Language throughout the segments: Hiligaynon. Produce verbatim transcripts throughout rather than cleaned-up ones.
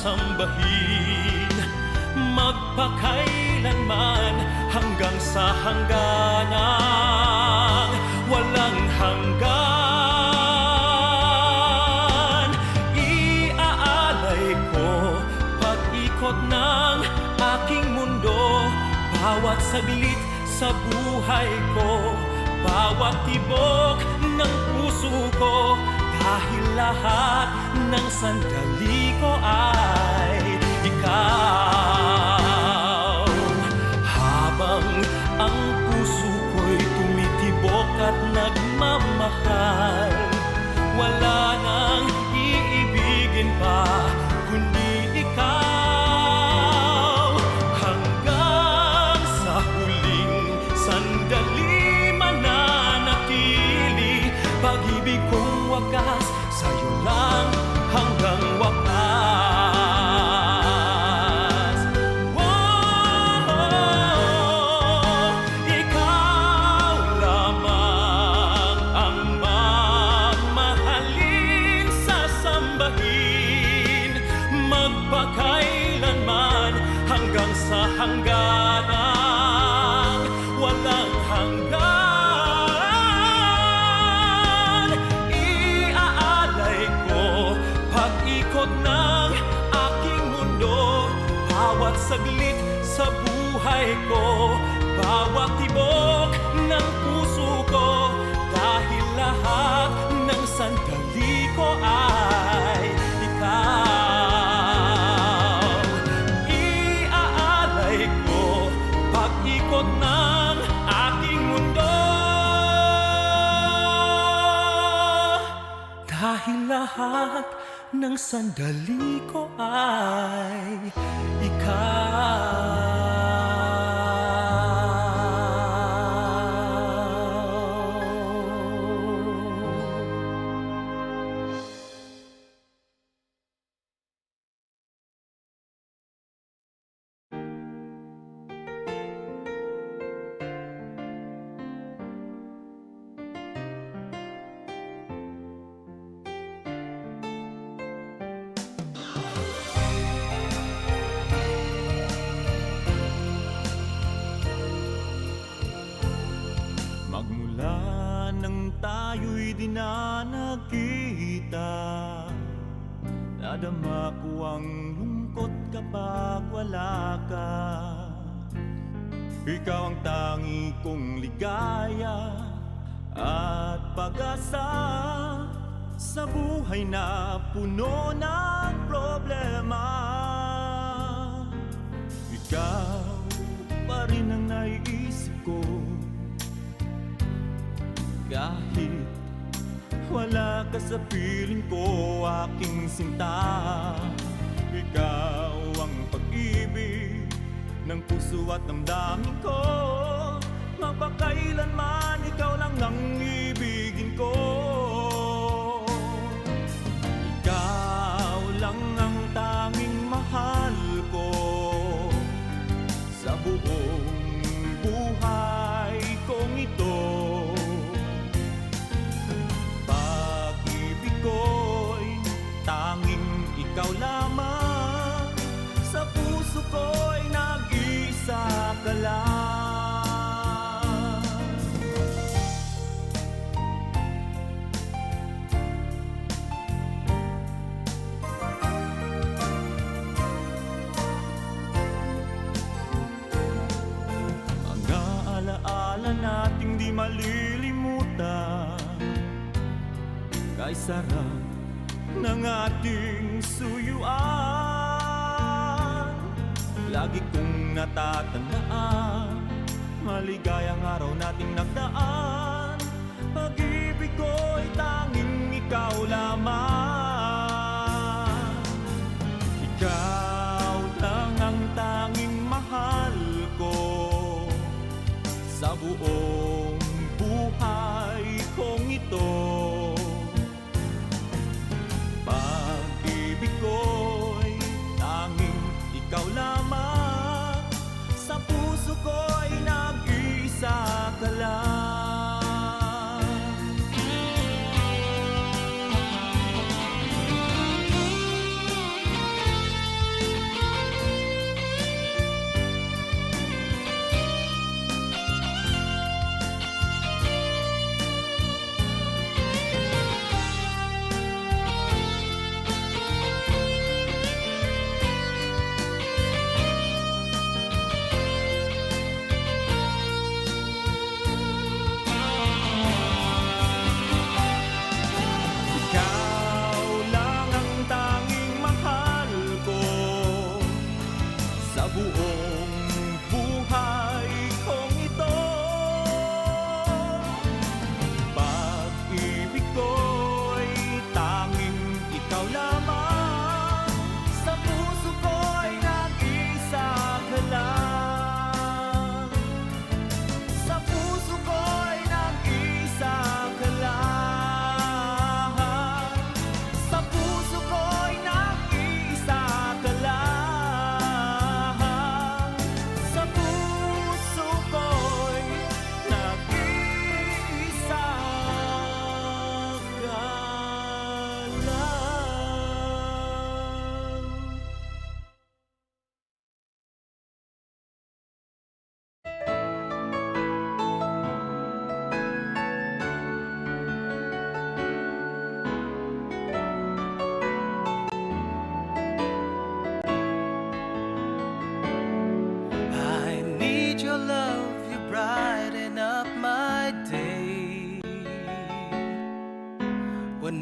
sambahin, magpakailanman, hanggang sa hangganang walang hanggan. Iaalay ko pag-ikot ng aking mundo, bawat saglit sa buhay ko, bawat tibok ng puso ko, dahil lahat ng sandali ko ay ikaw. Habang ang puso ko'y tumitibok at nagmamahal, wala nang iibigin pa kundi ikaw. Hanggang sa huling sandali mananatili, pag-ibig kong wagas, sa'yo lang hanggang wakas. Wow! Ikaw lamang ang mamahalin, sasambahin, magpakailanman, hanggang sa hangganang walang hanggan. Iaalay ko pag-ikot ng aking mundo, bawat saglit sa buhay ko, bawat tibok ng puso ko, dahil lahat ng sandali ko ay ikaw. Iaalay ko pag-ikot ng aking mundo, dahil lahat ng sandali ko ay ikaw. Magmula nang tayo'y di na nagkita, nadama ko ang lungkot kapag wala ka. Ikaw ang tangi kong ligaya at pag-asa sa buhay na puno ng problema. Ikaw pa rin ang naiisip ko kahit wala ka sa piling ko, aking sinta. Ikaw ang pag-ibig ng puso at damdamin ko. Magpakailanman ikaw lang ang ibigin ko. Ikaw lang ang tanging mahal ko sa buong buhay kong ito. Pag-ibig ko'y tanging ikaw lamang, sa puso ko'y nag-iisa ka lang. Mga alaala nating di malilimutan, kay sarap ng ating suyuan. Lagi kong natatandaan, maligayang araw nating nagdaan. Pag-ibig ko'y tanging ikaw lamang. Ikaw lang ang tanging mahal ko sa buong buhay kong ito. Pag-ibig ko'y tanging ikaw lamang, sa puso ko'y nag-iisa ka lang.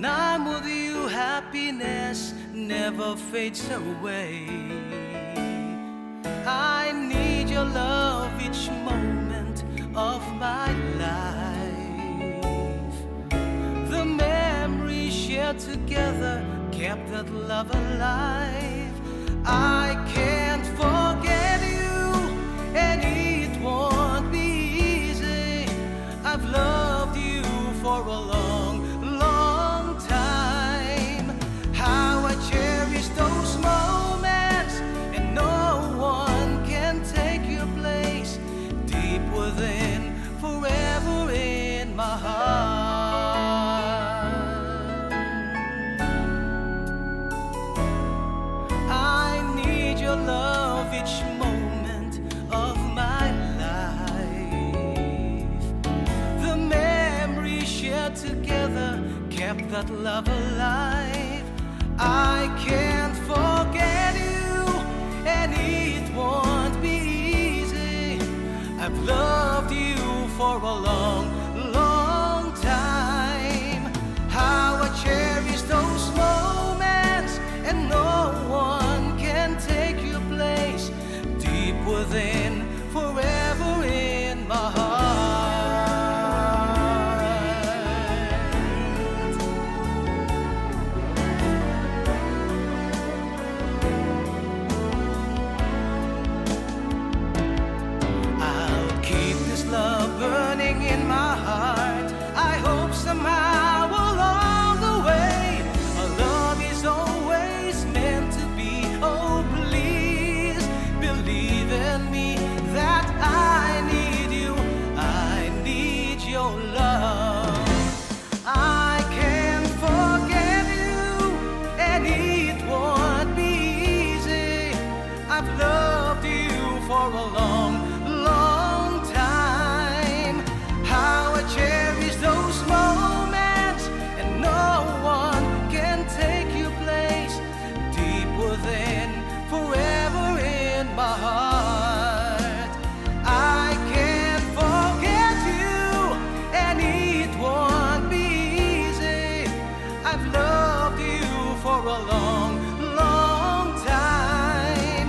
I'm with you, happiness never fades away. I need your love each moment of my life. The memories shared together kept that love alive. I can't forget you, and it won't be easy. I've loved you for a long, long time. How I cherish those moments, and no one can take your place. Deep within, forever in my heart. I need your love each moment of my life. The memories shared together kept that love alive. I can't forget you, and it won't be easy. I've loved you for a long, long time. How I cherish those moments, and no one can take your place. Deep within, forever in my heart. I'll keep this love burning in my heart. I hope somehow along the way, our love is always meant to be. Oh, please believe in me that I need you. I need your love. I can't forget you, and it won't be easy. I've loved you for a long, long time. How I cherish those moments, and no one can take your place. Deep within, forever in my heart. I can't forget you, and it won't be easy. I've loved you for a long, long time.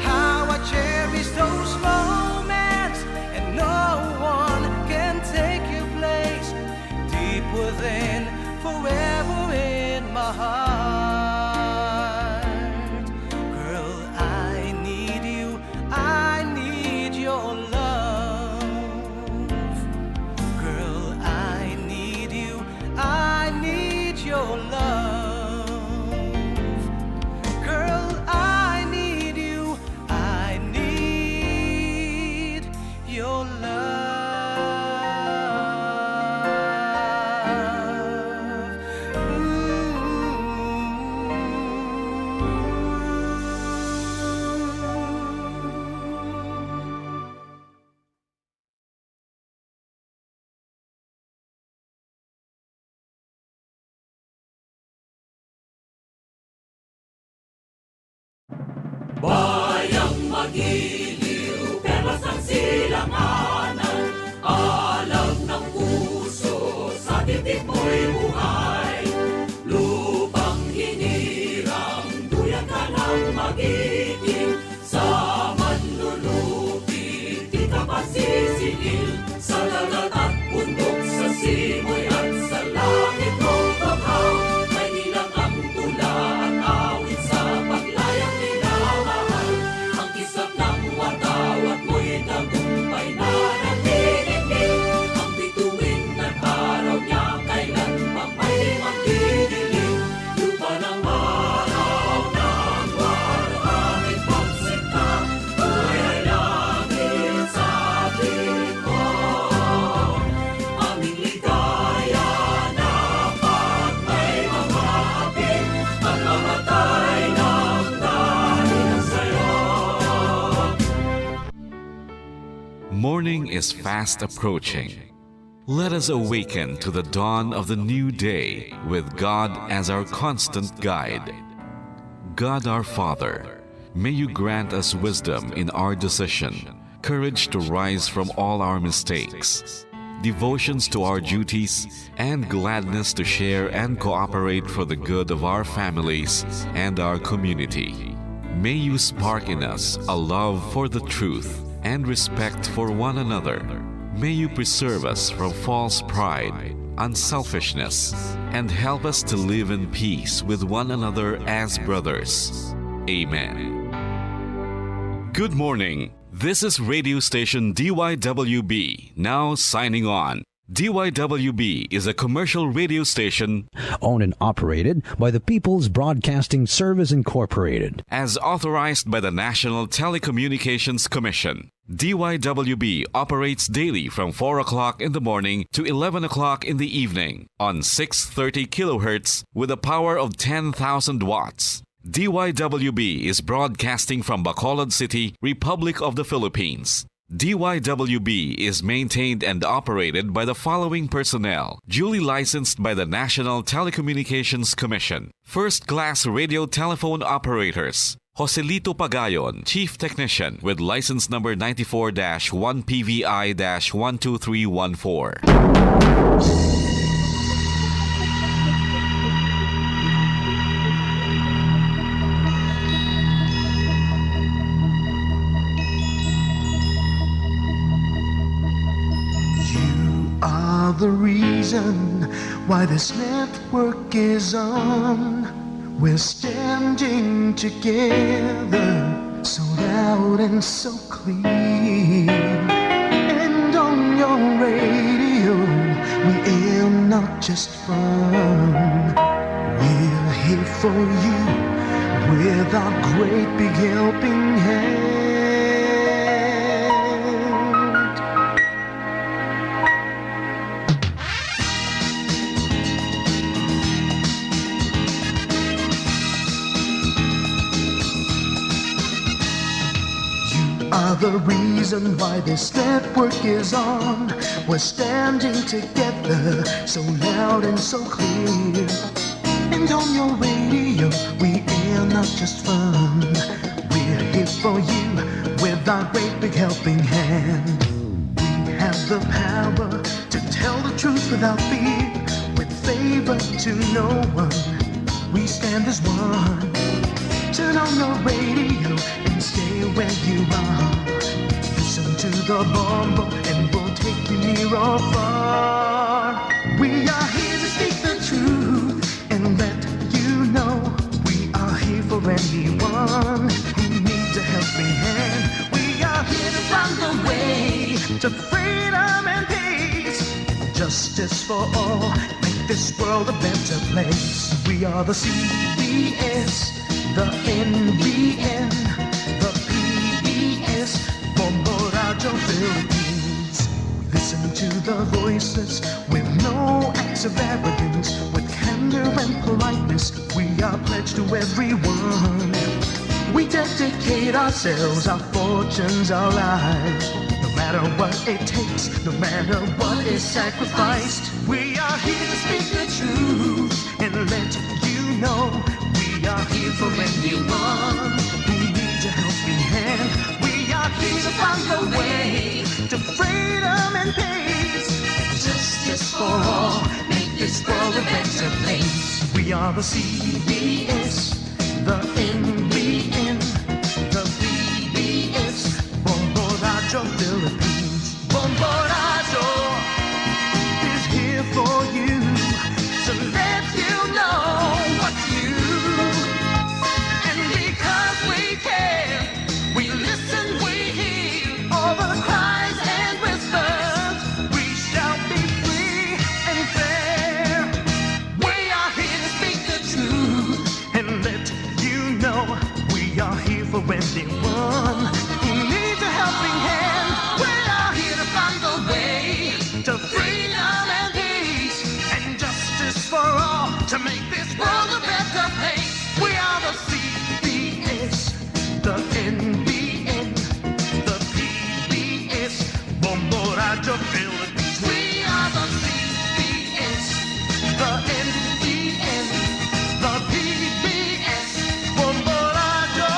How I cherish those moments, and no one can take your place. Deep within, forever in my heart. Girl, I need you, I need your love. Girl, I need you, I need your love. Girl, I need you, I need your love. Ooh. Bayang magiliw, perlas ang silanganan, alam ng puso, sa titik mo'y buhay. Lupang hinirang, duyan ka ng magiting, sa manlulupi, di ka pagsisiil. Sa dagat at bundok, sa simoy at sa langit mong bughaw, may ilang ang tula at awit sa paglayang minamahal. Ang kislap ng watawat mo'y tagumpay na nagdidikit. Ang bituin at araw niya kailan pang may magdidilim. Lupa ng araw ng warang pagsinta, buhay ay langit sa tingin mo. Aming ligaya na pag may mga hapit, pagmamatay ng dahil sa'yo. Morning is fast approaching. Let us awaken to the dawn of the new day with God as our constant guide. God our Father, may you grant us wisdom in our decision, courage to rise from all our mistakes, devotions to our duties, and gladness to share and cooperate for the good of our families and our community. May you spark in us a love for the truth and respect for one another. May you preserve us from false pride, unselfishness, and help us to live in peace with one another as brothers. Amen. Good morning. This is radio station D Y W B, now signing on. D Y W B is a commercial radio station owned and operated by the People's Broadcasting Service Incorporated. As authorized by the National Telecommunications Commission. D Y W B operates daily from four o'clock in the morning to eleven o'clock in the evening on six thirty kilohertz with a power of ten thousand watts. D Y W B is broadcasting from Bacolod City, Republic of the Philippines. D Y W B is maintained and operated by the following personnel, duly licensed by the National Telecommunications Commission. First class radio telephone operators, Joselito Pagayon, Chief Technician, with license number ninety-four dash one P V I dash one two three one four. You are the reason why this network is on. We're standing together, so loud and so clear. And on your radio, we aim not just fun. We're here for you with our great big helping hand. You are the reason why this network is on. We're standing together, so loud and so clear. And on your radio, we air not just fun. We're here for you with our great big helping hand. We have the power to tell the truth without fear, with favor to no one. We stand as one. Turn on your radio and stay where you are. Listen to the Bombo and we'll take you near or far. We are here to speak the truth and let you know we are here for anyone who needs a helping hand. We are here to find the way to freedom and peace, justice for all, make this world a better place. We are the C B S, the N B N, the P B S, Bombo Radyo Philippines. Listen to the voices with no acts of arrogance, with candor and politeness. We are pledged to everyone. We dedicate ourselves, our fortunes, our lives. No matter what it takes, no matter what is sacrificed, we are here to speak the truth and let you know we are here for anyone who needs a helping hand. We are here to find the way to freedom and peace. Justice for all, make this world a better place. We are the C B S, the N B N, the P B S, Bombo Radyo Philippines. Bombo Radyo is here for you to let you know what's new. And because we care, we listen, we hear all the cries and whispers. We shall be free and fair. We are here to speak the truth and let you know we are here for anyone who needs a helping hand. We are here to find the way to freedom and peace and justice for all to make this world a better place. We are the C B S, the N B N, the P B S, Bombo Radyo Philippines. We are the C B S, the N B N, the P B S, Bombo Radyo.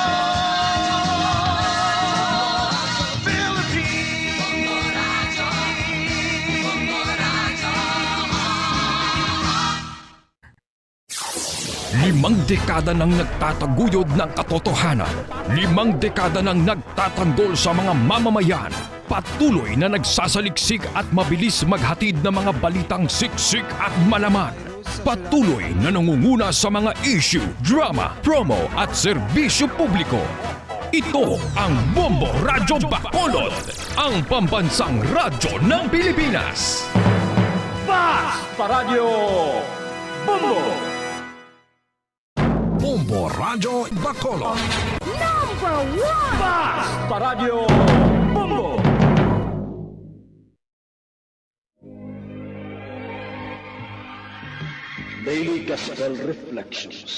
Ang dekada nang nagtataguyod ng katotohanan. Limang dekada nang nagtatanggol sa mga mamamayan. Patuloy na nagsasaliksik at mabilis maghatid ng mga balitang siksik at malaman. Patuloy na nangunguna sa mga issue, drama, promo at serbisyo publiko. Ito ang Bombo Radyo Bacolod, ang pambansang radyo ng Pilipinas. Basta Radyo Bombo! Bombo Radyo Bacolod. Number one! Basta Radyo Bombo! Daily Gospel Reflections.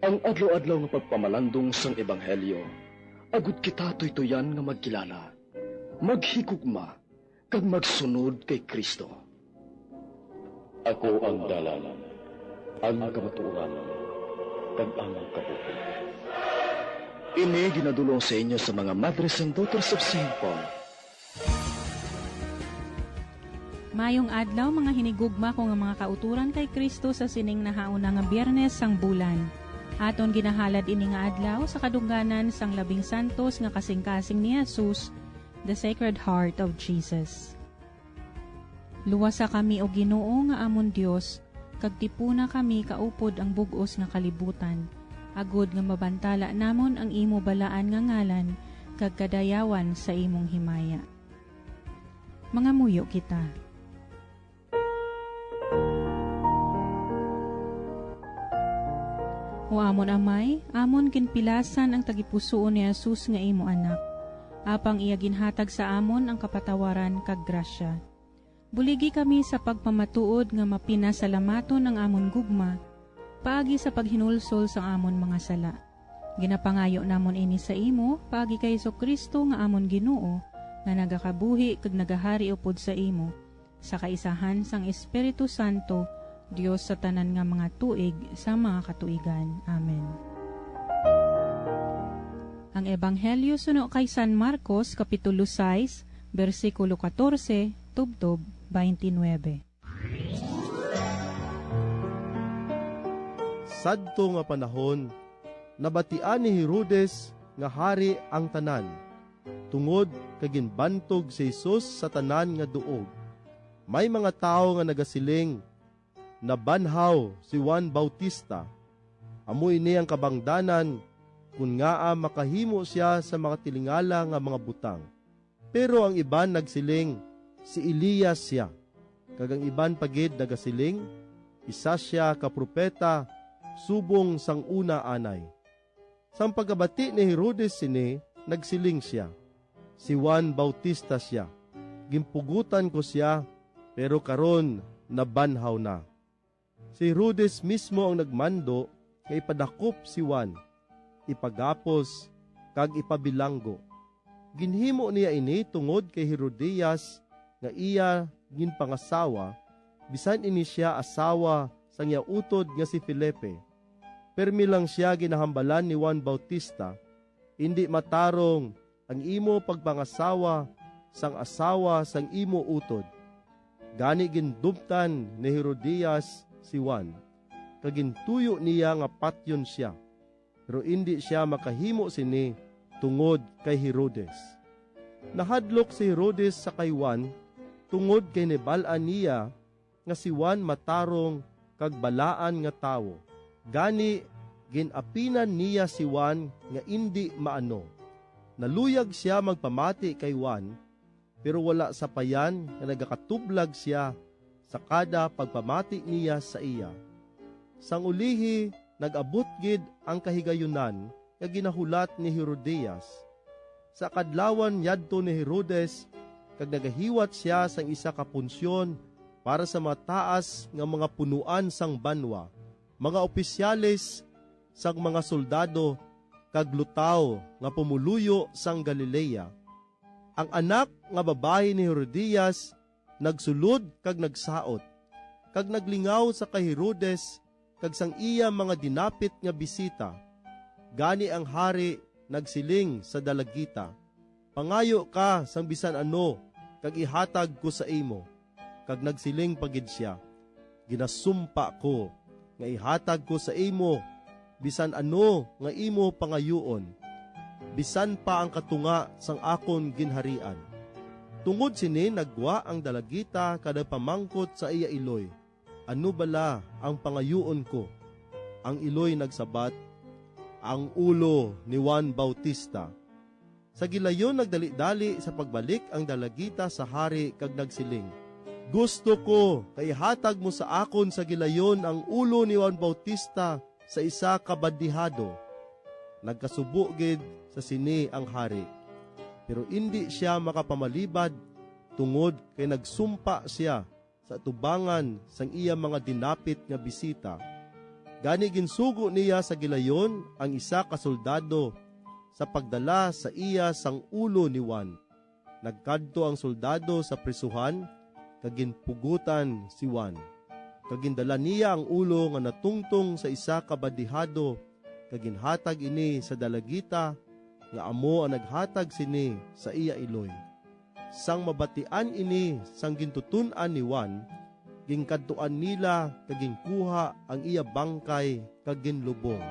Ang adlaw-adlaw nga pagpamalandong sang Ebanghelyo, agud kita tuytoyan nga magkilala, maghigugma, kag magsunod kay Cristo. Ako ang dalan, ang kamatuoran, kag ang kabuhi. Ini ginadul-ong sa inyo sa mga Madres and Daughters of Saint Paul. Mayong adlaw, mga hinigugma ko nga mga kauturan kay Cristo, sa sining nahauna nga Biyernes sang bulan. Aton ginahalad ini nga adlaw sa kadungganan sang Labing Santos nga kasingkasing ni Jesus, the Sacred Heart of Jesus. Luwasa kami, O Ginoo, nga amon Dios, kag tipuna kami kaupod ang bug-os nga kalibutan, agod nga mabantala namon ang imo balaan nga ngalan kag kadayawan sa imong himaya. Mangamuyo kita. O amon Amay, amon ginpilasan ang tagipusoon ni Jesus nga imo Anak, apang iya ginhatag sa amon ang kapatawaran kag grasya. Buligi kami sa pagpamatuod nga mapinasalamaton ang amon gugma paagi sa paghinulsol sang amon mga sala. Ginapangayo namon ini sa imo paagi kay Jesu-Cristo nga amon Ginoo, nga nagakabuhi kag nagahari upod sa imo, sa kaisahan sang Espiritu Santo, Dios sa tanan nga mga tuig sa mga katuigan. Amen. Ang Ebanghelyo suno kay San Marcos, Kapitulo sais, bersikulo katorse tubtob twenty-nine. Sadto nga panahon, nabatian ni Herodes nga hari ang tanan, tungod kay ginbantog si Jesus sa tanan nga duog. May mga tawo nga nagasiling, "Nabanhaw si Juan Bautista. Amo ini ang kabangdanan kon ngaa makahimo sia sa mga tilingala nga mga butang." Pero ang iban nagsiling, "Si Elias sia." Kag ang iban pa gid nagasiling, "Isa sia ka propeta subong sang una anay." Sang pagkabati ni Herodes sini, nagsiling sia, "Si Juan Bautista sia. Ginpugotan ko sia, pero karon nabanhaw na." Si Herodes mismo ang nagmando nga ipadakop si Juan, ipagapos, kag ipabilanggo. Ginhimo niya ini tungod kay Herodias nga iya ginpangasawa, bisan ini sia asawa sang iya utod nga si Felipe. Permi lang sia ginahambalan ni Juan Bautista, "Indi matarong ang imo pagpangasawa sang asawa sang imo utod." Gani gindumtan ni Herodias si Juan, kag gintuyo niya nga patyon sia, pero indi sia makahimo sini tungod kay Herodes. Nahadlok si Herodes sa kay Juan tungod kay nabal-an niya nga si Juan matarong kag balaan nga tawo. Gani, gin-apinan niya si Juan nga indi maano. Naluyag sia magpamati kay Juan, pero wala sapayan nga nagakatublag sia sa kada pagpamati niya sa iya. Sang ulihi, nag-abot gid ang kahigayunan nga ginahulat ni Herodias. Sa kaadlawan yadto ni Herodes, kag nagahiwat sia sang isa ka punsyon para sa mga taas nga mga punoan sang banwa, mga opisyales sang mga soldado, kag lutaw nga pumoluyo sang Galilea. Ang anak nga babayi ni Herodias nagsulod kag nagsaot, kag naglingaw sa kay Herodes kag sang iya mga dinapit nga bisita. Gani ang hari nagsiling sa dalagita, "Pangayo ka sang bisan ano, kag ihatag ko sa imo." Kag nagsiling pa gid sia, "Ginasumpa ko nga ihatag ko sa imo bisan ano nga imo pangayuon, bisan pa ang katunga sang akon ginharian." Tungod sini nagwa ang dalagita kag nagpamangkot sa iya iloy, "Ano bala ang pangayuon ko?" Ang iloy nagsabat, "Ang ulo ni Juan Bautista." Sa gilayon nagdali-dali sa pagbalik ang dalagita sa hari kag nagsiling, "Gusto ko nga ihatag mo sa akon sa gilayon ang ulo ni Juan Bautista sa isa ka bandihado." Nagkasubo gid sa sini ang hari, pero indi sia makapamalibad tungod kay nagsumpa sia sa atubangan sang iya mga dinapit nga bisita. Gani ginsugo niya sa gilayon ang isa ka soldado sa pagdala sa iya sang ulo ni Juan. Nagkadto ang soldado sa prisuhan kag ginpugotan si Juan, kag gindala niya ang ulo nga natungtong sa isa ka bandihado kag ginhatag ini sa dalagita nga amo ang naghatag sini sa iya iloy. Sang mabatian ini sang gintuton-an ni Juan, ginkadtuan nila kag ginkuha ang iya bangkay kag ginlubong.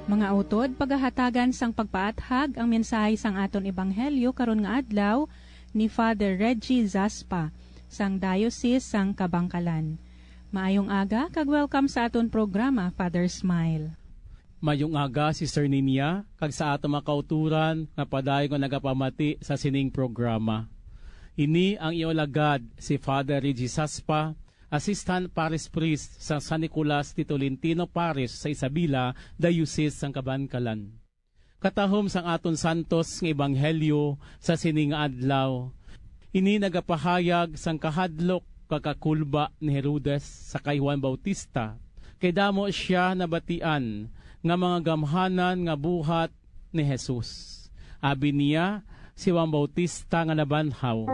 Mga utod, pagahatagan sang pagpaathag ang mensahe sang aton ebanghelyo karon nga adlaw ni Father Reggie Zaspa sang Diocese sang Kabankalan. Maayong aga kag welcome sa aton programa, Father Smile. Mayong aga, Sister Ninia, kag sa aton mga kauturan nga padayon nga nagapamati sa sining programa. Ini ang iyo alagad, si Father Reggie Saspa, Assistant Parish Priest sa San Nicolas de Tolentino Parish sa Isabela, Diocese sang Kabankalan. Katahom sang aton santos nga ebanghelyo sa sini nga adlaw, ini nagapahayag sang kahadlok kag kakulba ni Herodes sa kay Juan Bautista, kay damo sia nabatian nga mga gamhanan nga buhat ni Jesus. Abi niya, si Juan Bautista nga nabanhaw.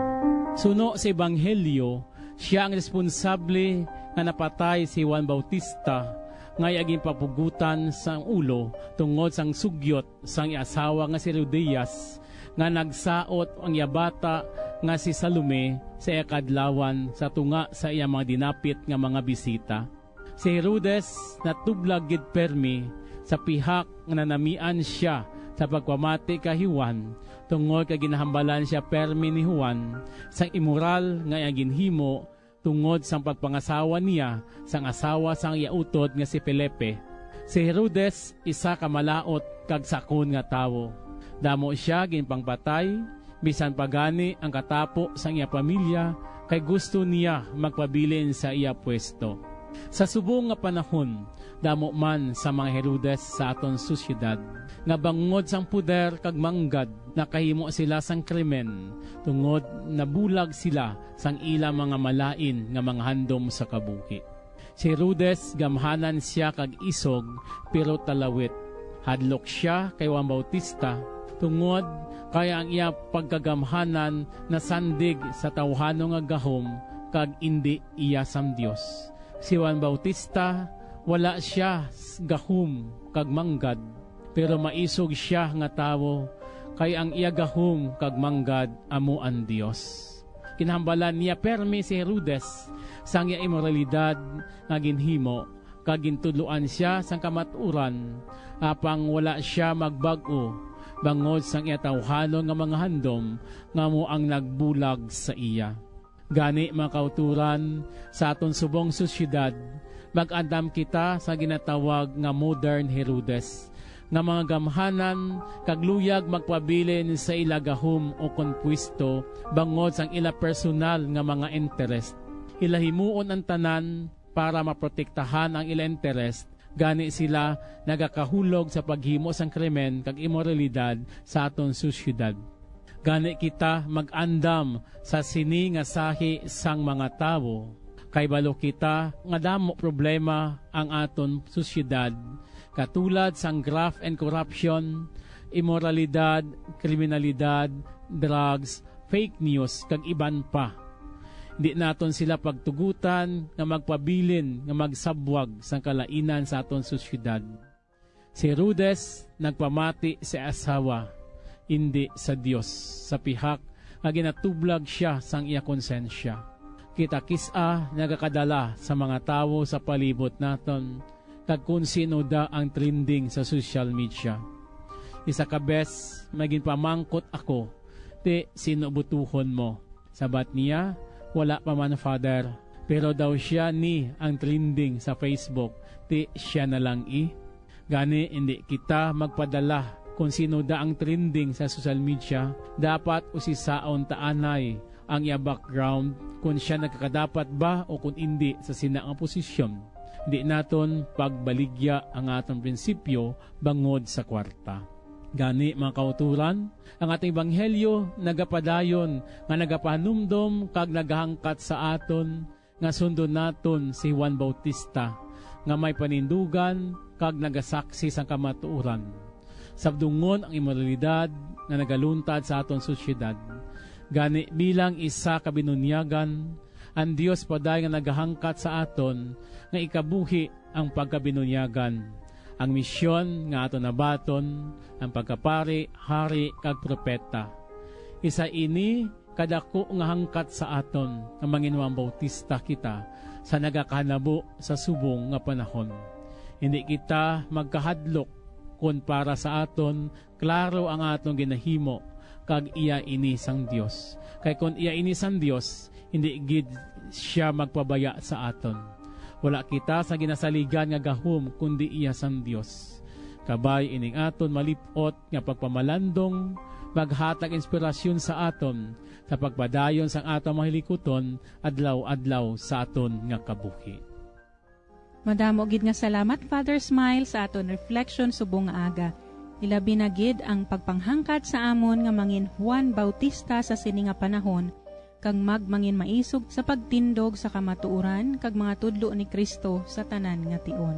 Suno sa ebanghelyo, sia ang responsable nga napatay si Juan Bautista, nga iya ginpapugotan sang ulo tungod sang sugyot sang iya asawa nga si Herodias, nga nagsaot ang iya bata nga si Salome sa iya kaadlawan sa tunga sa iya mga dinapit nga mga bisita. Si Herodes natublag gid permi sa pihak nga nanamian sia sa pagpamati kay Juan, tungod kay ginahambalan sia permi ni Juan sang imoral nga iya ginhimo tungod sang pagpangasawa niya sang asawa sang iya utod nga si Felipe. Si Herodes isa ka malaut kag sakon nga tawo. Damo sia ginpangpatay, bisan pa gani ang katapo sang iya pamilya, kay gusto niya magpabilin sa iya pwesto. Sa subong nga panahon, damo man sa mga Herodes sa aton sosyedad nga bangod sang puder kag manggad nakahimo sila sang krimen, tungod nabulag sila sang ila mga malain nga mga handom sa kabuhi. Si Herodes gamhanan sia kag isog, pero talawit. Hadlok sia kay Juan Bautista, tungod kay ang iya pagkagamhanan nasandig sa tawhano nga gahom kag indi iya sang Dios. Si Juan Bautista, wala sia s-, gahom kag manggad, pero maisog sia nga tawo, kay ang iya gahom kag manggad amo ang Dios. Ginhambalan niya permi si Herodes sang iya imoralidad nga ginhimo, kag gintudloan sia sang kamatuoran, apang wala sia magbag-o bangod sang iya tawhanon nga mga handom nga amo ang nagbulag sa iya. Gani, mga kauturan, sa aton subong sosyedad, mag-andam kita sa ginatawag nga modern Herodes, nga mga gamhanan kag luyag magpabilin sa ila gahom o kon pwesto bangod sang ila personal nga mga interes. Ila himuon ang tanan para maprotektahan ang ila interes, gani sila nagakahulog sa paghimo sang krimen kag imoralidad sa aton sosyedad. Gani kita mag-andam sa sini nga sahi sang mga tawo, kay balo kita nga damo problema ang aton sosyedad, katulad sang graft and corruption, imoralidad, kriminalidad, drugs, fake news, kag iban pa. Di naton sila pagtugutan nga magpabilin nga magsabwag sang kalainan sa aton sosyedad. Si Herodes nagpamati sa asawa, indi sa Dios, sa pihak nga ginatublag sia sang iya konsensya. Kita kis-a nagakadala sa mga tawo sa palibot naton kag kon sino da ang trending sa social media. Isa ka bes, may ginpamangkot ako, "Ti, sino butuhon mo?" Sabat niya, "Wala pa man, Father." Pero daw sia ni ang trending sa Facebook, ti sia na lang i. Gani, indi kita magpadala kon sino da ang trending sa social media. Dapat usisaon ta anay ang iya background, kon sia nagakadapat ba o kon indi sa sina nga posisyon. Di naton pagbaligya ang aton prinsipyo bangod sa kwarta. Gani, mga kauturan, ang aton ebanghelyo nagapadayon nga nagapahanumdom kag nagahangkat sa aton nga sundon naton si Juan Bautista, nga may panindugan kag nagasaksi sang kamatuoran. Sabdungon ang imoralidad nga nagaluntad sa aton sosyedad. Gani, bilang isa ka binunyagan, ang Dios padayon nga nagahangkat sa aton nga ikabuhi ang pagkabinunyagan, ang misyon nga aton nabaton, ang pagkapari, hari, kag propeta. Isa ini kadako nga hangkat sa aton nga mangin Juan Bautista kita sa nagakahanabo sa subong nga panahon. Hindi kita magkahadlok kon para sa aton klaro ang aton ginahimo, kag iya ini sang Dios. Kay kon iya ini sang Dios, hindi gid sia magpabaya sa aton. Wala kita sa ginasaligan nga gahom, kundi iya sang Dios. Kabay ining aton malip-ot nga pagpamalandong maghatag inspirasyon sa aton sa pagpadayon sang aton mga hilikuton adlaw-adlaw sa aton nga kabuhi. Madamo gid nga salamat, Father Smile, sa aton reflection subong nga aga. Ilabi na gid ang pagpanghangkat sa amon nga mangin Juan Bautista sa sini nga panahon, kag magmangin maisog sa pagtindog sa kamatuoran kag mga tudlo ni Cristo sa tanan nga tion.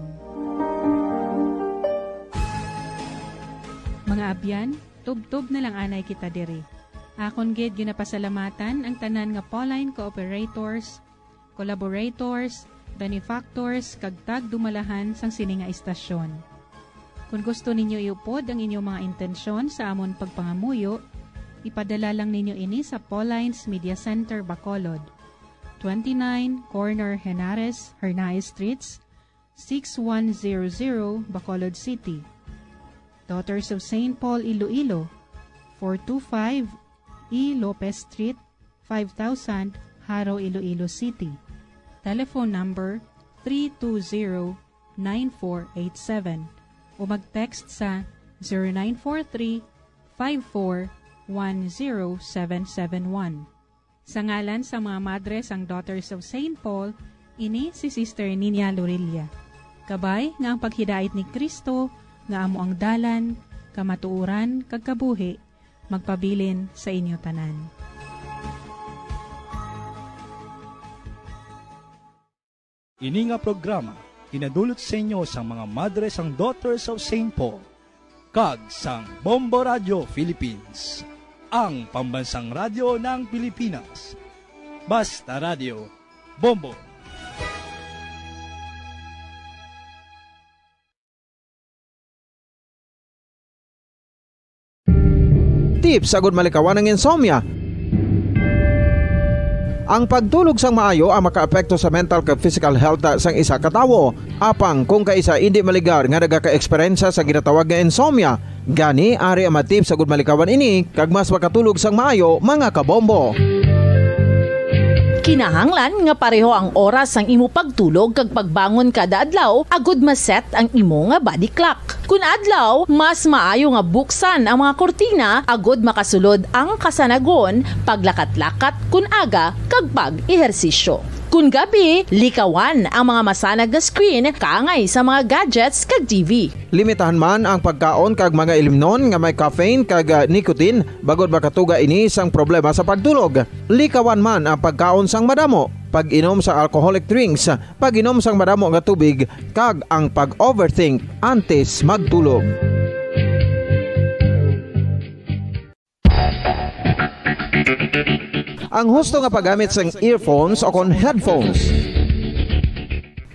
Mga abyan, tubtob na lang anay kita diri. Akon gid ginapasalamatan ang tanan nga Pauline cooperators, collaborators, benefactors, kag tagdumalahan sang sini nga istasyon. Kon gusto ninyo iupod ang inyong mga intensyon sa amon pagpangamuyo, ipadala lang ninyo ini sa Pauline's Media Center, Bacolod, twenty-nine, corner Henares, Hernaez Streets, six one zero zero, Bacolod City. Daughters of Saint Paul, Iloilo, four two five E Lopez Street, five thousand, Jaro, Iloilo City. Telephone number three two zero, nine four eight seven o mag-text sa zero nine four three, five four, one zero seven seven one. Sa ngalan sa mga madre sang Daughters of Saint Paul, ini si Sister Nina Lorilla. Kabay nga ang paghidait ni Cristo, nga amo ang dalan, kamatuoran, kag kabuhi, magpabilin sa inyo tanan. Ini nga programa ginadulot sa inyo sang mga madre sang Daughters of Saint Paul kag sang Bombo Radio Philippines, ang pambansang radyo ng Pilipinas. Basta Radio, Bombo. Tips agud malikawan ang insomnia. Ang pagtulog sang maayo ang makaapekto sa mental kag physical health sang isa ka tawo. Apang kung kaisa indi maligar nga nagaka-eksperyensya sa ginatawag nga insomnia, gani ari ang mga tips agud malikawan ini kag mas makatulog sang maayo, mga kabombo. Kinahanglan nga pareho ang oras sang imo pagtulog kag pagbangon kada adlaw agud ma-set ang imo nga body clock. Kun adlaw, mas maayo nga buksan ang mga kurtina agud makasulod ang kasanagon, paglakat-lakat kun aga, kag pag-ehersisyo. Kun gabi, likawan ang mga masanag nga screen kaangay sa mga gadgets kag T V. Limitahan man ang pagkaon kag mga ilimnon nga may caffeine kag, ah, nicotine, bangod makatuga ini sang problema sa pagtulog. Likawan man ang pagkaon sang madamo, pag-inom sa alcoholic drinks, pag-inom sang madamo nga tubig, kag ang pag-overthink antes magtulog. Ang husto nga paggamit sang earphones o kon headphones.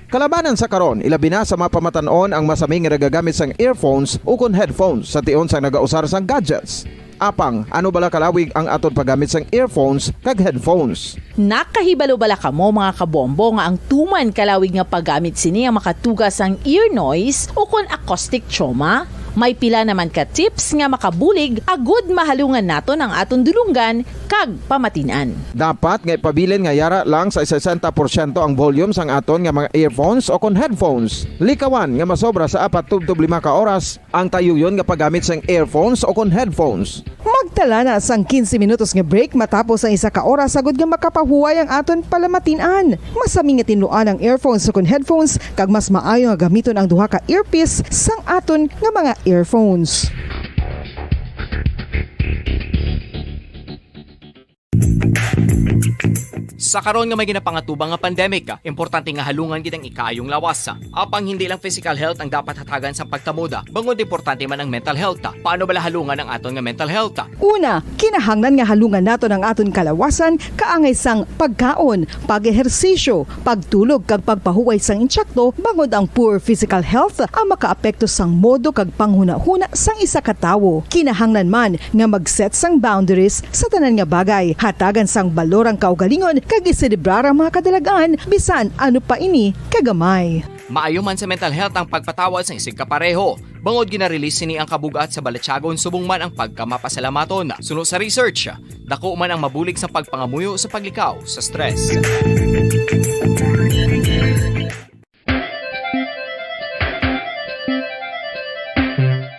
Kalabanan sa karon, ilabi na sa mga pamatan-on ang masami nga nagagamit sang earphones o kon headphones sa tion sang nagausar sang gadgets. Apang, ano bala kalawig ang aton paggamit sang earphones kag headphones? Nakahibalo bala kamo, mga kabombo, nga ang tuman kalawig nga paggamit sini ang makatuga sang ear noise ukon acoustic trauma? May pila naman ka tips nga makabulig agud mahalungan naton ang aton dulonggan kag pamatin-an. Dapat nga ipabilin nga yara lang sa sesenta porsyento ang volume sang aton nga mga earphones ukon headphones. Likawan nga masobra sa apat tubtob lima ka oras ang tayuyon nga paggamit sang earphones ukon headphones. Magtala na sang quince minutos nga break matapos ang isa ka oras, agud nga makapahuway ang aton palamatin-an. Masami nga tinluan ang earphones ukon headphones, kag mas maayo nga gamiton ang duha ka earpiece sang aton nga mga earphones. Sa karon nga may ginapangatubang nga pandemic, importante nga halungan gid ang ikaayong lawas. Apang hindi lang physical health ang dapat hatagan sa pagtamuda, bangod importante man ang mental health. Paano bala halungan ang aton nga mental health? Una, kinahanglan nga halungan naton ang aton kalawasan kaangay sang pagkaon, pag-ehersisyo, pagtulog kag pagpahuway sang insakto, bangod ang poor physical health ang makaapekto sang modo kag panghunahuna sang isa ka tawo. Kinahanglan man nga mag-set sang boundaries sa tanan nga bagay, hatagan sang balor ang kaugalingon kag iselebrar ang mga kadalag-an, bisan ano pa ini kagamay. Maayo man sa mental health ang pagpatawad sang isigkapareho, bangod gina-release sini ang kabug-at sa balatyagon subong man ang pagkamapasalamaton. Suno sa research, dako man ang mabulig sa pagpangamuyo sa paglikaw sa stress.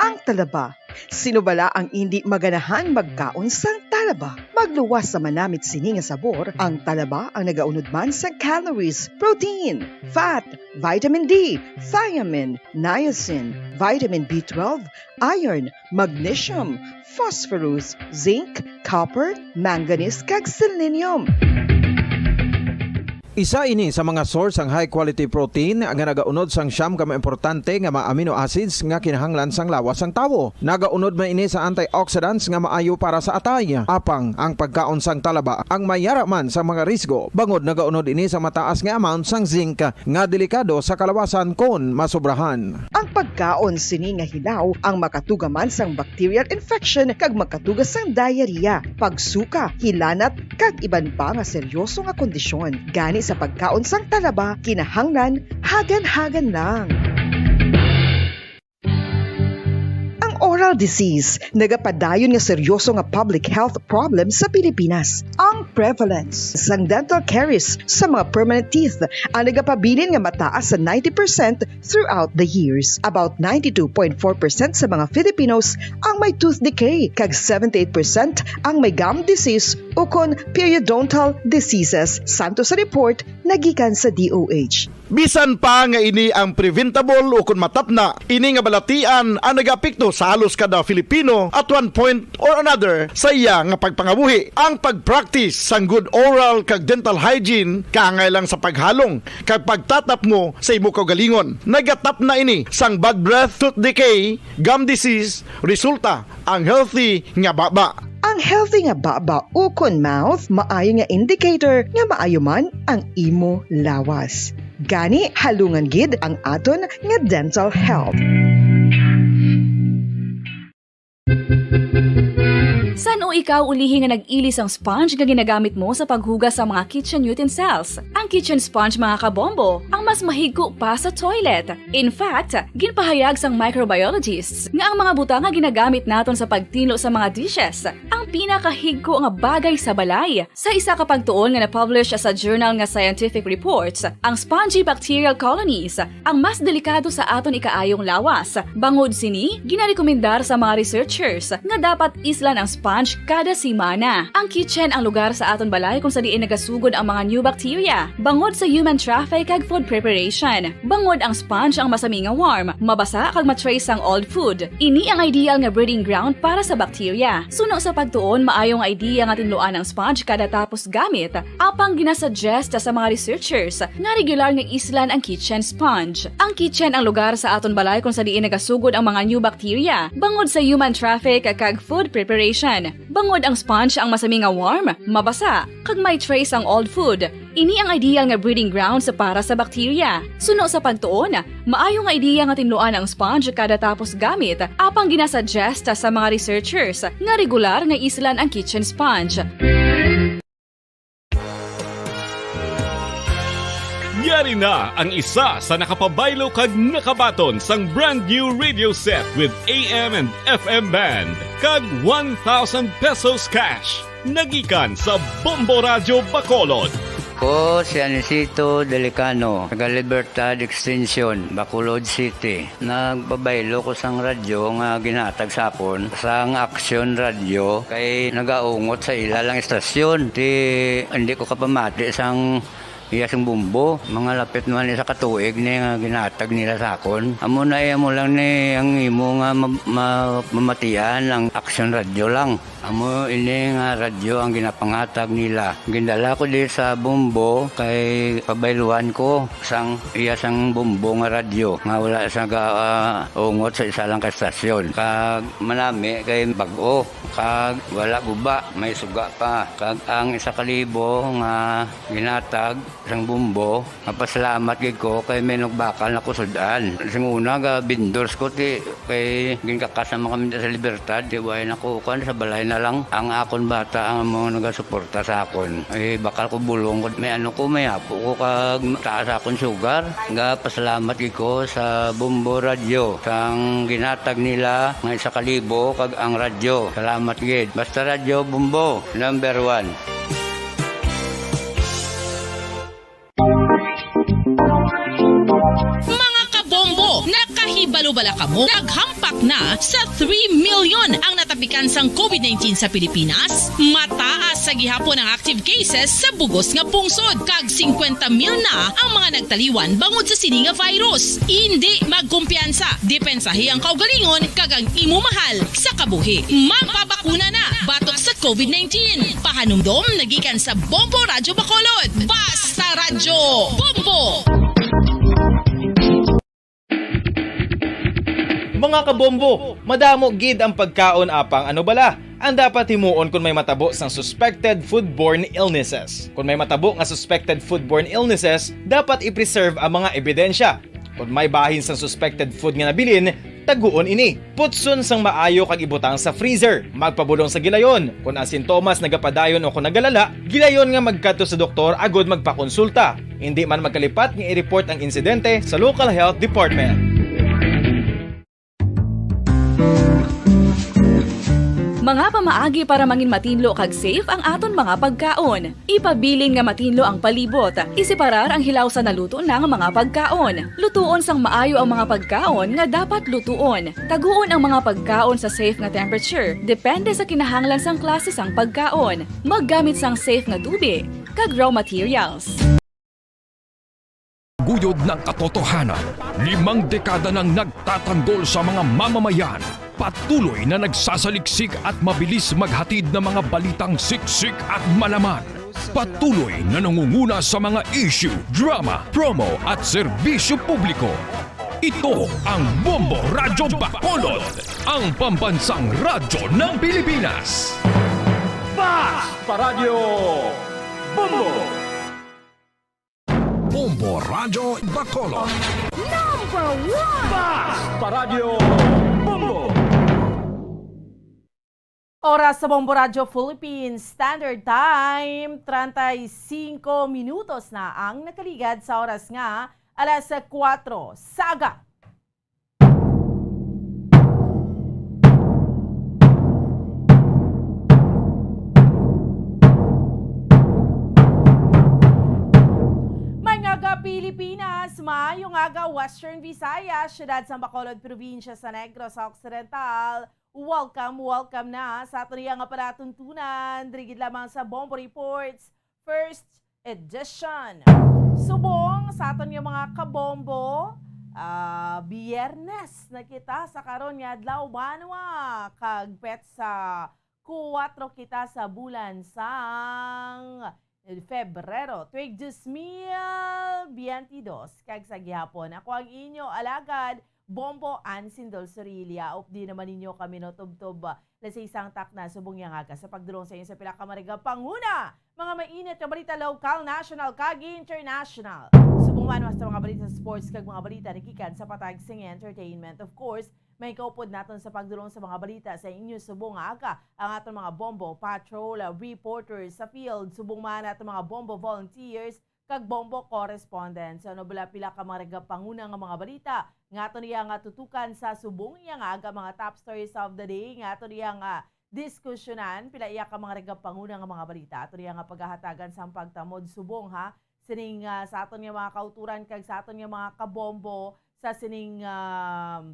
Ang talaba. Sino bala ang indi maganahang magkaon sang talaba? Magluwas sa manamit sini nga sabor, ang talaba ang nagaunod man sang calories, protein, fat, vitamin D, thiamine, niacin, vitamin B twelve, iron, magnesium, phosphorus, zinc, copper, manganese, kag selenium. Isa ini sa mga source sang high quality protein nga nagaunod sang siyam ka mga importante nga mga amino acids nga kinahanglan sang lawas sang tawo. Nagaunod man ini sa antioxidants nga maayo para sa atay. Apang ang pagkaon sang talaba ang may yara man sa mga risgo, bangod nagaunod ini sa mataas nga amount sang zinc nga delikado sa kalawasan kon masobrahan. Ang pagkaon sini nga hilaw ang makatuga man sang bacterial infection kag makatuga sang diarrhea, pagsuka, hilanat, kag iban pa nga seryoso nga kondisyon. Gani sa pagkaon sang talaba, kinahanglan hagan-hagan lang. Ang oral disease nagapadayon nga seryoso nga public health problem sa Pilipinas. Ang prevalence sang dental caries sa mga permanent teeth ang nagapabilin nga mataas sa ninety percent throughout the years. About ninety-two point four percent sa mga Filipinos ang may tooth decay, kag seventy-eight percent ang may gum disease ukon periodontal diseases, santo sa report nga gikan sa D O H. Bisan pa nga ini ang preventable ukon matapna, ini nga balatian ang nagaapekto sa halos kada Filipino at one point or another sa iya nga pagpangabuhi. Ang pag-practice sang good oral kag dental hygiene kaangay lang sa paghalong kag pagtatapmo sa imo kaugalingon. Nagatapna ini sang bad breath, tooth decay, gum disease, resulta ang healthy nga baba. Ang healthy nga baba ukon mouth maayo nga indicator nga maayo man ang imo lawas. Gani, halungan gid ang aton nga dental health. San-o ikaw ulihi nga nag-ili sang sponge nga ginagamit mo sa paghugas sa mga kitchen utensils? Ang kitchen sponge, mga kabombo, ang mas mahigko pa sa toilet. In fact, ginpahayag sang microbiologists nga ang mga butang nga ginagamit naton sa pagtinlo sa mga dishes ang pinakahigko nga bagay sa balay. Sa isa ka pagtuon nga na-publish sa journal nga Scientific Reports, ang spongy bacterial colonies ang mas delikado sa aton ikaayong lawas. Bangod sini, ginarekomendar sa mga researchers nga dapat islan ang sponge kada semana. Ang kitchen ang lugar sa aton balay kung sa diin nagasugod ang mga new bacteria, bangod sa human traffic kag food preparation. Bangod ang sponge ang masami nga warm, mabasa kag ma-trace sang old food. Ini ang ideal nga breeding ground para sa bacteria. Suno sa pagtuon, maayo nga idea nga tinluan ang sponge kada tapos gamit. Apang ginasuggest sa mga researchers nga regular nga islan ang kitchen sponge. Ang kitchen ang lugar sa aton balay kung sa diin nagasugod ang mga new bacteria, bangod sa human traffic kag food preparation. Bangod ang sponge ang masami nga warm, mabasa, kag may trace ang old food, ini ang ideal nga breeding grounds para sa bakterya. Suno sa pagtuon, maayo nga ideya nga tinluan ang sponge kada tapos gamit, apang ginasuggest sa mga researchers nga regular nga islan ang kitchen sponge. Yari na ang isa sa nakapabaylo kag nakabaton sang brand new radio set with A M and F M band kag one thousand pesos cash. Nagikan sa Bombo Radyo Bacolod. Ko si Anisito Delicano, taga Libertad Extension, Bacolod City. Nagpabaylo ko sang radyo nga ginhatag sa akon sang Action Radio kay nagaungot sa ila lang istasyon. Ti hindi ko kapamati sang iya sing bumbo. Mga lapit man isa ka tuig ni nga ginhatag nila sa akon. Amo na iya mo lang ni ang imo nga ma- ma- mamatian ang Action Radio lang. Amo ini nga radyo ang ginapanghatag nila. Gindala ko di sa Bombo kay pabayluan ko sang iya sang Bombo nga radyo nga wala sa ga, ah, ungot sa isa lang ka estasyon. Kag manami kay bag-o kag wala guba, may suga pa. Kag ang isa ka libo nga ginatag sang Bombo, mapasalamat gid ko kay may nagbakal na ko sud-an. Sing una ga vendors ko ti kay ginkakas naman kami sa Libertad, ti way na ko kan sa balay na lang ang akon bata ang mga nagasuporta sa akon. Ay bakal ko bulong ko may ano ko may apo ko kag taas akon sugar. Ga pasalamat gid ko sa Bombo Radio sang ginatag nila nga isa ka libo kag ang radyo. Salamat gid. Basta Radyo Bombo, number one. Mga kabombo, nakahibalo bala kamo? Naghampak na sa three million ang natapikan sang COVID nineteen sa Pilipinas. Mataas sa gihapon ang active cases sa bugos nga pungsod, kag singkwenta mil na ang mga nagtaliwan bangod sa sini nga virus. Indi magkumpiyansa, depensahi ang kaugalingon kag ang imo mahal sa kabuhi. Magpabakuna na batok sa COVID nineteen. Pahanumdom nagikan sa Bombo Radyo Bacolod. Basta Radyo Bombo! Mga kabombo, madamo gid ang pagkaon apang ano bala ang dapat himuon kon may matabo sang suspected foodborne illnesses. Kon may matabo nga suspected foodborne illnesses, dapat i-preserve ang mga ebidensya. Kon may bahin sang suspected food nga nabilin, taguon ini. Putson sang maayo kag ibutang sa freezer. Magpabulong sa gilayon. Kon ang sintomas nagapadayon o kon nagalala, gilayon nga magkadto sa doktor agud magpakonsulta. Indi man magkalipat nga i-report ang insidente sa local health department. Mga pamaagi para mangin matinlo kag safe ang aton mga pagkaon. Ipabilin nga matinlo ang palibot. Iseparar ang hilaw sa naluto na nga mga pagkaon. Lutuon sang maayo ang mga pagkaon nga dapat lutuon. Taguon ang mga pagkaon sa safe nga temperature, depende sa kinahanglan sang klase sang pagkaon. Maggamit sang safe nga tubi kag raw materials. Guyod ng katotohanan, limang dekada nang nagtatanggol sa mga mamamayan. Patuloy na nagsasaliksik at mabilis maghatid ng mga balitang siksik at malaman. Patuloy na nangunguna sa mga issue, drama, promo at serbisyo publiko. Ito ang Bombo Radyo Bacolod, ang pambansang radyo ng Pilipinas. Basta Radyo Bombo! Bombo Radyo Bacolod. Number one! Basta Radyo Bombo! Oras sa Bombo Radyo Philippines Standard Time, treinta y cinco minutos na ang nakaligad sa oras nga alas kuwatro sa aga. Maayong aga, Pilipinas! Maayong aga, Western Visayas, siyudad sa Bacolod, probinsya sa Negros Occidental. Welcome, welcome na sa aton nga palatuntunan, diri gid lamang sa Bombo Reports, first edition. Subong sa aton nga mga kabombo, ah, Biyernes na kita sa karon nga adlaw, banwa, kag petsa kuwatro kita sa bulan sang Febrero, tuig dos mil biyente dos, kag sa gihapon, ako ang inyo alagad, Bombo and Sindol Sorilla. Updi naman ninyo kami, no, tubtob, ah, alas sais sang takna subong niya nga aga sa pagdulong sa inyo sa pila ka mga panguna, mga mainit nga balita, lokal, national, kag international. Subong man sa mga balita sa sports kag mga balita nagikan sa patag sing entertainment. Of course, may kaupod naton sa pagdulong sa mga balita sa inyo subong nga aga ang aton mga Bombo Patrol, ah, reporters sa field, subong man aton mga Bombo volunteers kag Bombo correspondents. Ano bala pila ka mga nagapanguna nga mga balita nga aton iya nga tutukan sa subong iya nga aga, mga top stories of the day nga aton iya nga diskusyonan, pila iya ka mga nagapanguna nga mga balita aton iya nga paghahatagan sang pagtamod subong, ha, sining, ah, sa aton nga mga kauturan kag sa aton nga mga kabombo sa sining, ah,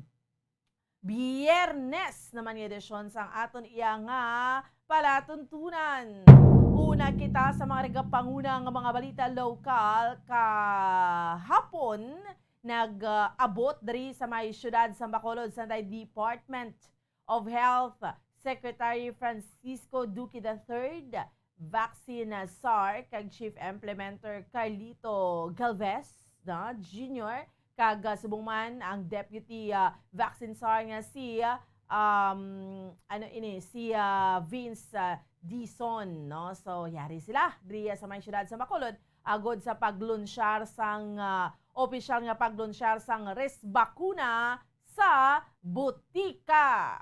Biyernes naman nga edisyon sang aton iya nga palatuntunan. Una kita sa mga nagapanguna nga mga balita lokal. Kahapon, nag-abot diri sa may siyudad sa Bacolod, sa Department of Health, Secretary Francisco Duque the third, vaccine czar kag chief implementer Carlito Galvez na Junior, kag, ah, subong man ang deputy, ah, vaccine czar nga si, ah, um, ano ini, si, ah, Vince, ah, Dizon, no? So, yari sila diriya sa may siyudad sa Bacolod agod sa paglunsyar sang, ah, opisyal nga paglunsyar sang Resbakuna sa butika.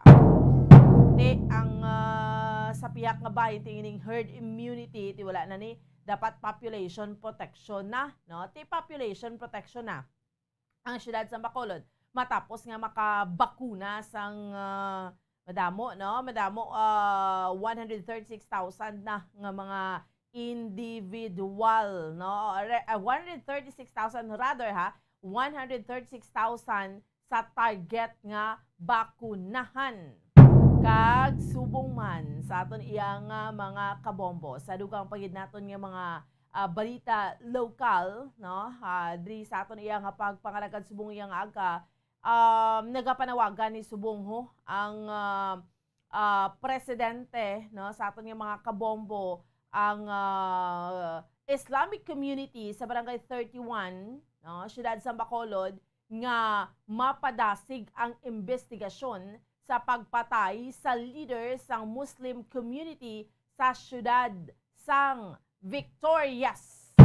Ti ang, ah, sa pihak nga bahin, ti ining herd immunity, ti wala na ni dapat population protection na, no? Ti population protection na ang siyudad sa Bacolod matapos nga makabakuna sang, ah, madamo, no? Madamo, ah, one hundred thirty-six thousand na nga mga individual, no? Re-, ah, one hundred thirty-six thousand, rather, ha, one hundred thirty-six thousand sa target nga bakunahan. Kag subong man sa aton iya nga mga kabombo, sa dugang pa gid naton nga mga, ah, balita lokal, no? Ah, diri sa aton iya nga pagpangalagad subong iya nga aga, um, nagapanawagan ni subong ho ang, ah, ah, presidente, no, sa aton nga mga kabombo, ang, ah, Islamic community sa Barangay thirty-one, no, Siyudad sa Bacolod, nga mapadasig ang imbestigasyon sa pagpatay sa leader sang Muslim community sa siyudad sang Victorias.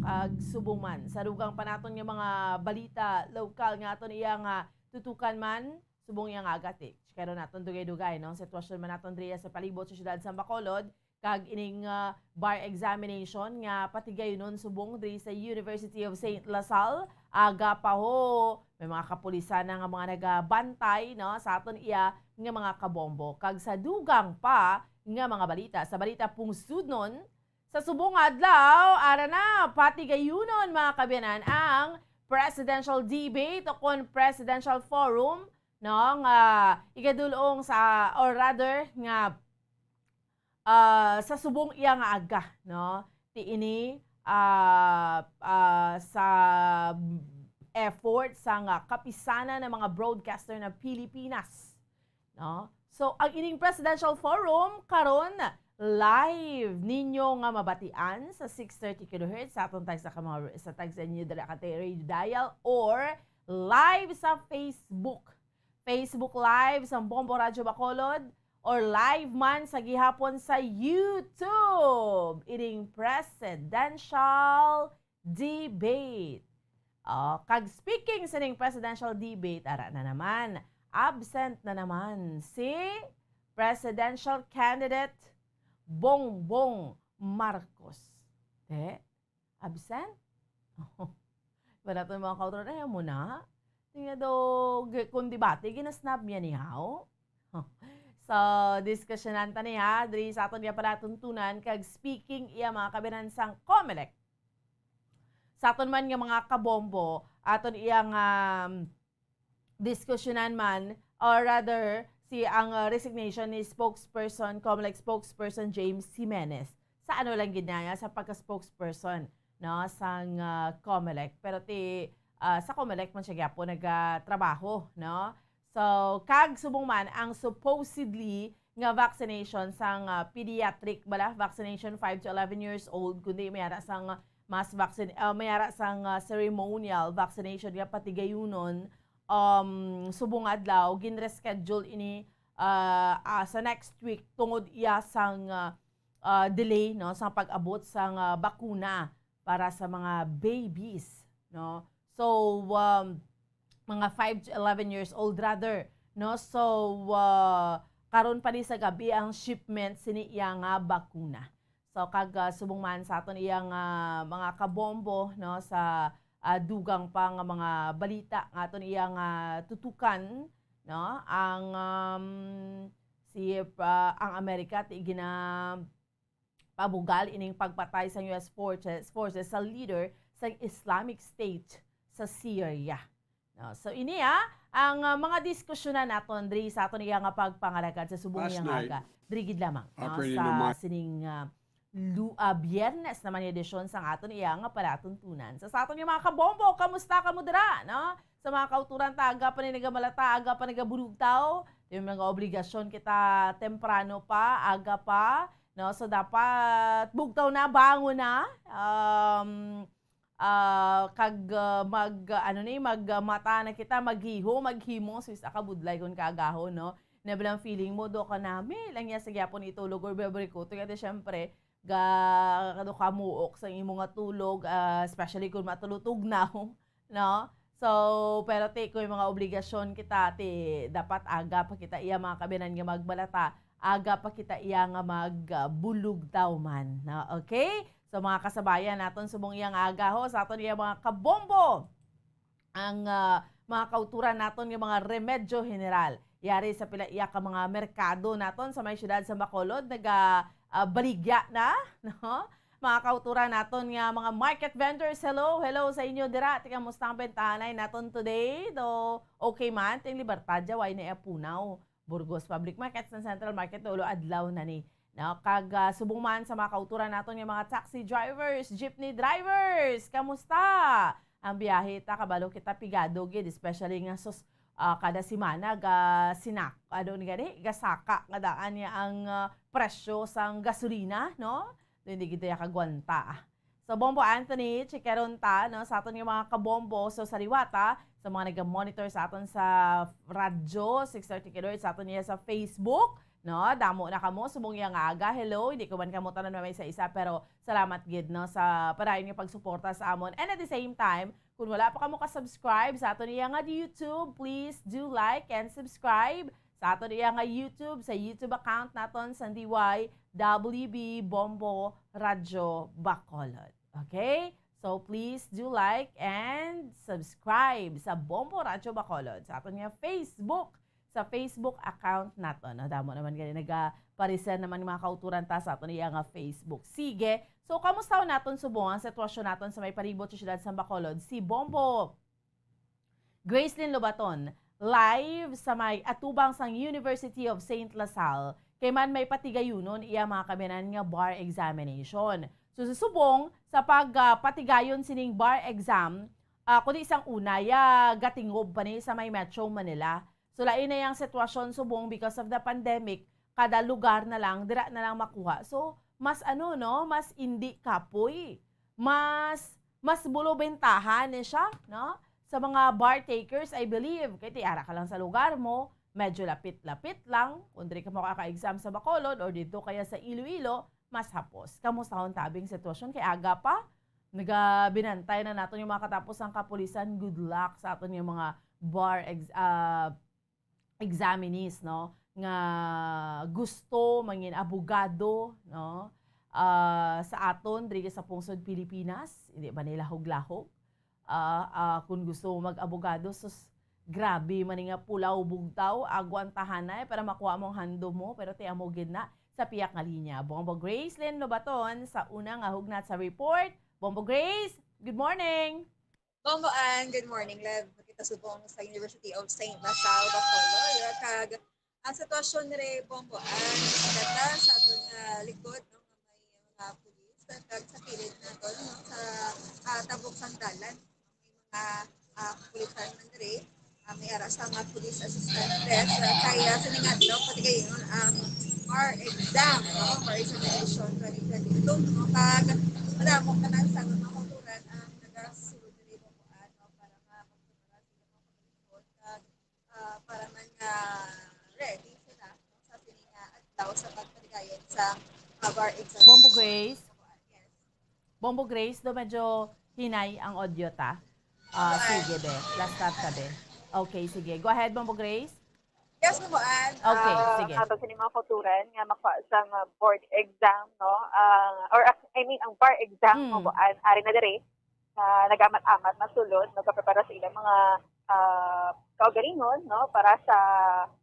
Kag subong man, sa dugang pa naton nga mga balita lokal nga aton iya nga tutukan man, subong iya nga agati. Pero naton dugay-dugay, no? Sitwasyon man naton diriya sa palibot sa siyudad sa Bacolod, kag ining, ah, bar examination nga patigayunon subong diri sa University of Saint La Salle, aga pa ho, may mga kapulisan na nga mga nagabantay, no, sa aton iya nga mga kabombo. Kag sa dugang pa nga mga balita, sa balita pungsudnon, sa subong nga adlaw, ara na, patigayunon, mga kaabyanan, ang presidential debate o kon presidential forum, no, nga igadulong sa, or rather, nga, ah, sa subong iya nga aga, no? Ti ini, ah, ah, sa effort sang, ah, Kapisanan ng mga Broadcaster ng Pilipinas, no? So, ang ining presidential forum karon live ninyo nga mabatian sa six thirty kilohertz sa aton tagsa ka mga, sa tagsa inyo dala ka radio dial, or live sa Facebook. Facebook Live sang Bombo Radyo Bacolod, or live man sa gihapon sa YouTube, ining presidential debate. Oh, kag speaking sining presidential debate, ara na naman, absent na naman si presidential candidate Bongbong Marcos. Te, absent? Wala to mga kauturan, ayaw mo na. Tingnan daw, gi-, kung debate, ginasnab niya ni Hao. So, diskusyonan ta niya, diri sa aton nga palatuntunan, kag speaking iya mga kabinan sang Comelec. Sa aton man nga mga kabombo, aton iyang, um, diskusyonan man, or rather, si ang, uh, resignation ni spokesperson, Comelec spokesperson James Jimenez. Sa ano lang gid niya, sa pagka-spokesperson, no, sang, uh, Comelec. Pero ti, uh, sa Comelec man siya gyapon nagatrabaho, no? So, kag subong man ang supposedly nga vaccination sang, ah, pediatric bala, vaccination five to eleven years old, kundi may ara sang mass vaccine, ah, may ara sang, ah, ceremonial vaccination nga patigayunon um, subong nga adlaw, ginreschedule ini, ah, ah, sa next week tungod iya sang, ah, ah, delay, no, sa pag-abot sang, ah, bakuna para sa mga babies, no? So, um, mga five to eleven years old rather, no? So, ah, karon pa ni sa gabi ang shipment sini iya nga bakuna. So, kag, ah, subong man sa aton iyang, ah, mga kabombo, no, sa, ah, dugang pa nga mga balita nga aton iyang, ah, tutukan, no, ang, um, si, ah, ang Amerika ti gina pabugal ining pagpatay sang U S forces, forces sa leader sang Islamic State sa Syria. No, so ini, ah, ang, ah, mga diskusyonan naton diri sa aton iya nga pagpangalagad sa subong Last iyang night. Aga. Diri gid lamang, no, April sa naman. sining, ah, lu-, ah, Biyernes naman nga edisyon sang aton iya nga palatuntunan. Sa, sa aton nga mga kabombo, kamusta kamo dira, no? Sa mga kauturan ta, aga pa ni nagamalata, aga pa nagabulugtaw, yung mga obligasyon kita temprano pa, aga pa, no? So dapat bugtaw na, bangon na. Um, ah, kag, ah, mag, ah, ano ni, mag, ah, mata na kita, maghiho, maghimo, sus, aka budlay kon kaagahon, no? Na bilang feeling mo, do ka na, may lang niya sa gyapon itulog or bebre ko. Kaya syempre, ga, do ka muok sa imo nga tulog, ah, especially kung matulutugnaw, no? So, pero ti, kung may mga obligasyon kita, ti, dapat aga pa kita iya mga kabinan nga magbalata, aga pa kita iya nga mag, ah, bulugtaw man, no? Okay? So, mga kasabayan naton, subong iyang aga ho, sa aton iya mga kabombo, ang, ah, mga kauturan naton nga mga remedyo general. Yari sa pila iya ka mga merkado naton sa may siyudad sa Bacolod, naga, ah, baligya na, no? Mga kauturan naton nga mga market vendors, hello, hello sa inyo dira. Ti, kamusta ang bentahanay naton today? Do, okay man, ting Libertad, Jaway na Punaw. Burgos Public Market sa Central Market, ulo adlaw na ni. No, kag, ah, subong man sa mga kauturan naton nga mga taxi drivers, jeepney drivers, kamusta? Ang biyahe ta, kabalo kita pigado gid, especially nga sus, ah, kada semana ga sinak, ano ni gani, gasaka nga daan niya ang, ah, presyo sang gasolina, no? Do, hindi gid ya kagwanta, ah. So, Bombo Anthony, chikaron ta, no, sa aton nga mga kabombo. So, sa liwata, sa mga nag-monitor sa aton sa radyo, six thirty kilohertz, sa aton niya sa Facebook, no, damo na kamo, subong iya nga aga. Hello, hindi ko man kamo tanan mamay sa isa, pero salamat gid, no, sa padayon nga pagsuporta sa amon. And at the same time, kung wala pa kamo ka-subscribe sa aton iya nga YouTube, please do like and subscribe sa aton iya nga YouTube, sa YouTube account naton sa D Y W B Bombo Radyo Bacolod. Okay? So, please do like and subscribe sa Bombo Radyo Bacolod, sa aton nga Facebook, sa Facebook account naton. No, damo naman gani nagapareser naman mga kauturan ta sa aton iya nga Facebook. Sige. So, kamusta naton subong ang sitwasyon naton sa may palibot sa siyudad sa Bacolod? Si Bombo Gracelyn Lobaton, live sa may atubang sang University of Saint La Salle, kay man may patigayunon iya mga kabiyanan nga bar examination. So, sa subong sa pag, ah, patigayon sining bar exam, ah, kundi sang una, ya gatingob pa ni sa may Metro Manila. So, lain na yang sitwasyon subong because of the pandemic, kada lugar na lang, dira na lang makuha. So, mas ano, no, mas indi kapoy, mas, mas bulo bentahan ni siya, no? Sa mga bar takers, I believe, kay ti ara ka lang sa lugar mo, medyo lapit-lapit lang, kung diri ka makaka-exam sa Bacolod or dito kaya sa Iloilo, mas hapos. Kamusta ang tabing sitwasyon? Kay aga pa, nagabinantay na naton yung mga katapos ang kapulisan. Good luck sa aton yung mga bar ex-, ah, examinees, no, nga gusto mangin abogado, no, ah, sa aton diri sa pungsod Pilipinas, hindi ba nila hog-lahog? Ah, ah, kung gusto mo mag-abogado, sus, grabe man nga pulaw bugtaw, agwantahanay para makuha mo ang handom mo, pero ti amo gid na sa piyak nga linya. Bombo Gracelyn Lobaton sa una nga hugnat sa report. Bombo Grace, good morning! Bombo Ann, good morning. Live kita subong sa University of Saint La Salle, Bacolod. Kag ang sitwasyon ni Bombo Ann, kita sa aton nga likod, no, nga may mga pulis, kag sa kilid naton, no, sa, ah, tabok sang dalan, may mga, ah, kapulisan man diri. Ah, may ara sa mga police assistant desk, ah, kaya sa ningadlaw, pati kayo ang bar exam, no, for examination twenty twenty-two, no, kag madamo ka na sa mga kauturan ang nagasulod diri, Bombo Ann, no, para nga magpatuloy sila mga paglikod. sa, ah, bar exam. Bombo Grace? Yes. Bombo Grace, do medyo hinay ang audio ta. Ah, sige, be. Last stop ka, be. Okay, sige. Go ahead, Bombo Grace. Yes, Bombo Ann. Okay, ah, sige. Ato sa mga kauturan nga makuha sang, ah, board exam, no? Ah, or, ah, I mean, ang bar exam, mm, Bombo Ann, ari na diri, ah, nagamat-amat na sulod, nagaprepara sa ilang mga, ah, kaugalingon, no? Para sa,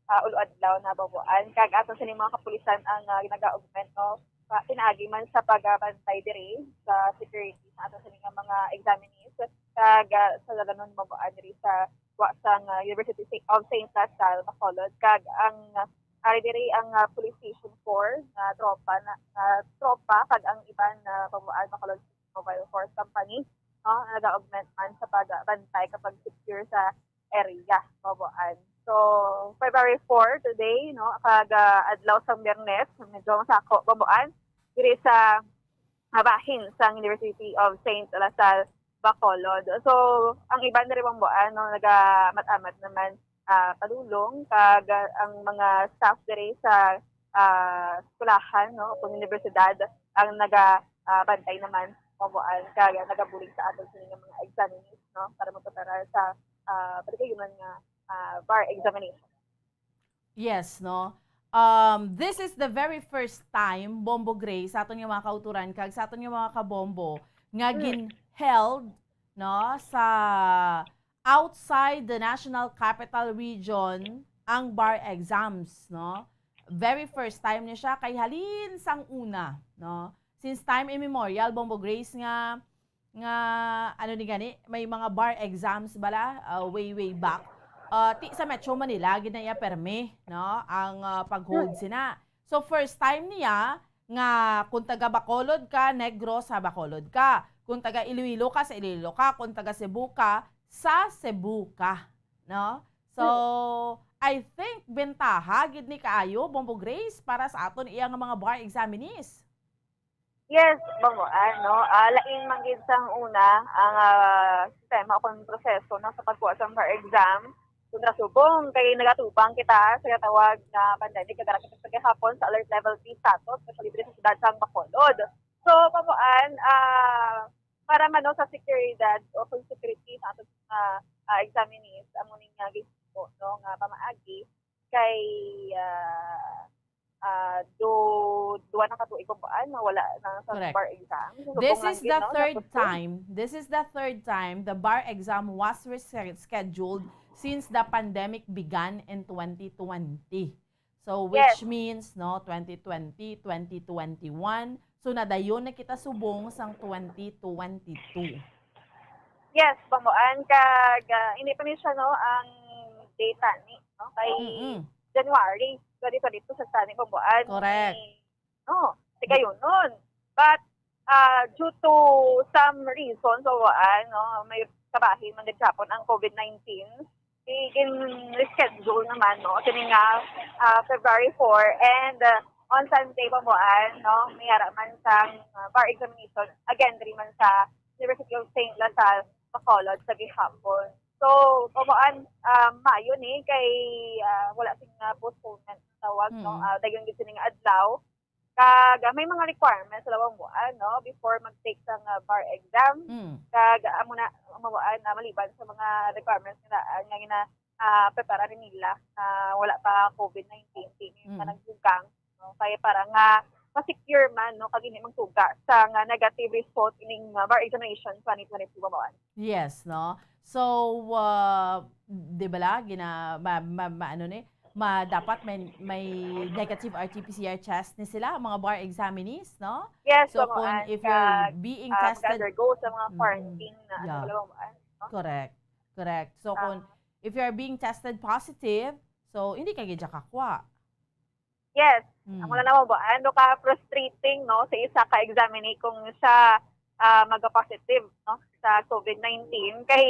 ah, ulo adlaw na, Bombo Ann. Kag ato sa mga kapulisan ang, ah, nag-augment, no? Pa-, pinaagi man sa pagbantay diri sa security sa ato sa mga, mga examinees. Kag, ah, sa lalanon, Bombo Ann, diri sa wa sang, ah, University of Saint La Salle, Bacolod, kag ang, ah, ari diri ang, ah, Police Station four nga tropa na, ah, tropa kag ang iban na Bombo Ann Bacolod Mobile Force Company, no, nag-augment man sa pagbantay kag pag-secure sa area, Bombo Ann. So, February four, today, no, kag, ah, adlaw sang Biyernes, medyo masako, Bombo Ann, diri sa, ah, bahin sang University of Saint La Salle, Bacolod. So, ang iban diri, Bombo Ann, no, nagamat-amat naman, ah, padulong, kag, ah, ang mga staff diri sa, ah, eskwelahan, no, kung universidad, ang naga, ah, bantay naman, Bombo Ann, kag nagabulig sa aton sini nga mga examinees, no, para magprepara sa, ah, paligayunan nga, ah, bar examination. Yes, no? Um, this is the very first time, Bombo Grace, sa aton nga mga kauturan, kag sa aton nga mga kabombo, nga, mm, gin-held, no, sa outside the National Capital Region ang bar exams, no? Very first time ni siya, kay halin sang una, no? Since time immemorial, Bombo Grace, nga nga, ano ni gani, may mga bar exams bala, ah, way, way back. Ah, ti sa Metro Manila, gid na iya permi, no? Ang, ah, pag-hold sina. So, first time niya nga kung taga Bacolod ka, Negros, sa Bacolod ka. Kung taga Iloilo ka, sa Iloilo ka. Kung taga Cebu ka, sa Cebu ka, no? So, I think bentaha gid ni kaayo, Bombo Grace, para sa aton iya nga mga bar examinees. Yes, Bombo Ann, no? Ah, lain man gid sang una ang, ah, sistema o kon proseso, no, sa pagkuha sang bar exam kontra subong kay nagatubang kita sa ginatawag nga pandemic, kag ara kita sa gihapon sa alert level three status, especially diri sa siyudad sang Bacolod. So, Bombo Ann, ah, para man, no, sa seguridad o kon security sa aton, ah, ah, examinees, amo ni nga ginhimo, no, nga pamaagi kay, ah, ah, do-, duwa na ka tuig, Bombo Ann, nga wala na sa, correct, bar exam. So, this is the third time, this is the third time the bar exam was rescheduled since the pandemic began in twenty twenty. So, which, yes, means, no, twenty twenty, twenty twenty-one. So, nadayon na kita subong sang twenty twenty-two. Yes, Bombo Ann, kag, ah, hindi pa ni siya, no, ang data ni, no, kay, mm-mm, January twenty twenty-two sa tani, Bombo Ann. Correct. Ni, no, si kayunon. But, ah, due to some reasons, Bombo Ann, no, may kabahin man gid gihapon ang COVID nineteen. Gin-reschedule naman, no, kini nga, ah, February four, and, ah, on Sunday, Bombo Ann, no, may ara man sang, ah, bar examination, again, diri man sa University of Saint La Salle, Bacolod, sa gihapon. So, Bombo Ann, ah, maayo ni kay, ah, wala sing, ah, postponement ang tawag, no? Mm. Ah, dayon gid sini nga adlaw. Kag, ah, may mga requirements sila, Bombo Ann, no, before mag-take sang, ah, bar exam. Mm. Kag, ah, amo na, Bombo Ann, na maliban sa mga requirements nila, ah, nga gina-, ah, prepara rin nila, ah, wala pa COVID nineteen, kini, mm, nga nagdugang, no? Kaya para nga ma-secure man, no, kag hindi magtuga sa nga negative result ining, ah, bar examination twenty twenty-two, Bombo Ann. Yes, no? So, ah, di ba la, gina-, ma-, ma-, ma-, ano ni, ma-, dapat may, may negative R T P C R test ni sila, mga bar examinees, no? Yes, so, Bombo Ann, kung if you're, kag, being, ah, tested, mag-undergo sa mga, mm-mm, quarantine na, ano, yeah, wala, Bombo Ann, no? Correct. Correct. So, ah, kung if you're being tested positive, so, hindi ka gid siya kakwa. Yes. Mm. Amo na naman ba? Ano ka frustrating, no, sa isa ka examinee kung siya, ah, maga-positive, no, sa COVID nineteen. Kay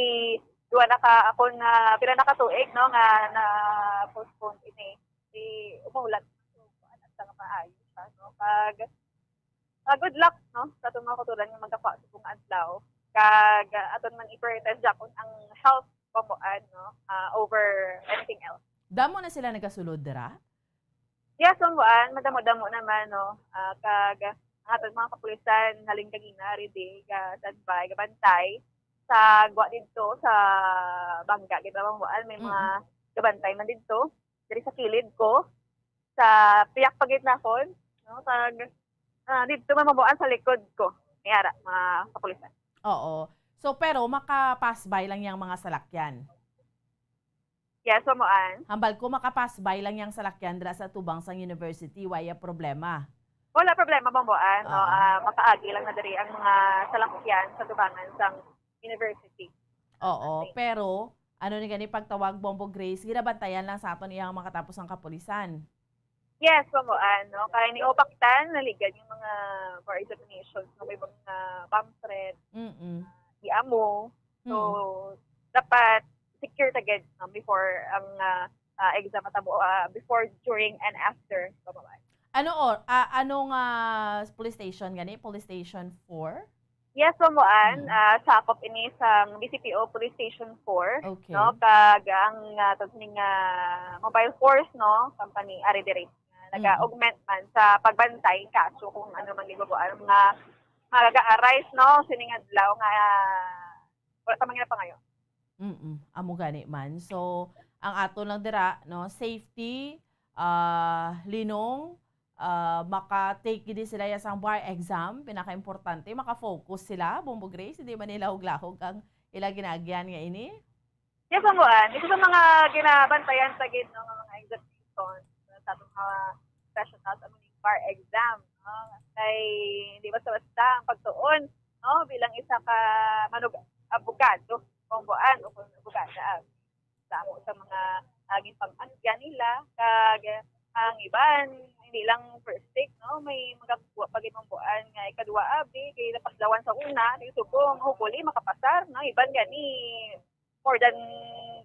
duwa na ka, ako na, pila na ka tuig, no, nga na-postpone ini. Di umulat. So, kuan, sa nga maayo siya, no? Kag, ah, good luck, no, sa atong mga kauturan nga magkakwa subong adlaw. Kag, ah, aton man i-prioritize gyapon ang health, Bombo Ann, no, ah, over anything else. Damo na sila nagasulod dira? Yes, Ma'am Buan, madamo-damo naman, no? Ah, kag ang aton mga kapulisan, halin kagina, ready, ga standby, gabantay sa gwa didto, sa bangga, gid, Ma'am Buan, may mga Mm. gabantay man didto, diri sa kilid ko, sa piyak pa gid nakon, no? Kag, ah, didto, Ma'am Buan, sa likod ko, may ara, mga kapulisan. Oo. So, pero maka-pass by lang yang mga salakyan? Yes, Ma'am Buan. Hambal ko, maka-pass by lang yang salakyan dira sa tubang sang university, wala problema. Wala problema, Ma'am Buan, no? Oo. Ah, makaagi lang na diri ang mga salakyan sa tubangan sang university. Oo, Okay. Pero ano ni gani pagtawag, Bombo Grace, ginabantayan lang sa aton iyang makatapos ang kapulisan. Yes, Ma'am Buan, no? Kay ni Opaktan, naligad yung mga bar examinations, no? May mga pamphlet, Mm-mm. di amo. So, Mm. dapat secure ta gid, no, before ang, ah, ah, exam matabo, ah, before, during, and after, Ma'am Buan. Ano or, ah, ano nga police station gani? Police Station four? Yes, Ma'am Buan. Mm. Ah, sakop ini sang B C P O Police Station four, Okay. no? Kag ang, ah, tawag sini nga mobile force, no, company, ari diri. Ah, Mm. nag-augment man sa pagbantay kaso kung ano man gid, Ma'am Buan, ang mga, mga ga-arise, no, sining adlaw nga, ah, wala pa man ginapangayo. Mm, amo gani man. So, ang ato lang dira, no, safety, ah, linong, ah, maka-take gid sila ya sang bar exam, pinaka-importante, maka-focus sila, Bombo Grace, hindi man nila huglahog ang ila ginaagyan nga ini. Yes, Ma'am Buan. Isa sa mga ginabantayan sa gid, no, nga mga examination sa atong mga professionals, amo ning bar exam, no? Kay hindi basta-basta ang pagtuon, no, bilang isa ka manug-, abogado, Ma'am Buan, o kung abogada, sa amo sa mga, ah, ginpang-agyan nila, kag ang iban, hindi lang first take, no? May magakuha pa gid, Ma'am Buan, nga ikaduha abi, kay napaslawan sa una, di subong, hopefully, makapasar, no? Iban gani, more than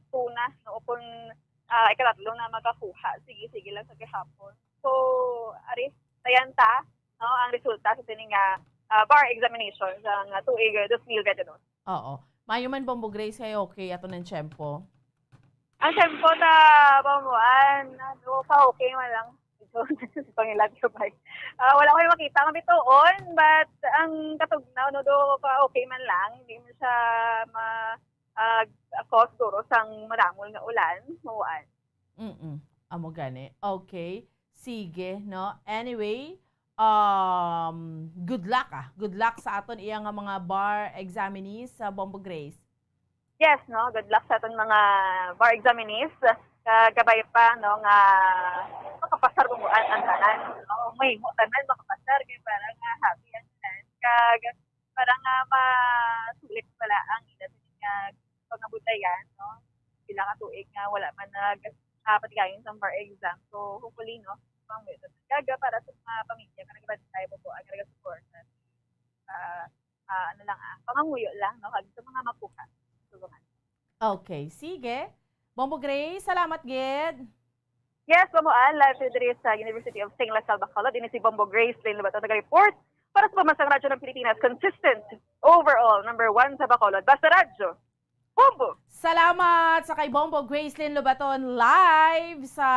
two na, no? O kung, ah, ikatatlo na makakuha, sige, sige lang sa gihapon. So, ari, tayan ta, no, ang resulta sa sini nga, ah, bar examination sa nga tuig, ah, dos mil bente dos. Oo. Maayo man, Bombo Grace, kay okay ato ng tiyempo. Ang tiyempo ta, Bombo Buan, ano, pa-okay man lang. Ito, pangilad ka ba? Ah, wala ko yung makita nga bituon, but ang katugnaw, no, do pa-okay man lang. Hindi mo siya ma-, ah, cause duro sang madamol nga ulan, Ma'am Buan. Mm-mm. Amo gani. Okay. Sige, no? Anyway, um, good luck, ah. Good luck sa aton iya nga mga bar examinees sa Bombo Grace. Yes, no? Good luck sa aton mga bar examinees. Kagabay pa, no, nga makapasar mo ang, ang tanan, no? Mahimo tanan makapasar, kay para nga happy ang tanan. Kag para nga masulit pala ang ila sa nga pangabudlayan, no? Pila ka tuig nga wala man nag, ah, patigayon sa bar exam. So, hopefully, no, pang gaga para sa mga pamilya nga nagabantay mo po ang nagasuporta. Ah, ah, ano lang, ah, panganguyo lang, no? Kag sa mga makuha. Tulungan. Okay, sige. Bombo Grace, salamat gid. Yes, Bombo Buan, live to diri sa University of Saint La Salle, Bacolod. Ini si Bombo Grace Lynn Lobato, nag-report para sa Pamansang Radyo ng Pilipinas, consistent, overall, number one sa Bacolod. Basta Radyo, Bombo! Salamat sa kay Bombo Grace Lynn Lobaton, live sa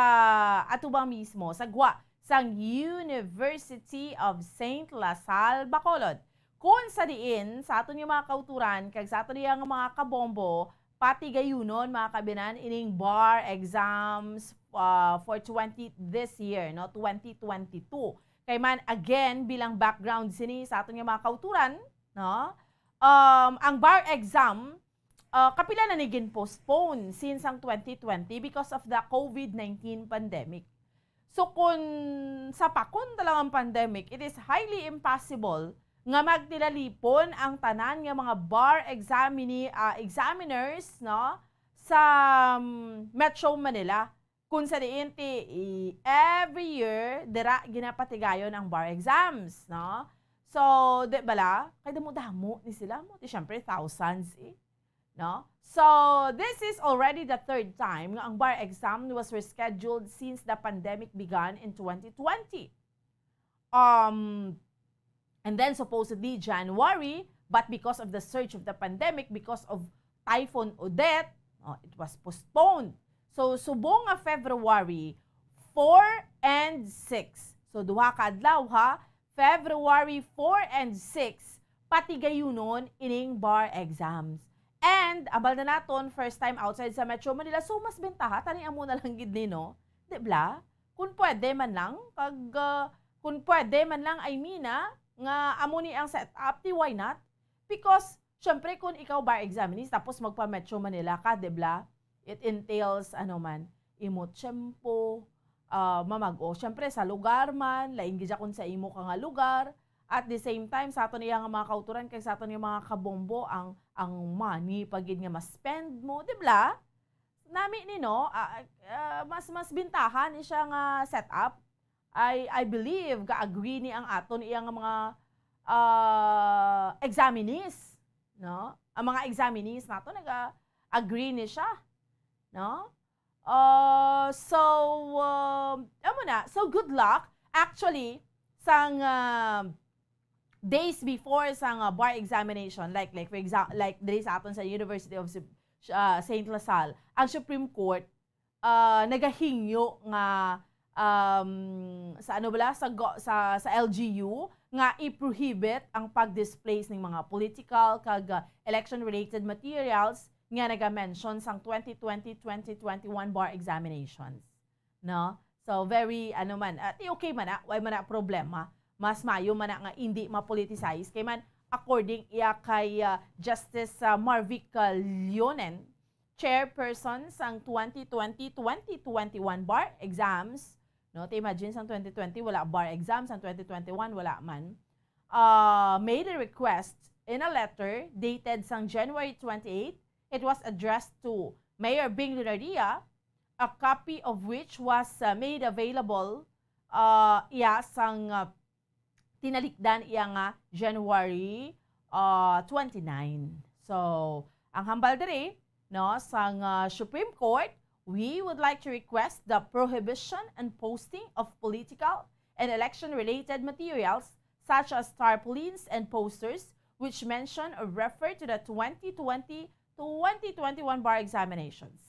atubang mismo, sa gwa sang University of Saint La Salle, Bacolod. Kung sa diin, sa aton nga mga kauturan, kag sa aton nga mga kabombo, patigayunon, mga kabinan, ining bar exams, ah, for twenty, this year, no, twenty twenty-two. Kay man, again, bilang background sini sa aton nga mga kauturan, no, um, ang bar exam, ah, kapila na ni gin-postpone since ang twenty twenty because of the COVID nineteen pandemic. So, kun sa pakon talaga ang pandemic, it is highly impossible nga magtilalipon ang tanan nga mga bar examini-, ah, examiners, no, sa, um, Metro Manila. Kung sa diin ti, i-, every year, dira ginapatigayon ang bar exams, no? So, di bala? Kay damo-damo ni sila mo. Di, syempre, thousands, eh. No? So, this is already the third time nga ang bar exam was rescheduled since the pandemic began in twenty twenty. Um, and then supposedly January, but because of the surge of the pandemic, because of Typhoon Odette, oh, it was postponed. So, subong nga February, four and six. So, duha ka adlaw, ha? February four and six, patigayunon ining bar exams. And, ambal na naton, first time outside sa Metro Manila. So, mas bentaha, tani amo na lang gid ni, no? Di bla? Kung pwede man lang, kag, ah, kung pwede man lang, I mean, ah, nga amo ni ang setup, di why not? Because, syempre, kung ikaw bar examinee, tapos magpa-Metro Manila ka, di bla? It entails, ano man, imo tiyempo, ah, mamag-o. Syempre, sa lugar man, lain gid siya kung sa imo ka nga lugar. At the same time, sa aton iya nga mga kauturan, kay sa aton nga mga kabombo, ang, ang money pa gid nga ma-spend mo, di bla? Nami ni, no? Ah, ah, mas, mas bintahan ni siya nga setup. I, I believe, ga-agree ni ang aton iya nga mga, ah, examinees, no? Ang mga examinees nato naga-agree ni siya, no? Uh, so, um, amo na. So, good luck. Actually, sang, um, days before sang, uh, bar examination, like, like, for example, like, diri sa aton sa University of Sib-, uh, Saint La Salle, ang Supreme Court, uh, nagahingyo nga, um, sa ano bala, sa go-, sa, sa L G U, nga i-prohibit ang pag-displace ning mga political kag, uh, election-related materials nga naga-mention sang twenty twenty, twenty twenty-one bar examinations. No? So, very, ano man, at okay man na, way man na problema. Mas mayo man na nga hindi ma-politicize. Kay man, according iya kay, uh, Justice, uh, Marvic, uh, Leonen, chairperson sang twenty twenty, twenty twenty-one bar exams, no? Te imagine sang twenty twenty, wala bar exams, sang twenty twenty-one, wala man. Uh, made a request in a letter dated sang January twenty-eight. It was addressed to Mayor Bing Lunaria, a copy of which was, uh, made available, uh, iya sang, uh, tinalikdan iya nga January, uh, twenty-nine. So, ang hambal diri, no, sang, uh, Supreme Court, we would like to request the prohibition and posting of political and election-related materials such as tarpaulins and posters which mention or refer to the twenty twenty, twenty twenty-one bar examinations.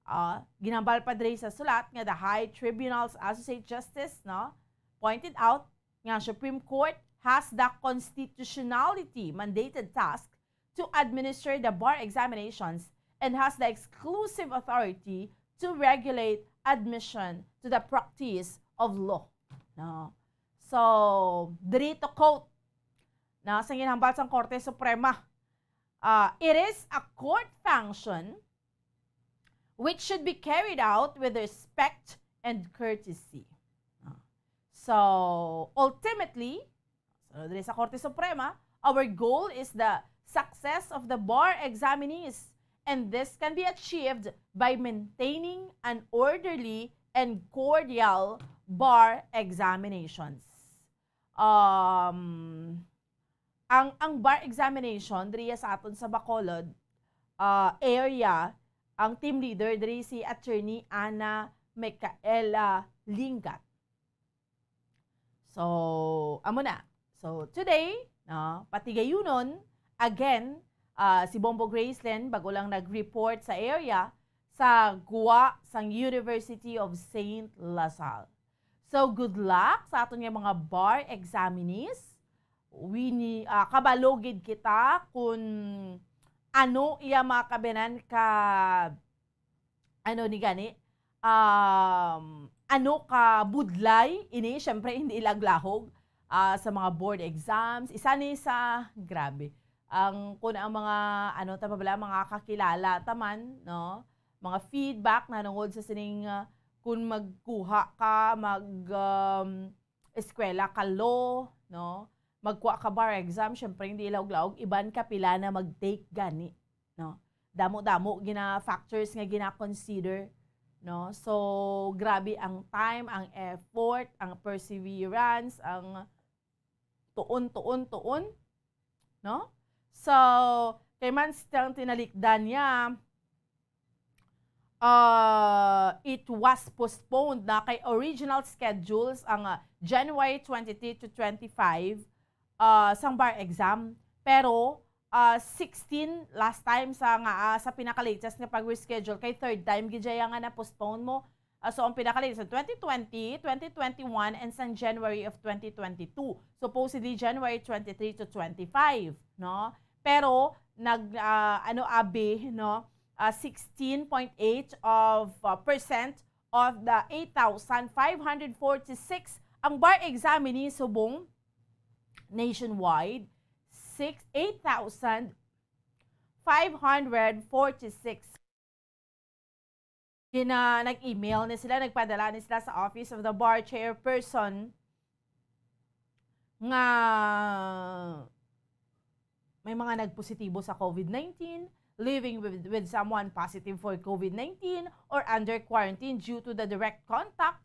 Ah, ginhambal pa diri sa sulat nga the High Tribunal's Associate Justice, no, pointed out nga Supreme Court has the constitutionality mandated task to administer the bar examinations and has the exclusive authority to regulate admission to the practice of law. No? So, diri to quote, na sa ginhambal sang Korte Suprema, ah, "It is a court function which should be carried out with respect and courtesy." Ah. So, ultimately, so, diri sa Korte Suprema, our goal is the success of the bar examinees, and this can be achieved by maintaining an orderly and cordial bar examinations. Um, ang, ang bar examination diri sa aton sa Bacolod, ah, area, ang team leader diri si Attorney Ana Micaela Lingat. So, amo na. So, today, no, patigayunon, again, ah, si Bombo Gracelyn, bago lang nag-report sa area, sa GUA sang University of Saint La Salle. So, good luck sa aton nga mga bar examinees. We ni-, ah, kabalo gid kita kung ano iya mga kabiyanan ka, ano ni gani, um, ano ka budlay ini, syempre, hindi laglahog, ah, sa mga board exams. Isa ni sa, grabe, ang, kung ang mga, ano, ta pa bala, mga kakilala ta man, no? Mga feedback na nungod sa sining, ah, kung magkuha ka, mag, um, eskwela ka law, no? Magkuha ka bar exam, syempre, hindi laog-laog, iban ka pila na mag-take gani, no? Damo-damo gina factors nga gina-consider, no? So, grabe ang time, ang effort, ang perseverance, ang tuon, tuon, tuon, no? So, kay man siyang tinalikdan niya, uh, it was postponed na kay original schedules ang, uh, January twenty-three to twenty-five, uh, sang bar exam. Pero, uh, sixteen last time sa nga, uh, sa pinaka-latest nga pag-reschedule, kay third time gid siya nga na-postpone mo. Ah, so, ang pinakalit sa twenty twenty, twenty twenty-one, and sa January of twenty twenty-two. Supposedly, January twenty-three to twenty-five, no? Pero, nag, ah, ano, abi, no? Ah, sixteen point eight of, ah, percent of the eight thousand five hundred forty-six ang bar examinee subong nationwide, six, eight thousand five hundred forty-six. Gina-, nag-email ni sila, nagpadala ni sila sa office of the bar chairperson nga may mga nagpositibo sa COVID nineteen, living with, with someone positive for COVID nineteen, or under quarantine due to the direct contact.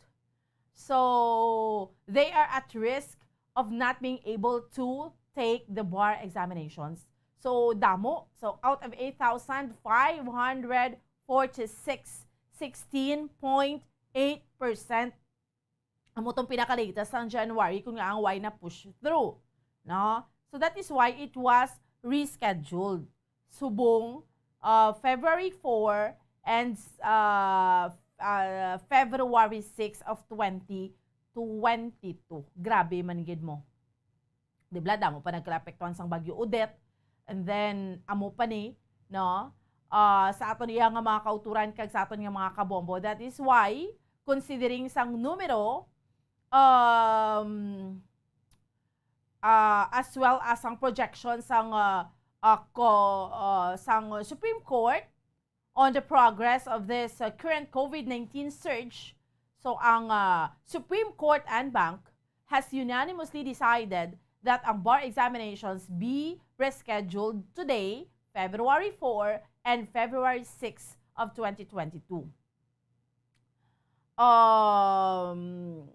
So, they are at risk of not being able to take the bar examinations. So, damo. So, out of eight thousand five hundred forty-six, sixteen point eight percent amo tong pinaka-latest sang January kung nga ang why na push through, no? So, that is why it was rescheduled subong, uh, February four and, uh, uh, February six of twenty twenty-two. Grabe man gid mo. Di ba, damo pa nagkaapektuhan sang Bagyo Odette. And then, amo pa ni, no? Ah, sa aton iya nga mga kauturan kag sa aton nga mga kabombo. That is why, considering sang numero, um, ah, as well as ang projection sang, ah, ah, ko, ah, sang Supreme Court on the progress of this, uh, current COVID nineteen surge. So, ang, ah, Supreme Court en banc has unanimously decided that ang bar examinations be rescheduled today, February four and February six of twenty twenty-two. Um,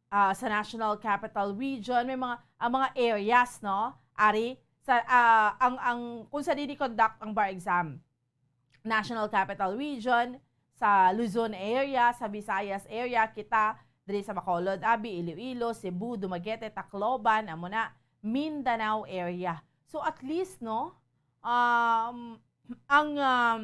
ah, sa National Capital Region, may mga, ang mga areas, no? Ari, sa, ah, ang, ang, kung sa didi conduct ang bar exam, National Capital Region, sa Luzon area, sa Visayas area, kita diri sa Bacolod, abi, Iloilo, Cebu, Dumaguete, Tacloban, amo na, Mindanao area. So, at least, no, um, ang, um,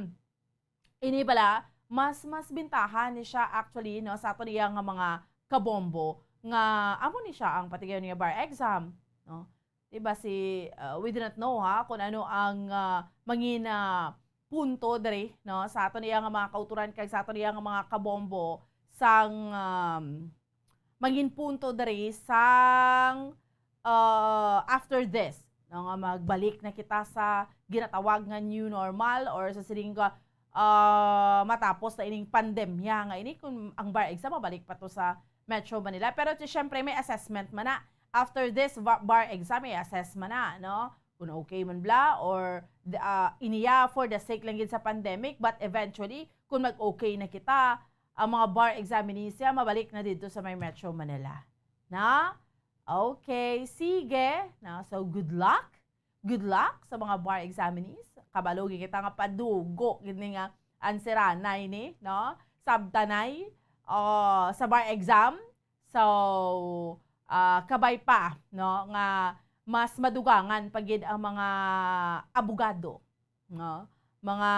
ini bala, mas, mas bintahan ni siya actually, no, sa aton iya nga mga kabombo nga amo ni siya ang patigayon nga bar exam, no? Diba, si, uh, we do not know, ha, kung ano ang, uh, mangin, uh, punto diri, no, sa aton iya nga mga kauturan kag sa aton iya nga mga kabombo sang, um, mangin punto diri sang, uh, after this, no, nga magbalik na kita sa ginatawag nga new normal or sa sining, uh, matapos na ining pandemya nga ini, kung ang bar exam mabalik pa to sa Metro Manila. Pero ti, syempre, may assessment man na. After this va-, bar exam, may assessment na, no? Kung okay man bala, or, the, ah, iniya for the sake lang gid sa pandemic, but eventually, kung mag-okay na kita, ang mga bar examinees siya, mabalik na dito sa may Metro Manila. Na? Okay, sige. Na, so, good luck. Good luck sa mga bar examinees. Kabalo gid kita nga padugo gid ni nga answeranay ni, no? Sabtanay, oh, sa bar exam. So, ah, kabay pa, no, nga mas madugangan pa gid ang mga abogado, no? Mga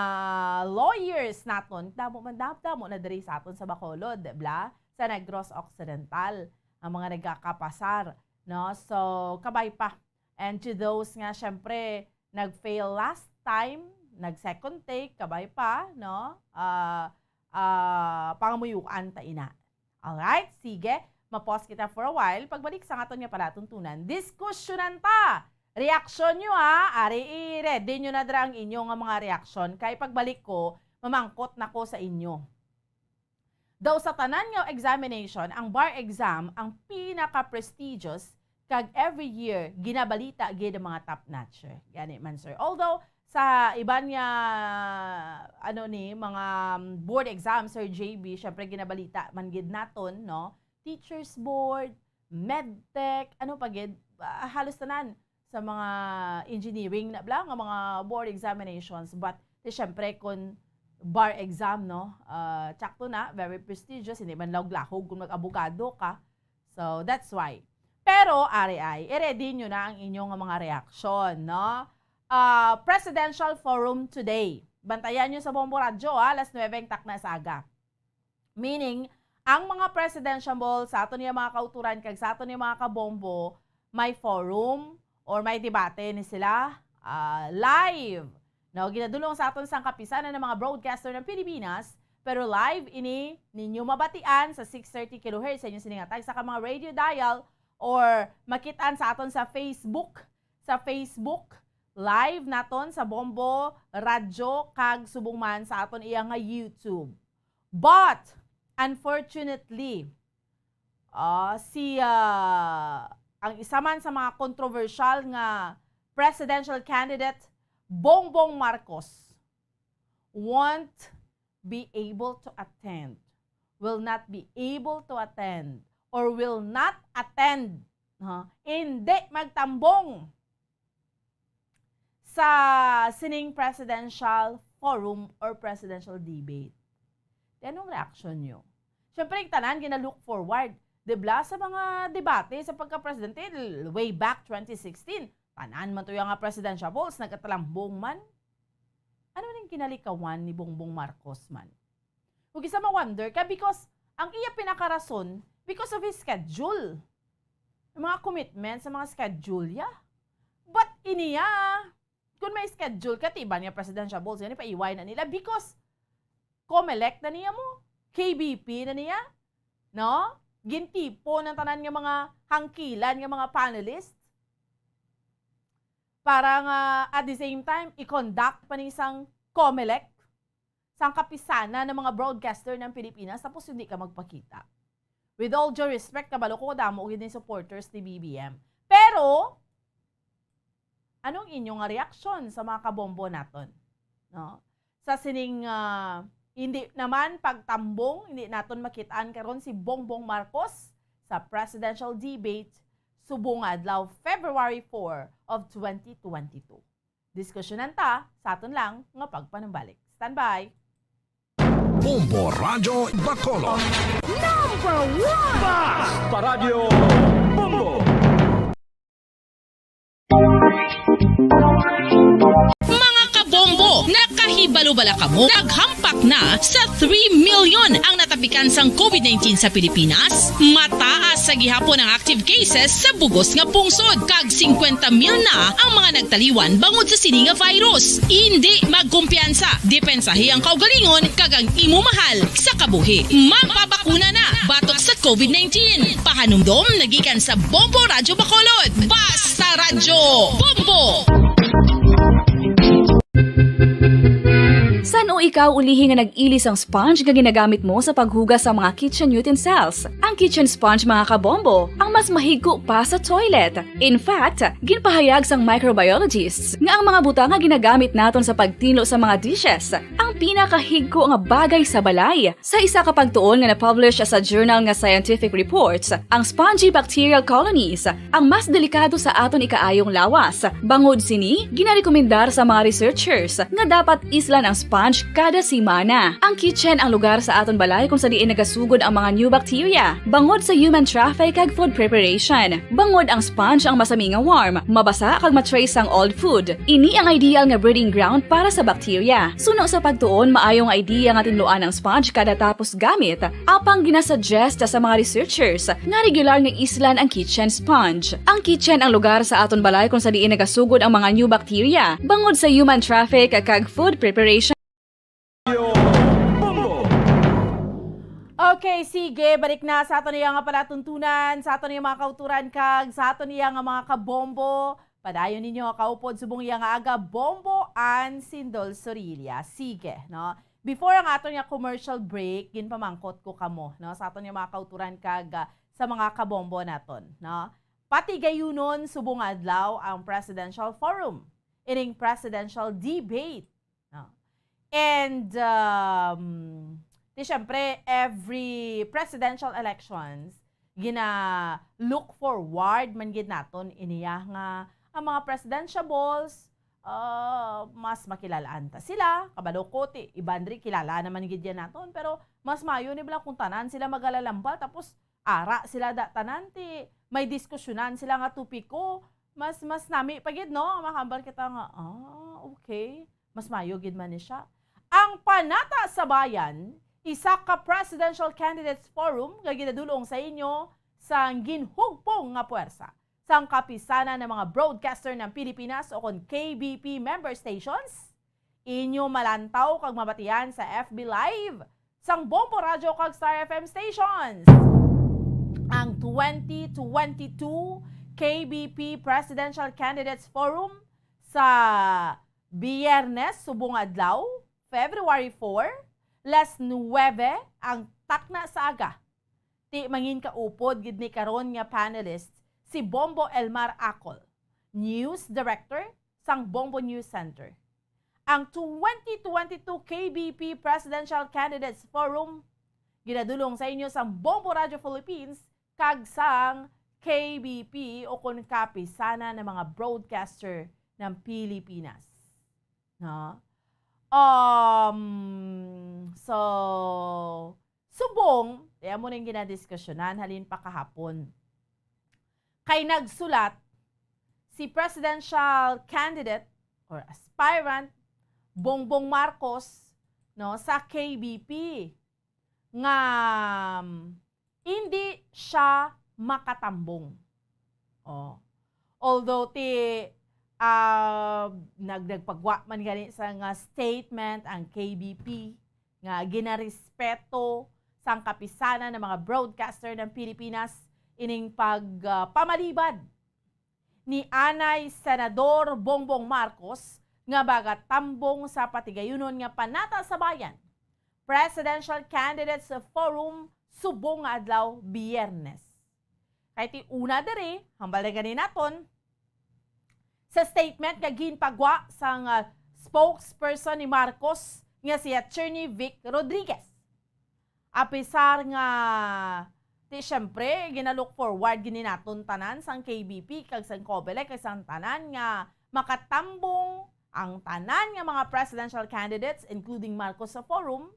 lawyers naton, damo man, damo, damo na diri sa aton sa Bacolod, di bala? Sa Negros Occidental, ang mga nagakapasar, no? So, kabay pa. And to those nga, syempre, nag-fail last time, nag-second take, kabay pa, no? Ah, ah, pangamuyuan ta ina. Alright? Sige, ma-pause kita for a while. Pagbalik sa aton nga palatuntunan, diskusyonan ta. Reaksyon nyo, ha? Ari, i-ready nyo na dira ang inyo nga mga reaksyon. Kay pagbalik ko, mamangkot na ko sa inyo. Daw sa tanan nga examination, ang bar exam ang pinaka-prestigious kag every year ginabalita gid ang mga top notcher. Gani man, sir. Although, sa iban nga, ano ni, mga, um, board exam, Sir J B, syempre ginabalita man gid naton, no? Teachers board, medtech, ano pa gid, ah, halos tanan sa mga engineering na bala nga mga board examinations. But, di syempre, kung bar exam, no? Ah, tsakto na, very prestigious, hindi man lahog-lahog kung mag-abogado ka. So, that's why. Pero, ari ay, i-ready nyo na ang inyong mga reaksyon, no? Ah, Presidential Forum today. Bantayan nyo sa Bombo Radyo, ha, alas nuebe ang takna sa aga. Meaning, ang mga presidential ball sa aton nga mga kauturan kag sa aton nga mga kabombo, may forum or may debate ni sila, ah, live. No, ginadulong sa aton sang kapisanan ng mga broadcaster ng Pilipinas, pero live ini ninyo mabatian sa six thirty kilohertz sa inyong siningatag sa ka mga radio dial or makitaan sa aton sa Facebook, sa Facebook live naton sa Bombo Radyo kag subong man sa aton iya nga YouTube. But, unfortunately, ah, si, ah, ang isa man sa mga kontrobersyal nga presidential candidate, Bongbong Marcos, won't be able to attend, will not be able to attend, or will not attend, ha? Hindi magtambong sa sining presidential forum or presidential debate. Di, anong reaksyon nyo? Siyempre, yung tanan gina-look forward. Di ba, sa mga debate sa pagka-presidente, l-, way back twenty sixteen, tanan man to yung nga presidential polls, nagkatalambong man. Ano man yung kinalikawan ni Bongbong Marcos man? Ug isa ma-wonder ka because ang iya pinakarason, because of his schedule. Ang mga commitment sa mga schedule, ya. But iniya, kung may schedule ka, tiban nga presidential polls, gani paiway na nila because Comelec na niya mo, K B P na niya, no? Gintipo ng tanan nga mga hangkilan nga mga panelists para nga at the same time, i-conduct pa ni sang Comelec, sang kapisanan ng mga broadcaster ng Pilipinas, tapos hindi ka magpakita. With all due respect, kabalo ko, damo gid ni supporters ni B B M. Pero, anong inyo nga reaksyon sa mga kabombo naton? No? Sa sining, ah, hindi naman pagtambong, hindi naton makitaan karon si Bongbong Marcos sa presidential debate subong nga adlaw, February four of twenty twenty-two. Diskusyonan ta sa aton lang nga pagpanumbalik. Standby! Bombo Radyo Bacolod. Number one! Basta Radyo Bombo! Mga kabombo, nakahibalo bala kamo? Naghampak na sa three million ang natapikan sang COVID nineteen sa Pilipinas. Mataas sa gihapon ang active cases sa bugos nga pungsod, kag singkwenta mil na ang mga nagtaliwan bangod sa sini nga virus. Indi magkumpiyansa, depensahi ang kaugalingon kag ang imo mahal sa kabuhi. Magpabakuna na batok sa COVID nineteen. Pahanumdom nagikan sa Bombo Radyo Bacolod. Basta Radyo Bombo! San-o ikaw ulihi nga nag-ili sang sponge nga ginagamit mo sa paghugas sa mga kitchen utensils? Ang kitchen sponge, mga kabombo, ang mas mahigko pa sa toilet. In fact, ginpahayag sang microbiologists nga ang mga butang nga ginagamit naton sa pagtinlo sa mga dishes ang pinakahigko nga bagay sa balay. Sa isa ka pagtuon nga na-publish sa journal nga Scientific Reports, ang spongy bacterial colonies ang mas delikado sa aton ikaayong lawas. Bangod sini, ginarekomendar sa mga researchers nga dapat islan ang sponge kada semana. Ang kitchen ang lugar sa aton balay kung sa diin nagasugod ang mga new bacteria, bangod sa human traffic kag food preparation. Bangod ang sponge ang masami nga warm, mabasa kag ma-trace ang old food. Ini ang ideal nga breeding ground para sa bacteria. Suno sa pagtuon, maayo nga idea nga tinluan ang sponge kada tapos gamit. Apang ginasuggest sa mga researchers nga regular nga islan ang kitchen sponge. Ang kitchen ang lugar sa aton balay kung sa diin nagasugod ang mga new bacteria, bangod sa human traffic kag food preparation. Okay, sige, balik na sa aton iya nga palatuntunan, sa aton iya mga kauturan, kag sa aton iya nga mga kabombo. Padayon ninyo kaupod subong iya nga aga, Bombo Ann Sindol Sorilla. Sige, no? Before ang aton nga commercial break, ginpamangkot ko kamo, no, sa aton nga mga kauturan kag, ah, sa mga kabombo naton, no? Patigayunon subong nga adlaw ang presidential forum, ining presidential debate, no? And, um, di syempre, every presidential elections, gina-look forward man gid naton iniya nga ang mga presidentiables, ah, mas makilalaan ta sila. Kabalo ko, ti, iban diri kilala naman gid yan naton, pero mas maayo ni bala kung tanan sila magalalambal, tapos ara sila da tanan, ti may diskusyonan sila nga topiko. Mas, mas nami pa gid, no? Makahambal kita nga, ah, okay. Mas maayo gid man ni siya. Ang Panata sa Bayan, Isa ka Presidential Candidates Forum nga ginadulong sa inyo sang ginhugpong nga puwersa sang Kapisanan ng mga Broadcaster ng Pilipinas o kon K B P member stations. Inyo malantaw kag mabatian sa F B Live sang Bombo Radyo kag Star F M stations. Ang twenty twenty-two K B P Presidential Candidates Forum sa Biyernes subong adlaw, February four, las nuwebe ang takna sa aga. Ti mangin kaupod gid ni karon nga panelist si Bombo Elmar Acol, News Director sang Bombo News Center. Ang twenty twenty-two K B P Presidential Candidates Forum ginadulong sa inyo sang Bombo Radio Philippines kag sang K B P o kon Kapisanan ng mga Broadcaster ng Pilipinas. No? Um, so, subong, kaya mo nang ginadiskusyonan halin pa kahapon. Kay nagsulat si presidential candidate or aspirant Bongbong Marcos, no, sa K B P nga, um, hindi siya makatambong. Oh. Although ti, ah, nag-, nagpagwa man gani sa nga statement ang K B P nga ginarespeto sang Kapisanan ng mga Broadcaster ng Pilipinas ining pag, ah, pamalibad ni anay Senador Bongbong Marcos nga magatambong sa patigayunon nga Panata sa Bayan Presidential Candidates Forum subong nga adlaw, Biyernes. Kay ti una diri, hambal na gani naton sa statement nga ginpagwa sang, ah, spokesperson ni Marcos nga si Attorney Vic Rodriguez. Apisar nga, ti, siyempre, gina-look forward gini naton tanan sang K B P kag sang Comelec kag sang tanan nga makatambong ang tanan nga mga presidential candidates, including Marcos sa forum.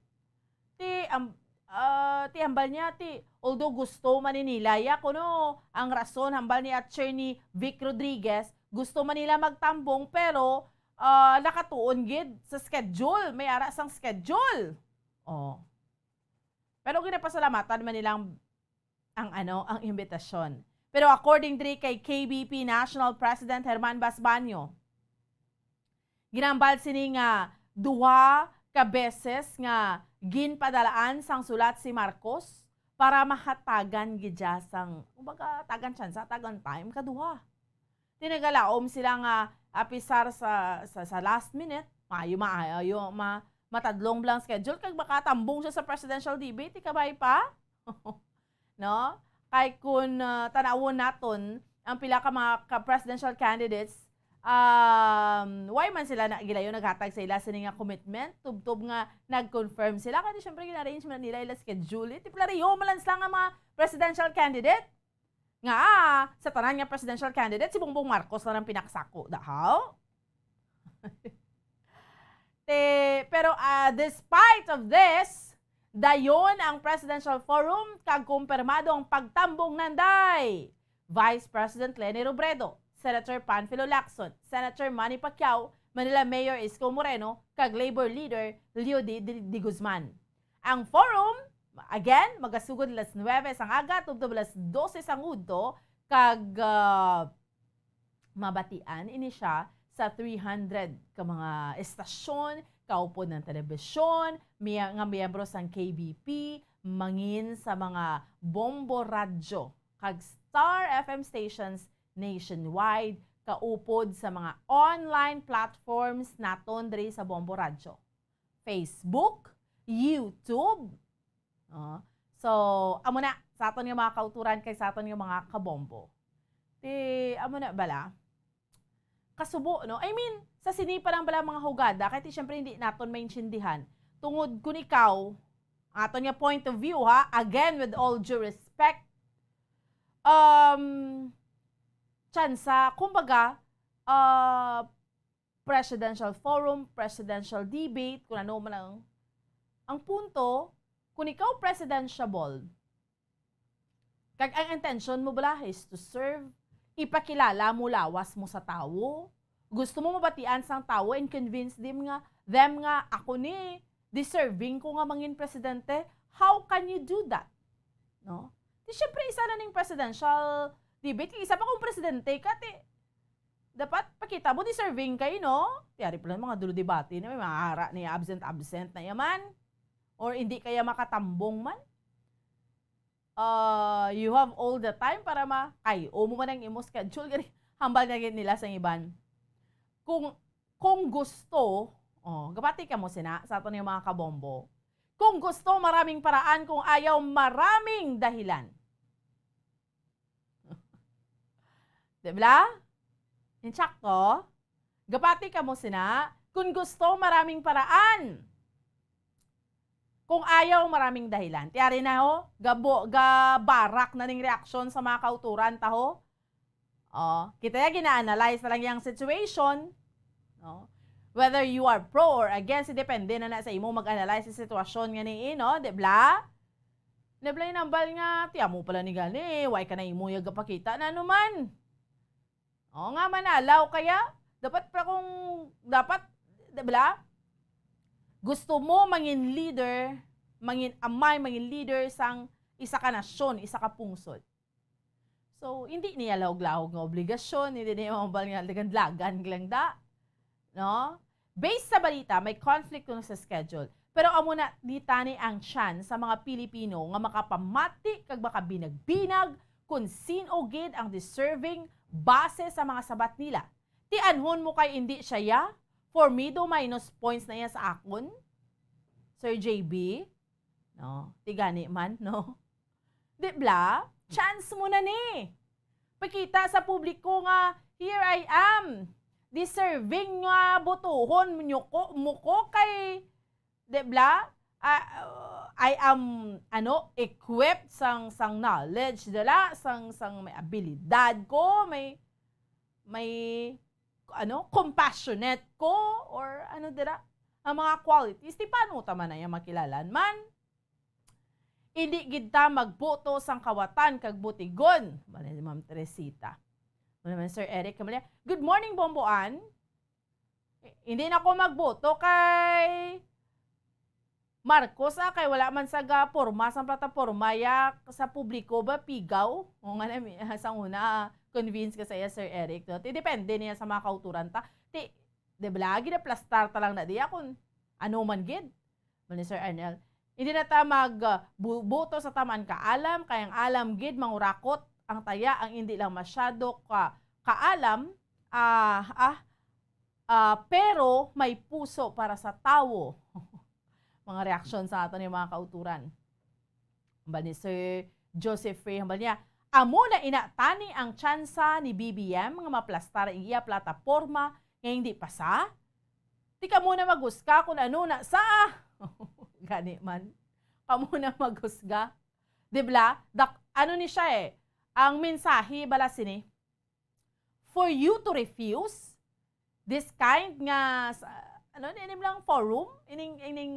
Ti, am-, ah, ti hambal niya, ti, although gusto man ni nila ya kuno ang rason, hambal ni Attorney Vic Rodriguez, gusto man nila magtambong, pero, ah, nakatuon gid sa schedule, may ara sang schedule. Oh. Pero ginapasalamatan man nilang ang, ano, ang imbitasyon. Pero according diri kay K B P National President Herman Basbanio, ginambal sini nga duha ka beses nga ginpadalaan sang sulat si Marcos para mahatagan gid siya sang, kumbaga, tagan tsansa, tagan time, kaduha. Tinagalaom sila nga apisar sa, sa, sa last minute, maayo, maayo, ma-, matadlong blang schedule, kag makatambong siya sa presidential debate, ikabay pa. No? Kay kun, ah, tanawon naton ang pila ka mga ka-, presidential candidates, um, why man sila na, gilayon naghatag sa ila sini nga commitment, tubtob nga nag-confirm sila, kay syempre gina-arrange man nila ila schedule. Eh, ti pareho man lang sila nga mga presidential candidate. Nga, ah, sa tanan nga presidential candidate, si Bongbong Marcos lang ang pinakasako, dahaw? Te, pero, ah, despite of this, dayon ang Presidential Forum kag kumpirmado ang pagtambong nanday Vice President Leni Robredo, Senator Panfilo Lacson, Senator Manny Pacquiao, Manila Mayor Isko Moreno, kag Labor Leader Leo D. De, De Guzman. Ang forum, again, magasugod alas nuwebe sang aga tubtob alas dose sang udto, kag, ah, mabatian ini siya sa three hundred ka mga estasyon, kaupod ng telebisyon, miya-, nga miyembro sang K B P, mangin sa mga Bombo Radyo kag Star F M stations nationwide, kaupod sa mga online platforms naton diri sa Bombo Radyo. Facebook, YouTube. Oh. So, amo na, sa aton nga mga kauturan kag sa aton nga mga kabombo. Ti, amo na bala? Kasubo, no? I mean, sa sini pa lang bala mga hugada, kay ti syempre hindi naton maintindihan. Tungod kun ikaw, aton nga point of view, ha, again, with all due respect, um, tsansa, kumbaga, ah, presidential forum, presidential debate, kung ano man ang, ang punto, kung ikaw presidentiable, kag ang intention mo bala is to serve, ipakilala mo lawas mo sa tawo, gusto mo mabatian sang tawo and convince them nga, them nga ako ni, deserving ko nga mangin presidente. How can you do that? No? Di syempre, isa na ning presidential debate. Kay isa pa kung presidente ka, ti, dapat pakita mo, deserving kayo, no? Tiyari pala mga dulo debate na may mga ara niya, absent-absent na yaman. Or hindi kaya makatambong man. Uh, you have all the time para ma-, kay, o mo man ang imo schedule, gani, hambal na gid nila sa iban. Kung, kung gusto, oh, gabati ka mo sina, sa ato yung mga kabombo. Kung gusto, maraming paraan. Kung ayaw, maraming dahilan. Di ba? Insakto? Gapati ka mo sina? Kung gusto, maraming paraan. Kung ayaw, maraming dahilan. Tiyari na ho, gabo, gabarak na ning reaksyon sa mga kauturan ta ho. Oh, kita ya gina-analyze na lang yung situation, no? Whether you are pro or against, depende na na sa imo mag-analyze sa sitwasyon nga ni, no? Di bla? Di bla yung nambal nga, tiya mo pala ni gani, why ka na imo yung gapakita na naman? O nga, manalaw kaya? Dapat pa kung, dapat, di bla? Gusto mo mangin leader, mangin amay, mangin leader sang isa ka nasyon, isa ka pungsod. So, hindi niya lahog-lahog nga obligasyon, hindi niya mabal nga lagan-lagan lang da. No? Based sa balita, may conflict kuno sa schedule. Pero amo na di tani ang chance sa mga Pilipino nga makapamati kag makabinag-binag kung sin-o gid ang deserving base sa mga sabat nila. Ti anhon mo kay indi siya ya? For me, do minus points na iya sa akon, Sir J B. No? Ti gani man, no? Di bla? Chance mo na ni. Pakita sa publiko nga, "Here I am. Deserving nga botohon nyo ko, mo ko kay," di bla? "Ah, uh, I am, ano, equipped sang, sang knowledge, dala, sang, sang may abilidad ko, may, may, ano, compassionate ko," or ano dira, ang mga qualities. Ti paano ta man na iya makilalan man? Hindi gid ta magboto sang kawatan kag butigon. Mali ni Ma'am Teresita. Mali man Sir Eric, kamali. Good morning, Bomboan. Hindi na ko magboto kay Marcos, ah, kay wala man sa ga porma sang plataporma ya sa publiko ba, pigaw? O nga na, mi-, sa una, convince ka sa iya, Sir Eric, no? Ti depende niya sa mga kauturan ta. Ti, di ba, lagi na plastar ta lang na diya kung ano man gid. Mali, Sir Arnel. Hindi na ta mag, ah, bu-, boto sa tamaan ka alam, kay ang alam gid mangurakot ang taya, ang hindi lang masyado ka kaalam, ah, ah, ah, pero may puso para sa tawo. Mga reaksyon sa aton yung mga kauturan. Hambal ni Sir Joseph Ray, hambal niya, "Amo na ina tani ang tsansa ni B B M nga maplastar ang iya plataporma nga hindi pasa? Ti kamo na maghusga kung ano na sa." Gani man. Kamo na maghusga. Di bla? Dak-, ano ni siya eh? Ang mensahe bala sini, for you to refuse this kind nga, sa, ano, ining lang forum, ining, ining,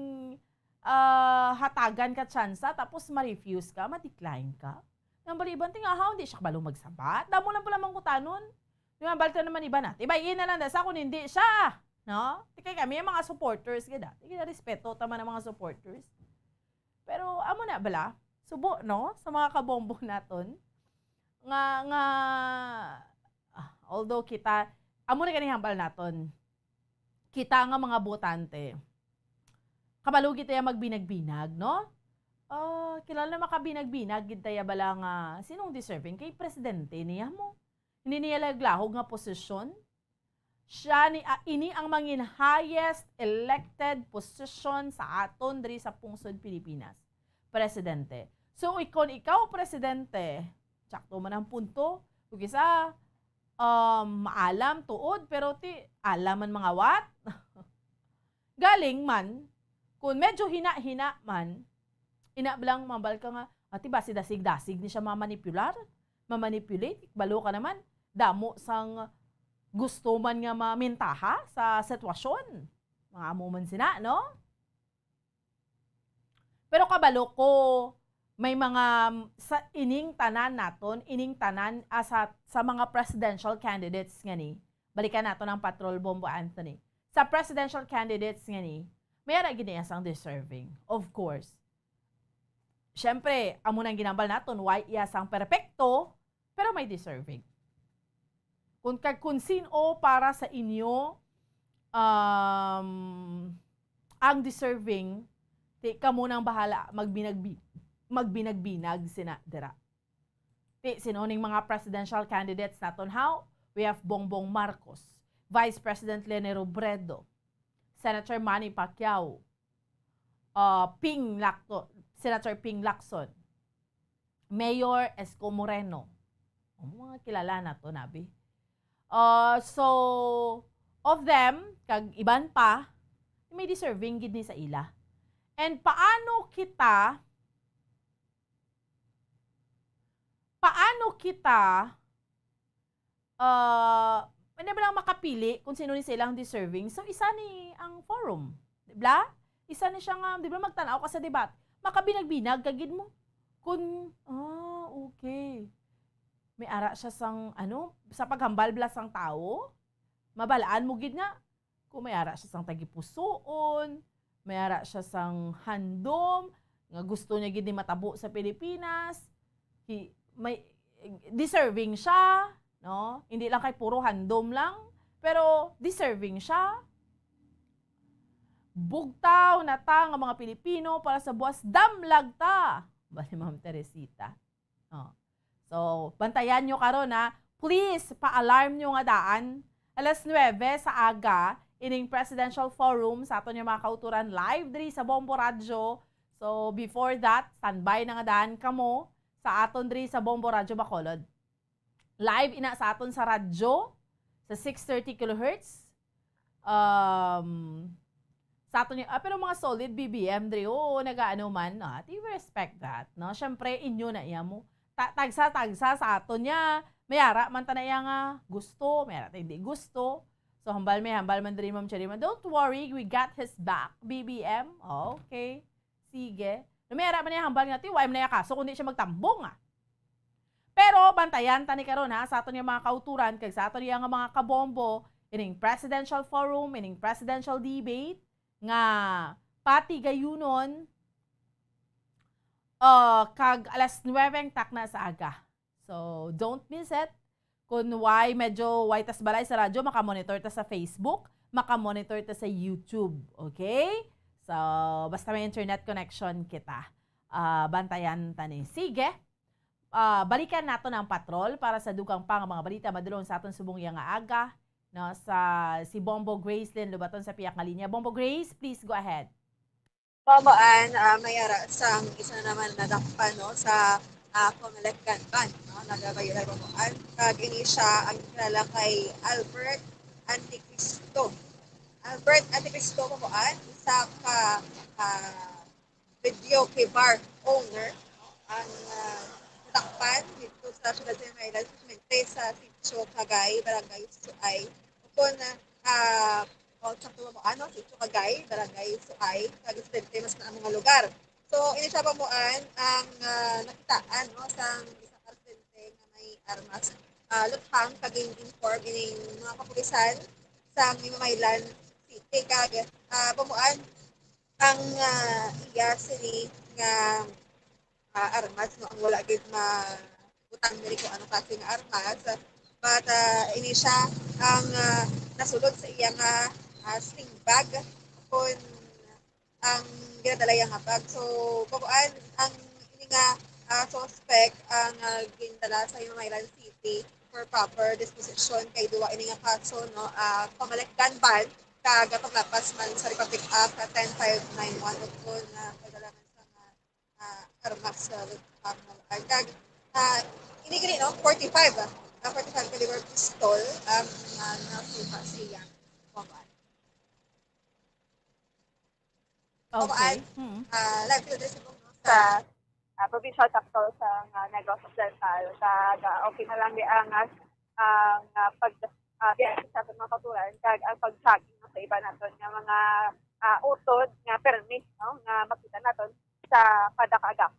ah, hatagan ka tsansa, tapos ma-refuse ka, ma-decline ka. Nang baliban, tingahaw, hindi siya kabalo magsabat. Damo lang pala mangkutanon. Di ba, balta naman iba na. Iba, ina lang, sa kung hindi siya. No? Ti kay kami, ang mga supporters, gid, ah. Ti gid, respeto, tama ng mga supporters. Pero amo na bala, subo, no, sa mga kabombo naton nga, nga, ah, although kita, amo na gani hambal naton, kita nga mga botante, kabalo gid tayo magbinag-binag, no? Ah, kilala na makabinag-binag gid tayo bala nga sinong deserving kay presidente niya mo. Hindi niya laglahog nga posisyon. Siya ni, ah, ini ang mangin highest elected position sa aton diri sa pungsod Pilipinas, presidente. So, ikon ikaw, presidente, tsakto man ang punto. Kung isa, um, maalam, tuod, pero ti, alam man mga what? Galing man, kung medyo hina-hina man, ina lang, mambal ka nga, ati ba si dasig-dasig ni siya mamanipular? Mamanipulate? Balo ka naman, damo sang gusto man nga mamintaha sa sitwasyon. Mga amo man sina, no? Pero kabalo ko, may mga, sa ining tanan naton, ining tanan, ah, sa, sa mga presidential candidates nga ni, balikan naton ang patrol, Bombo Anthony. Sa presidential candidates nga ni, may ara gid niya sang deserving, of course. Siyempre, amo nang ginambal naton, why iya sang perpekto, pero may deserving. Kung kag kung sin-o para sa inyo, um, ang deserving, ti kamo nang bahala magbinagbi-, magbinag-binag sina dira. Ti, sino ning mga presidential candidates naton, haw? We have Bongbong Marcos, Vice President Leni Robredo, Senator Manny Pacquiao, uh, Ping Lacto-, Senator Ping Lacson, Mayor Esco Moreno. O, mga kilala na to, nabi. Uh, so, of them, kag iban pa, may deserving gid ni sa ila. And paano kita, paano kita, uh, hindi ba lang makapili kung sino ni sa ilang deserving? So, isa ni ang forum. Di ba? Isa ni siya nga, di ba, magtanaw ka sa debate. Makabinag-binag ka gid mo. Kung, ah, okay. May ara siya sang, ano, sa paghambal bala sang tawo, mabalaan mo gid nga, kung may ara siya sang tagipusoon, may ara siya sang handom, nga gusto niya gid ni matabo sa Pilipinas, he, may, deserving siya, no? Hindi lang kay puro handom lang, pero deserving siya. Bugtaw na ta nga mga Pilipino para sa buwas damlag ta. Ba ni Ma'am Teresita? Oh. So, bantayan nyo karon, ha. Please, pa-alarm nyo nga daan. Alas nuebe sa aga, ining presidential forum sa aton nga mga kauturan live diri sa Bombo Radyo. So, before that, standby na nga daan kamo sa aton diri sa Bombo Radyo Bacolod. Live ina sa aton sa radyo, sa six thirty kilohertz. Um, sa aton, ah, pero mga solid B B M diri, oo, nagaano man, ah, we respect that, no? Syempre, inyo na iya mo. Ta-, tagsa-tagsa sa aton niya. May ara man ta na iya nga gusto, may ara ta hindi gusto. So, hambal may hambal man diri, Ma'am Cherry man. Don't worry, we got his back, B B M. Okay. Sige. Na may ara man niya hambal nga, ti, wa man niya kaso, kundi siya magtambong, ah. Pero bantayan ta ni karon, ha, sa aton nga mga kauturan kag sa aton nga mga kabombo, ining presidential forum, ining presidential debate nga pati gayunon, uh, kag alas nuebe ang takna sa aga. So, don't miss it. Kung why medyo why tas balay sa radyo, makamonitor ta sa Facebook, makamonitor ta sa YouTube. Okay? So, basta may internet connection kita, ah, bantayan ta ni. Sige. Ah, balikan naton ang patrol para sa dugang pa nga mga balita madulong sa aton subong iya nga aga, no, sa si Bombo Gracelyn Lubaton sa piyak nga linya. Bombo Grace, please go ahead. Bamoan, ah, may ara sang isa na naman nadakpan, no, sa, ah, Comelec gun ban, no, nagabayulan Bamoan. Kag ini siya ang kilala kay Albert Anticristo. Albert Anticristo Bamoan, isa ka, ah, video key bar owner, no, ang, ah, nadakpan dito sa siyudad sa Iloilo, sa sitio Cagay, Barangay Suay. Kung, ah, o sa Bamoan, no, sa sitio Cagay, Barangay Suay, kag insidente mas na ang mga lugar. So, ini sa Bamoan ang, ah, nakitaan, no, sang isa ka residente nga may armas. Ah, luthang kag inform ining mga kapulisan sa Mamaylan City kag, ah, Bamoan ang, ah, iya sini nga, ah, armas, no, ang wala gid mabutang diri kung anong klase nga armas. But, ah, ini siya ang, ah, nasulod sa iya nga, ah, sling bag kon ang ginadala iya nga bag. So, Bamoan, ang ini nga, ah, suspect ang, ah, gindala sa Mamaylan City for proper disposition kay duwa ini nga kaso, no, ah, Comelec gun ban kag paglapas man sa Republic Act ten five nine one, ug kon, ah, pagdala man sa nga, ah, armas sa pagmaluan. Kag, ah, ini gani, no, forty-five, ah, ah, forty-five caliber pistol ang, ah, nakuha siya. Bamoan. Bamoan, okay. Mm. Ah, live kita diri sa, no, sa, ah, provincial capital sa, ah, Negros Occidental. Kag, ah, okay na lang di ang, ah, ang, ah, pag, ah, biyahe sa aton mga kauturan, kag ang pag-jogging sa iba naton nga mga, ah, utod nga permi, no, nga makita naton sa kada kaagahon.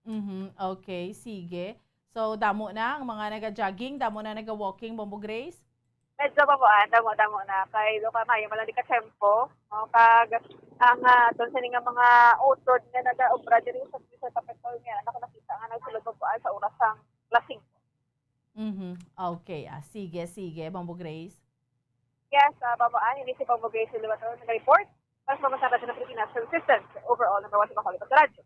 Mhm, okay, sige. So, damo na ang mga naga-jogging, damo na naga-walking, Bombo Grace? Medyo, Bamoan, damo-damo na. Kay do ka, maayo man lang di ka tempo, no? Kag, Ang, ah, aton sini nga mga utod nga nagaobra diri sa Cristo Capitol nga ako nakita nga nagsulod mo po sa oras sang alas singko. Mhm. Okay, ah, sige, sige, Bombo Grace. Yes, ah, Bombo Ann, ini si Bombo Grace Uluwaton, nag-report para sa mga sa Radyo ng Pilipinas Resistance, overall number one sa Bacolod Radyo.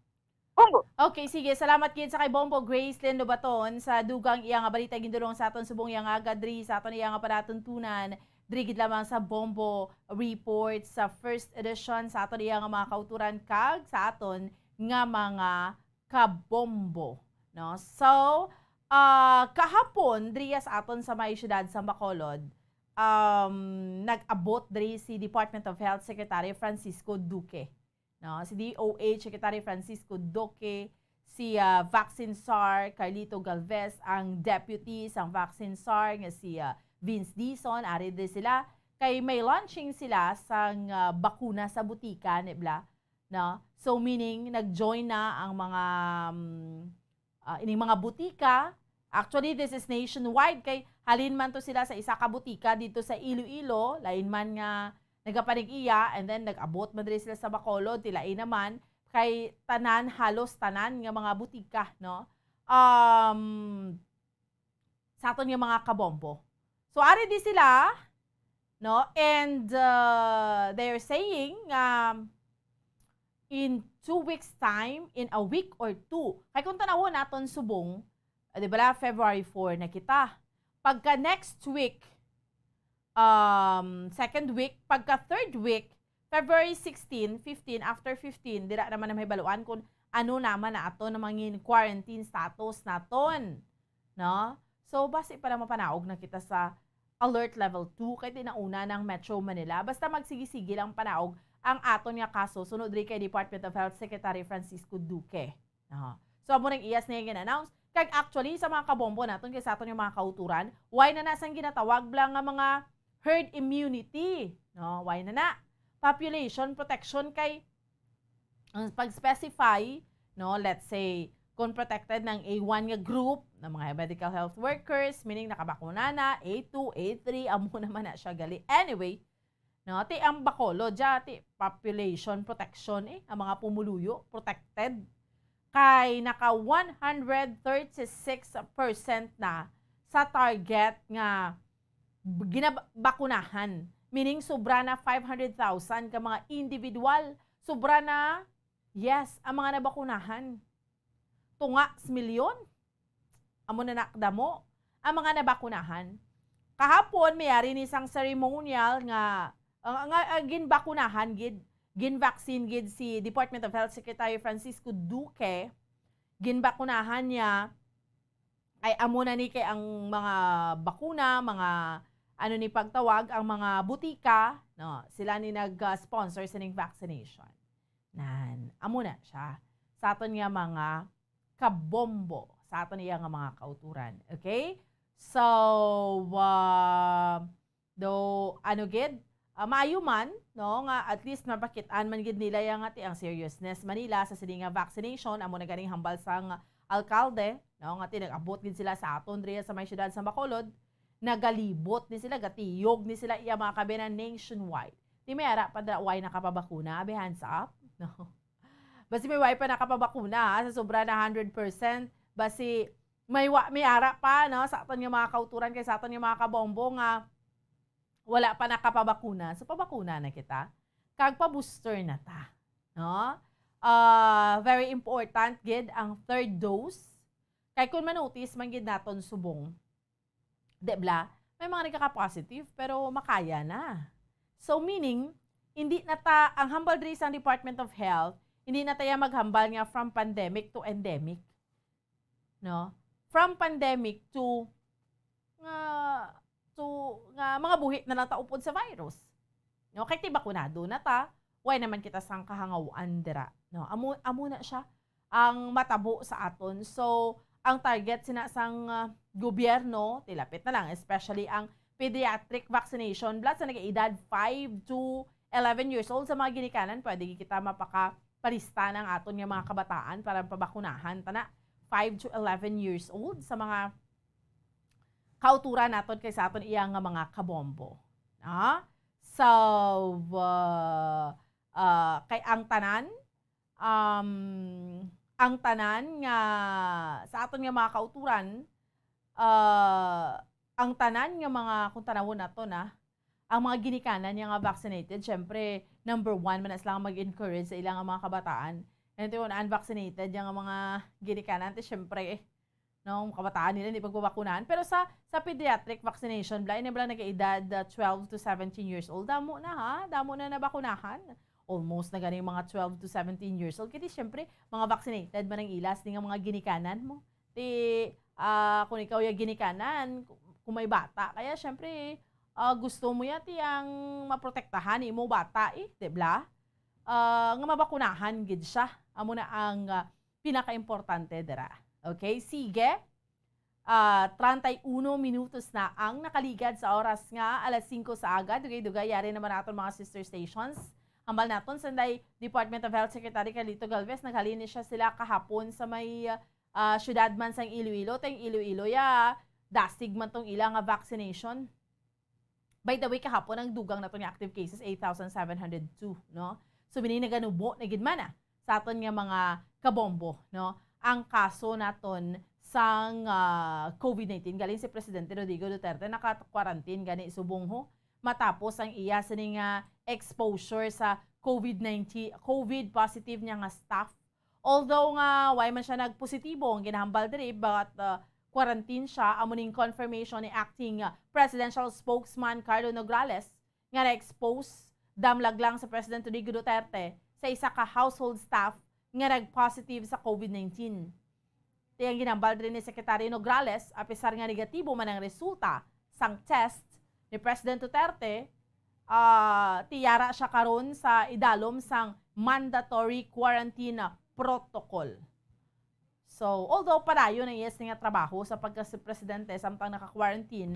Bombo! Okay, sige. Salamat gid sa kay Bombo Gracelyn Lobaton sa dugang iya nga balita gindulong sa aton subong iya nga aga diri sa aton iya nga palatuntunan. Diri gid lamang sa Bombo Report sa first edition sa aton iya nga mga kauturan kag sa aton nga mga kabombo, no? So, ah, kahapon, diri sa aton sa may siyudad sa Bacolod, um, nag-abot diri si Department of Health Secretary Francisco Duque, no? Si D O H Secretary Francisco Duque, si, ah, Vaccine Czar Carlito Galvez, ang deputy sang Vaccine Czar nga si, ah, Vince Dizon, ari diri sila. Kay may launching sila sang, ah, bakuna sa butika, ni bla, no? So, meaning, nag-join na ang mga, um, ah, ining mga butika. Actually, this is nationwide, kay halin man to sila sa isa ka butika dito sa Iloilo, lain man nga nagapanig-iya, and then nag-abot man diri sila sa Bacolod, tilain naman, kay tanan, halos tanan nga mga butika, no? Um, sa aton nga mga kabombo. So, ari di sila, no? And, uh, they're saying, um, in two weeks' time, in a week or two. Kay kung tanawon naton subong, ah, di ba, February four na kita. Pagka next week, um, second week, pagka third week, February sixteen, fifteen, after fifteen, dira naman na mahibaluan kung ano naman na ato na mangin quarantine status naton, no? So, basi pa na mapanaog na kita sa alert level two, kay di na una ng Metro Manila. Basta magsigi-sige lang panaog ang aton nga kaso, sunod diri kay Department of Health Secretary Francisco Duque. Aha. So, amo nang iyas niya gin-announce. Kag actually, sa mga kabombo naton, kay sa aton yung mga kauturan, why na na sang ginatawag bla nga mga herd immunity? No? Why na na? Population protection kay ang pag-specify, no, let's say, kung protected ng A one nga group, ng mga medical health workers, meaning nakabakuna na, A two, A three, amo naman na siya gali. Anyway, no, ti ang Bacolod, dya, ti population protection, eh, ang mga pumuluyo, protected. Kay naka one hundred thirty-six percent na sa target nga b-, ginabakunahan. Meaning, sobra na five hundred thousand ka mga individual. Sobra na, yes, ang mga nabakunahan. Tunga sa milyon. Amo na nakdamo ang mga nabakunahan. Kahapon, may ari ni sang ceremonial nga, ah, nga, ah, ginbakunahan gid, ginvaccine gid si Department of Health Secretary Francisco Duque. Ginbakunahan niya, ay amo na ni kay ang mga bakuna, mga ano ni pagtawag, ang mga butika, no, sila ni nag-sponsor sining vaccination. Nan, amo na siya. Sa aton nga mga kabombo, sa aton iya nga mga kauturan. Okay? So, ah, do, ano gid, ah, maayo man, no, nga at least mapakit-an man gid nila yang ati ang seriousness man nila sa sini nga vaccination, amo na ganing hambal sang alkalde, no, nga ti nag-abot gid sila sa aton diri sa may siyudad sa Bacolod, nagalibot ni sila, gatiyog ni sila iya mga kabinan nationwide. Ti may ara pa dira way nakapabakuna, abi, hands up, no? Basi may way pa nakapabakuna, ha, sa sobra na hundred percent, basi may wa-, may ara pa, no, sa aton nga mga kauturan kay sa aton nga mga kabombo nga wala pa nakapabakuna. So, pabakuna na kita. Kag pa-booster na ta, no? Ah, very important gid ang third dose. Kay kung manotice man gid naton subong, di bla, may mga nagkaka-positive, pero makaya na. So, meaning, hindi na ta, ang hambal diri sa Department of Health, hindi na tayo maghambal nga from pandemic to endemic. No? From pandemic to, nga, to, nga mga buhi na lang ta upod sa virus. No? Kay ti bakunado na ta, way naman kita sang kahangawan dira. No? Amo, amo na siya ang matabo sa aton. So, ang target sina sang, ah, gobyerno, tilapit na lang, especially ang pediatric vaccination, bla sa nag-edad five to eleven years old, sa mga ginikanan, pwede kita mapakapalista ng aton nga mga kabataan para pabakunahan. Tana, five to eleven years old sa mga kauturan naton kay sa aton iya nga mga kabombo. Ah? So, uh, Ah, kay ang tanan, um, ang tanan nga sa aton nga mga kauturan, ah, ang tanan nga mga, kung tanawon nato na, ang mga ginikanan nga vaccinated, syempre, number one man na sila nga mag-encourage sa ilang mga kabataan. And yung unvaccinated nga mga ginikanan, ti syempre, eh, no, kabataan nila hindi pagbabakunahan. Pero sa sa pediatric vaccination, bala, ini bala nag-edad, ah, twelve to seventeen years old, damo na, ha? Damo na nabakunahan. Almost na gani mga twelve to seventeen years old. Kaya syempre, mga vaccinated man ang ilas, di nga mga ginikanan mo. Ti, ah, kung ikaw yung ginikanan, kung may bata, kaya syempre, ah, gusto mo yan, ti ang maprotektahan imo bata, eh, di bala? Ah, nga mabakunahan gid siya. Amo na ang, ah, pinakaimportante dira. Okay, sige. Ah, treinta y uno minutos na ang nakaligad sa oras nga alas singko sa aga. Dugay-dugay, yari naman naton mga sister stations. Hambal naton, sanday Department of Health Secretary Carlito Galvez, naghalin ni siya sila kahapon sa may, ah, syudad man sang Iloilo. Tang Iloilo, ya, dasig man tong ila nga vaccination. By the way, kahapon ang dugang naton nga active cases, eight thousand seven hundred two, no? So, mini naganubo na gid man, ah, sa aton nga mga kabombo, no? Ang kaso naton sang, ah, covid nineteen, galing si Presidente Rodrigo Duterte naka-quarantine gani subong ho matapos ang iya sini nga exposure sa covid nineteen, covid positive niya nga staff. Although nga way man siya nagpositibo ang ginahambal diri, but, uh, quarantine siya, amo ning confirmation ni Acting, uh, Presidential Spokesman Carlo Nograles nga na-expose damlag lang sa President Rodrigo Duterte sa isa ka household staff nga nag-positive sa covid nineteen. Ti ang ginambal diri ni Secretary Nograles, apisar nga negatibo man ang resulta sang test ni President Duterte, ah, ti yara siya karon sa idalom sang mandatory quarantine protocol. So, although padayon ang iya sini nga trabaho sa pagka-presidente samtang naka-quarantine,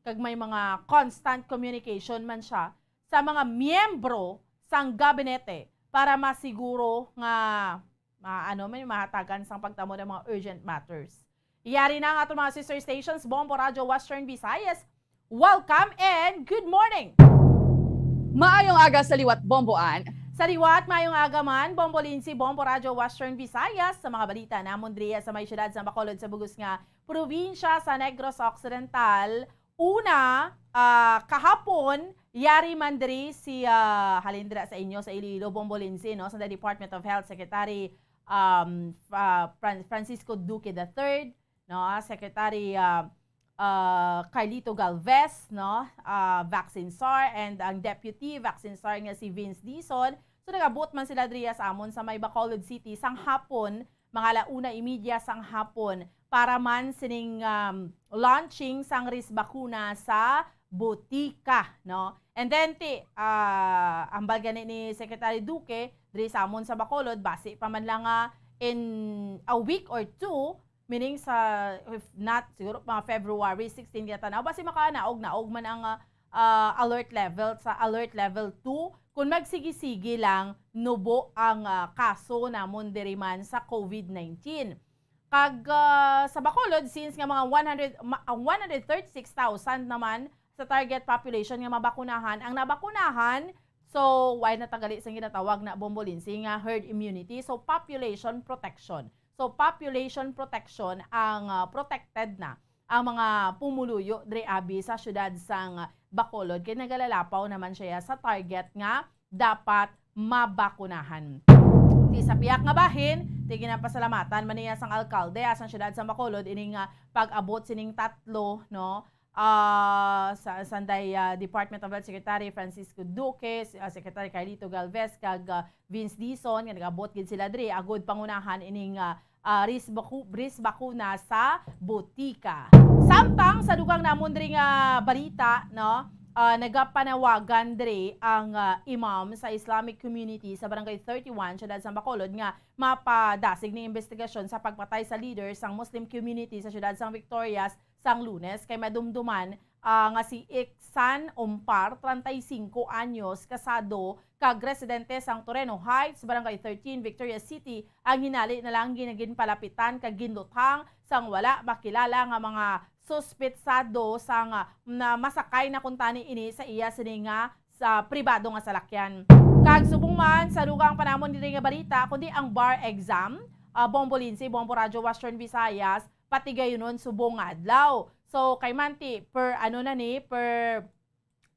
kag may mga constant communication man siya sa mga miyembro sang gabinete para masiguro nga ma-, ano, may mahatagan sang pagtamo ng mga urgent matters. Yari na ang aton mga sister stations, Bombo Radyo Western Visayas. Welcome and good morning! Maayong aga sa liwat, Bomboan. Sa liwat, maayong aga man, Bombo Lindsay, Bombo Radyo Western Visayas, sa mga balita namon diriya sa may siyudad sa Bacolod sa bugos nga probinsya sa Negros Occidental. Una, ah, kahapon, yari man diri si, ah, halin dira sa inyo sa Iloilo, Bombo Lindsay, no, sa Department of Health Secretary, um, Fra-, Fran-, Francisco Duque the third, no, Secretary, ah, ah, Carlito Galvez, no, ah, Vaccine Czar, and ang Deputy Vaccine Czar nga si Vince Dizon. So, nag-abot man sila diriya sa amon sa may Bacolod City sang hapon, mga ala una y media sang hapon, para man sining, um, launching sang Risbakuna sa botika, no? And then, ti, ah, hambal gani ni Secretary Duque, diri sa amon sa Bacolod, basi pa man lang nga in a week or two, meaning sa, if not, siguro mga February sixteen kita tanaw, basi makanaog-naog man ang, ah, ah, alert level sa alert level two kung magsigi-sigi lang nubo ang, ah, kaso namon diri man sa covid nineteen. Kag, ah, sa Bacolod, since nga mga one hundred, ma-, ah, one hundred thirty-six thousand naman sa target population nga mabakunahan ang nabakunahan, so, why na tagali sang ginatawag na Bombo Lindsay nga herd immunity? So, population protection. So, population protection ang, ah, protected na ang mga pumuluyo diri abi sa siyudad sang Bacolod, kay nagalalapaw naman siya sa target nga dapat mabakunahan. Ti sa pihak nga bahin, ti ginapasalamatan man niya sang alkalde, ah, sang siyudad sang Bacolod, ining, ah, pag-abot sining tatlo, no? Ah, sa, sanday, ah, Department of Health Secretary Francisco Duque, si, ah, Secretary Carlito Galvez, kag, ah, Vince Dizon, nga nag-abot gid sila diri, agud pangunahan ining, ah, ah, Risbaku-, Risbakuna sa botika. Samtang sa dugang namon diri nga balita, no, ah, nagapanawagan diri ang, ah, imam sa Islamic community sa Barangay thirty-one, siyudad sang Bacolod, nga mapadasig ni investigasyon sa pagpatay sa leader sang Muslim community sa siyudad sang Victorias sang Lunes, kay madumduman, ah, nga si Iksan Umpar, treinta y cinco anyos, kasado, kag residente sang Toreno Heights, Barangay thirteen, Victorias City, ang hinali na lang gin-, ginpalapitan kag ginluthang sang wala makilala nga mga suspetsado sang, ah, na masakay na kuntani ini sa iya sini nga sa pribado nga salakyan. Nagsubong man sa dugang pa namon diri nga balita, kundi ang bar exam, ah, Bombo Lindsay, Bombo Radyo Western Visayas, patigayunon subong nga adlaw. So, kay man ti per, ano na ni, per,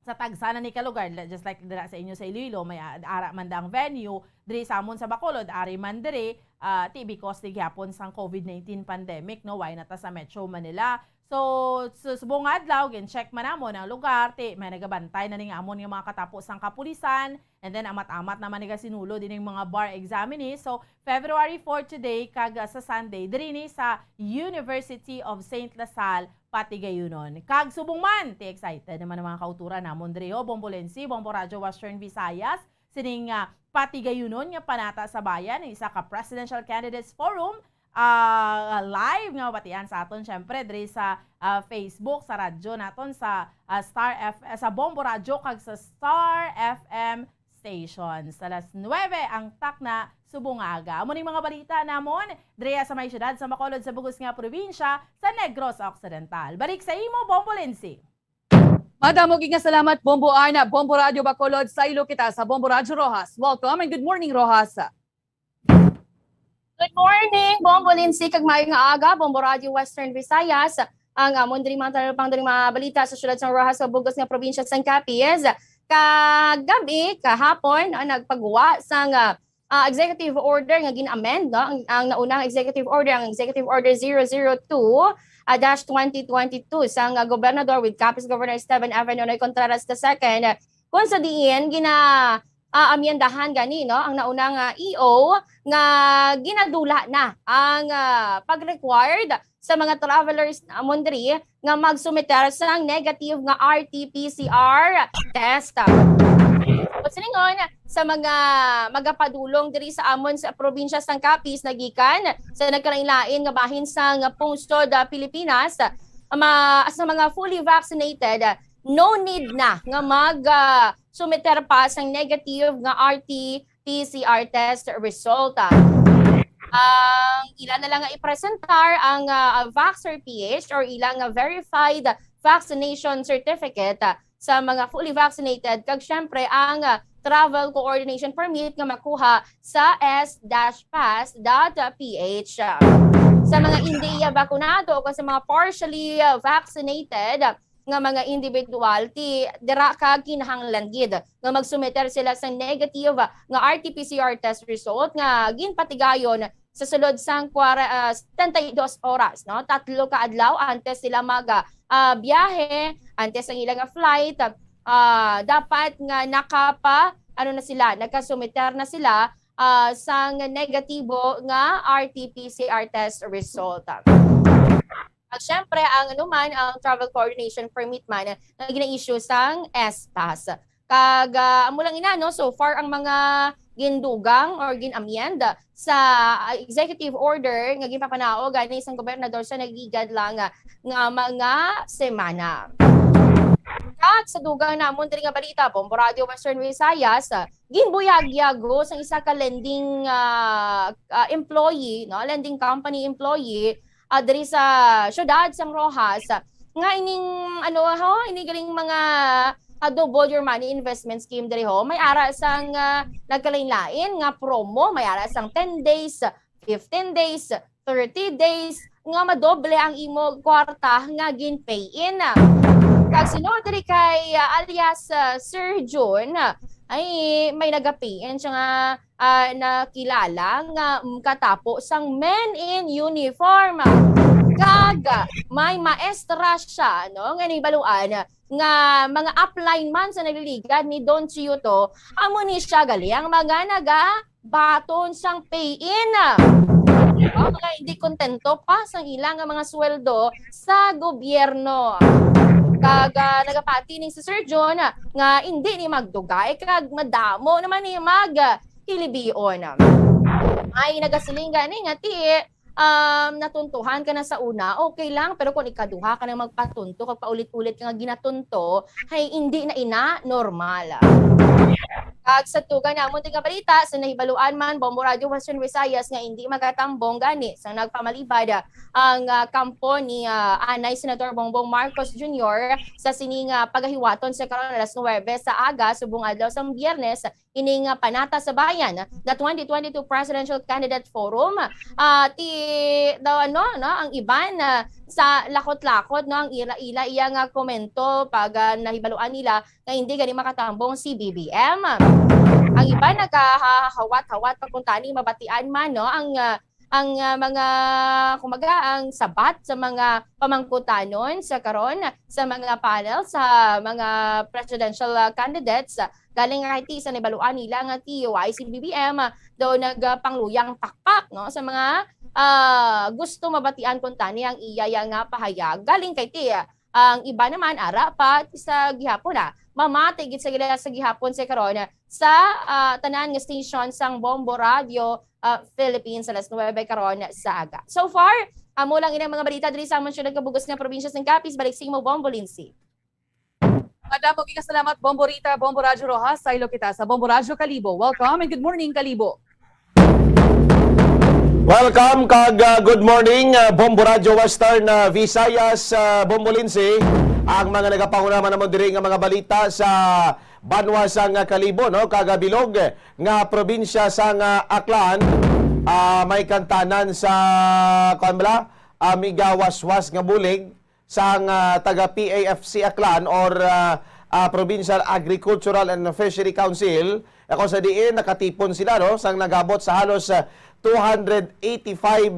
sa tagsa na ni ka lugar, la-, just like dira sa inyo sa Iloilo, may a-, ara man dang venue, diri sa amon sa Bacolod, ari man diri, ah, ti because ti gihapon sang COVID nineteen pandemic, no, why na ta sa Metro Manila. So, sa subong nga adlaw, gin-check man namon ang lugar, ti may nagabantay na ni nga amon nga mga katapo sang kapulisan, and then amat-amat naman nagasinulod ining mga bar examinees. So, February four today, kag, ah, sa Sunday, diri ni sa University of Saint La Salle, Patigayunon. Kag subong man, ti excited naman ang mga kauturan namon diri, ho, Bombo Lindsay, Bombo Radyo Western Visayas, sining, ah, Patigayunon nga Panata sa Bayan, ang isa ka Presidential Candidates Forum, ah, live nga mabatian sa aton, syempre, diri sa, ah, Facebook, sa radyo naton, sa, ah, Star F-, sa Bombo Radyo, kag sa Star F M station. Sa alas nuwebe ang takna subong nga aga. Amo ning mga balita namon diri sa may siyudad sa Bacolod sa bug-os nga probinsya sa Negros Occidental. Balik sa imo, Bombo Lindsay. Madamo gid nga salamat, Bombo Ana, Bombo Radyo Bacolod, saylo kita sa Bombo Radyo Roxas. Welcome and good morning, Roxas. Good morning, Bombo Lindsay, kag maayong aga, Bombo Radyo Western Visayas. Ang amon diri mga talupang diri mga balita sa siyudad sang Roxas sa bug-os nga probinsya sang Capiz. Kagabi, kahapon, ah, nagpagwa sang, ah, ah, executive order nga gin-amend, no? Ang, ang naunang executive order, ang Executive Order zero zero two, ah, dash twenty twenty-two sang, ah, gobernador with Capiz Governor Esteban F. Nonoy Contreras the second, kung sa diin gina-, ah, amyendahan gani, no, ang naunang, ah, E O nga ginadula na ang, ah, pag-required sa mga travelers namon diri nga magsumiter sang negative nga R T P C R test. Silingon, sa mga magapadulong diri sa amon sa probinsya sang Capiz nagikan sa nagkalain-lain nga bahin sang pungsod, ah, Pilipinas, ma-, sa mga fully vaccinated, no need na nga mag, ah, sumiter pa sang negative nga R T P C R test result. Ang ila na lang nga ipresentar ang, ah, Vaxxer P H or ila nga verified vaccination certificate, ah, sa mga fully vaccinated, kag syempre ang, ah, travel coordination permit nga makuha sa S dash pass dot P H. Sa mga hindi iya bakunado o sa mga partially, ah, vaccinated, nga mga individual, ti dira ka kinahanglan gid nga magsumiter sila sa negative nga R T P C R test result nga ginpatigayon sa sulod sang kwara-, ah, setenta y dos oras, no? Tatlo ka adlaw antes sila mag, ah, biyahe, antes ang ilang flight, ah, dapat nga nakapa-, ano na sila, nakasumiter na sila, ah, sang negatibo nga R T P C R test result. At syempre, ang anuman, ang travel coordination permit man nga gina-issue sang S pass. Kag, ah, amo lang ina, no? So far, ang mga gindugang or gin-amend sa, ah, executive order nga ginpapanao gani sang gobernador sa nagligad lang, ah, nga mga semana. Kag sa dugang namon diri nga balita, Bombo Radio Western Visayas, ah, ginbuyag-yago sang isa ka lending, ah, ah, employee, no? Lending company employee, ah, diri sa siyudad sang Roxas, nga ining, ano, ho, ini galing mga, ah, double your money investment scheme diri, ho. May ara sang, ah, nagkalain-lain nga promo, may ara sang ten days, fifteen days, thirty days, nga madoble ang imo kwarta nga gin-pay in. Kag sino diri kay, ah, alias, ah, Sir Jun, ay may naga-pay in siya nga, ah, nakilala nga, mm, katapo sang men in uniform. Kag may maestra siya, no, nga nahibaluan nga mga upline man sa nagliligad ni Don Chiuto, amo ni siya gali ang mga nagabaton sang pay-in. O, mga hindi kontento pa sang ila nga mga sweldo sa gobyerno. Kag, ah, nagapati ning si Sir John nga hindi ni magdugay kag madamo naman ni mag, ah, hilibion. Ay nagasiling gani nga ti, um, natuntuhan ka na sa una, okay lang, pero kung ikaduha ka na magpatunto kag paulit-ulit ka nga ginatunto, ay hindi na ina normal. Kag sa tugang namon ti nga balita, sa nahibaluan man, Bombo Radio Western Visayas nga hindi magatambong gani sang nagpamalibad ang, ah, kampo ni, ah, anay Senador Bongbong Marcos Junior sa sini nga pagahiwaton sa karon alas nuwebe sa aga subong adlaw sang Biyernes, ining, ah, Panata sa Bayan nga twenty twenty-two Presidential Candidate Forum. Ah, ti daw, ano, no, ang iban, ah, sa lakot-lakot, no, ang ila, ila iya nga komento pag, ah, nahibaluan nila nga hindi gani makatambong si B B M. Ang iban nagahawat-hawat pag kuntani mabatian man, no, ang, ah, ang, ah, mga, kumbaga, ang sabat sa mga pamangkutanon sa karon sa mga panel sa mga presidential, ah, candidates. Galing nga kay ti sa nabaluan nila nga T U I si B B M, ah, daw nagpangluyang pakpak, no, sa mga, ah, gusto mabatian kuntani ang iya ya nga pahayag. Galing kay ti, ah, ang iba naman ara pa sa gihapon na mamati gid sa gila sa gihapon sa karon sa, ah, tanan nga station sang Bombo Radio, ah, Philippines alas nuwebe karon sa aga. So far, amo lang inang mga balita diri sa amon siyudad kag bug-os nga probinsya sang Capiz. Balik sa imo, Bombo Lindsay. Madamo gid nga salamat, Bombo Rita, Bombo Radyo Rojas. Saylo kita sa Bombo Radyo Kalibo. Welcome and good morning, Kalibo. Welcome kag, ah, good morning, ah, Bombo Radyo Western, ah, Visayas, ah, Bombo Lindsay. Ang mga nagapanguna man naman diri nga mga balita sa banwa sang, ah, Kalibo, no, kag, ah, bilog nga probinsya sang, ah, Aklan, ah, may kantanan sa, kuan bala, ah, migawaswas nga bulig sang, ah, taga P A F C Aklan or, ah, ah, Provincial Agricultural and Fishery Council, ako sa diin nakatipon sila, no, sang nagabot sa halos, ah, two hundred eighty-five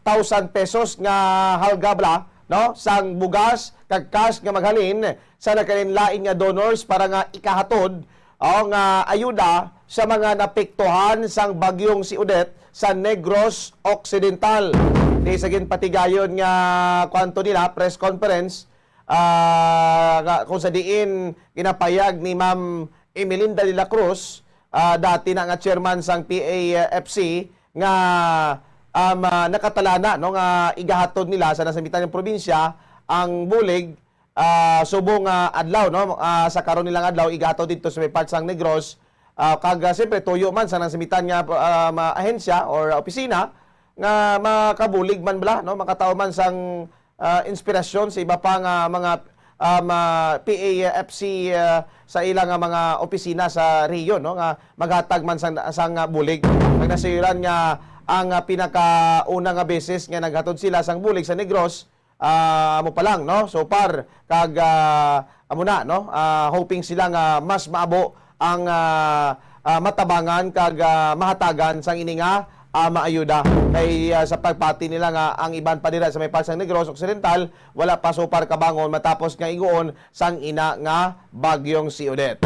thousand pesos nga halga bala, no, sang bugas kag cash nga maghalin sa nagkalain-lain nga donors para nga ikahatod o nga ayuda sa mga napektuhan sang Bagyong si Odette sa Negros Occidental. Di sa ginpatigayon nga kwanto nila, press conference, ah, nga, kung sa diin ginapayag ni Ma'am Emelinda de la Cruz, ah, dati na nga chairman sang P A F C, nga, um, ah, nakatalana, no, nga igahatod nila sa nasamitan nga probinsya ang bulig, ah, subong nga adlaw, no? Ah, sa karon nilang adlaw, igato didto sa may part sang Negros. Ah, kag, ah, siyempre, tuyo man sa nasamitan nga, ah, ma-, ahensya or opisina nga makabulig man bala, no? Makataw man sang, ah, inspirasyon sa iba pa nga mga, um, ah, P A F C, ah, sa ila nga mga opisina sa rehiyon, no? Nga maghatag man sang, sang, ah, bulig. Ang nasayuran nga ang, ah, pinakauna nga beses nga naghatod sila sang bulig sa Negros, ah, amo pa lang, no? So far, kag, ah, amo na, no? Ah, hoping sila nga mas maabo ang, ah, ah, matabangan kag, ah, mahatagan sang ini nga, ah, maayuda. Kay, ah, sa pagpati nila nga ang iban pa dira sa may part sang Negros Occidental, wala pa so far kabangon matapos nga iguon sang ina nga Bagyong si Odette.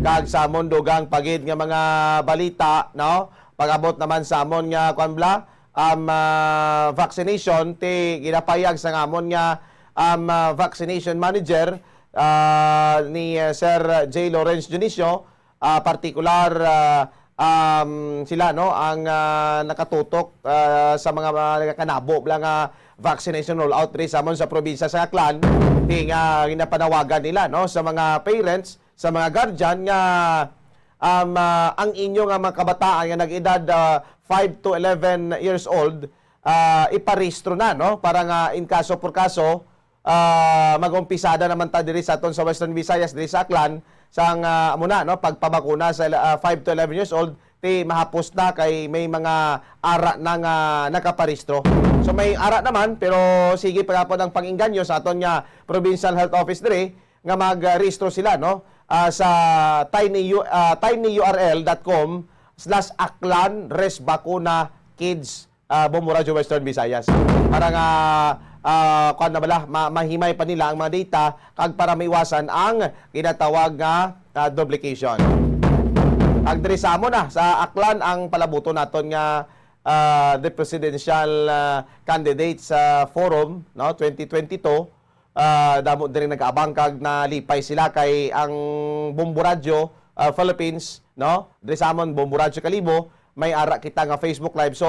Kag sa amon dugang pa gid nga mga balita, no? Pag-abot naman sa amon nga, kwan bala, um, ah, vaccination, ti ginapayag sang amon nga, um, ah, vaccination manager, ah, ni, ah, Sir J Lawrence Dionisio, ah, partikular, ah, um, sila, no, ang, ah, nakatutok, ah, sa mga, mga nagakanabo bala nga vaccination rollout diri sa amon sa probinsya sa Aklan, ti nga ginapanawagan nila, no, sa mga parents, sa mga guardian nga, um, ah, ang inyo nga mga kabataan nga nag-edad, ah, five to eleven years old, ah, iparehistro na, no? Para nga in kaso por kaso, ah, mag-umpisada naman ta diri sa aton sa Western Visayas, diri sa Aklan, sang, ah, amo na, no, pagpabakuna sa, ah, five to eleven years old, ti mahapos na kay may mga ara na nga nakaparehistro. So may ara naman, pero sige pa gapon ang pang-inganyo sa aton nga Provincial Health Office diri nga magrehistro sila, no? Ah, sa tiny U-, ah, tinyurl.com/aklanresbakunakids, ah, Bombo Radyo Western Visayas. Para nga, ah, kuwan na bala, ma-, mahimay pa nila ang mga data kag para maiwasan ang ginatawag nga, ah, duplication. Kag diri sa amo na, sa Aklan ang palabuton naton nga, ah, the presidential, ah, candidates, ah, forum, no, twenty twenty-two. Ah, damo diri nag-abang kag nalipay sila kay ang Bombo Radyo, ah, Philippines, no? Diri sa amon, Bombo Radyo Kalibo, may ara kita nga Facebook Live. So,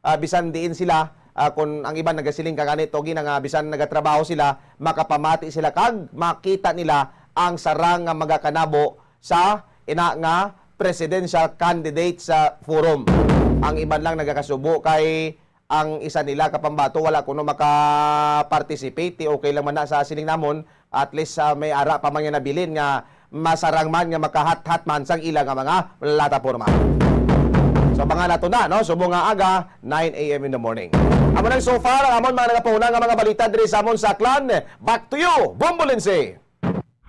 ah, bisan diin sila, ah, kung ang iban nagasiling ka gani, tugi na nga bisan nagatrabaho sila, makapamati sila kag makita nila ang sarang nga magakanabo sa ina nga presidential candidate sa forum. Ang iban lang nagakasubo kay ang isa nila kapambato wala kuno maka-participate, ti okay lang man na sa siling namon, at least, ah, may ara pa man nga nabilin nga masarang man nga makahathat man sang ila nga mga plataporma. So, mga nato na, no? Subong nga aga, nine a m in the morning. Amo lang so far ang amon mga nagapahuna nga mga balita diri sa amon sa Aklan. Back to you, Bombo Lindsay.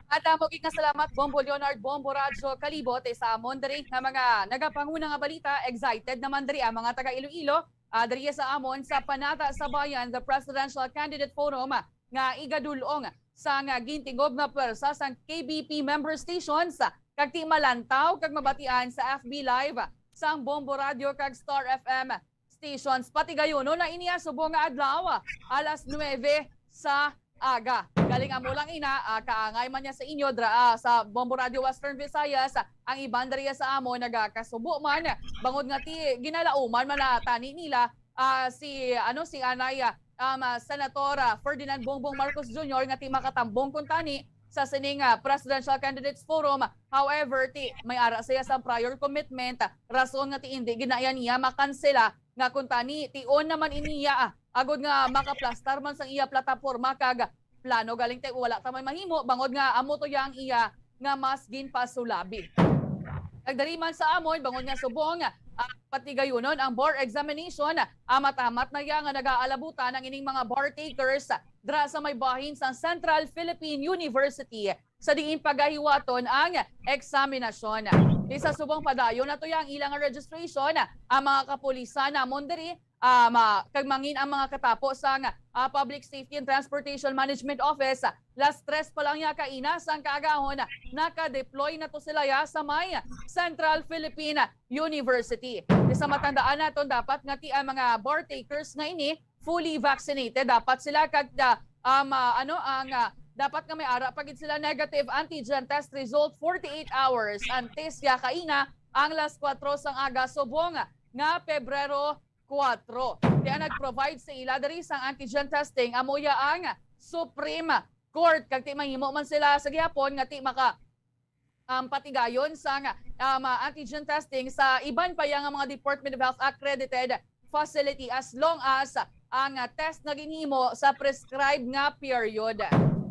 At amo gid nga salamat, Bombo Leonard, Bombo Radyo, kalibot, eh, sa amon diri nga mga nagapanguna nga balita. Excited naman diri ang mga taga Iloilo, ah, diri sa amon sa Panata sa Bayan, the Presidential Candidate Forum, ah, nga igadul-ong sang gintingob nga pwersa sang K B P member stations, ah, kag ti malantaw kag mabatian sa F B Live, ah, sang Bombo Radio kag Star F M stations. Patigayunon na ini, ah, subong nga adlaw, ah, alas nuebe sa aga. Galing amo lang ina, ah, kaangay man niya sa inyo dra, ah, sa Bombo Radio Western Visayas, ah, ang iban diri sa amo nagakasubo man, bangod nga ti ginalauman man na tani nila, ah, si, ano, si anay, ah, um, ah, Senator, ah, Ferdinand Bongbong Marcos Junior nga ti makatambong kuntani sa sining, ah, Presidential Candidates Forum. However, ti may ara siya sa prior commitment, ah, rason nga ti indi gid na iya niya makansela nga kuntani tion naman iniya, ah, agod nga makaplastar man sang iya plataporma kag plano. Galing ti wala ta may mahimo bangod nga amo to ya ang iya nga mas ginpasulabi. Kag diri man sa amon, bangod nga subong, ah, patigayunon ang bar examination, ah, amat-amat na ya nga nagaalabutan ang ining mga bar takers, ah, dra sa may bahin sang Central Philippine University, sa diin pagahiwaton ang eksaminasyon. Di sa subong padayon na to ya ang ilang registration, ang mga kapulisan namon diri, ah, ma-, kag mangin ang mga katapo sang, ah, Public Safety and Transportation Management Office. Las tres pa lang ya kaina sang kaagahon, naka-deploy na to sila ya sa may Central Philippine University. Di sa matandaan naton dapat nga ti ang mga bar takers nga ini fully vaccinated dapat sila kag, ah, um, ah, ano ang, ah, dapat nga may ara pa gid sila negative antigen test result forty-eight hours antes ya kaina ang las kuwatro sang aga subong nga Pebrero kuwatro. Kaya nag-provide sa ila diri sang antigen testing amo ya ang Supreme Court kag ti mahimo man sila sa gihapon nga ti maka, um, patigayon sang, um, ah, antigen testing sa iban pa ya nga mga Department of Health accredited facility as long as ang, ah, test nga ginhimo sa prescribed nga period.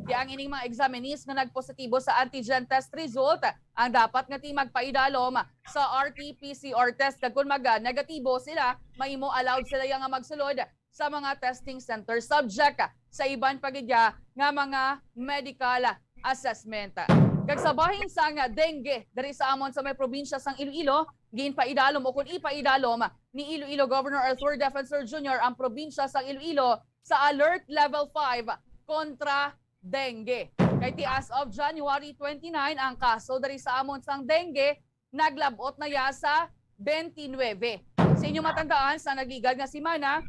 Kaya ang ining mga examinees nga nagpositibo sa antigen test result ang dapat nga ti magpaidalom sa R T P C R test kag kung mag, ah, negatibo sila, mahimo allowed sila ya nga magsulod sa mga testing center subject sa iban pa gid ya nga mga medical assessment. Kag sa bahin sang dengue diri sa amon sa may probinsya sang Iloilo, ginpaidalom o kun ipaidalom ni Iloilo Governor Arthur Defensor Junior ang probinsya sang Iloilo sa alert level five kontra dengue. Kay ti as of January twenty-nine ang kaso diri sa amon sang dengue naglab-ot na ya sa twenty-nine. Sa inyo matandaan, sa nagligad nga semana,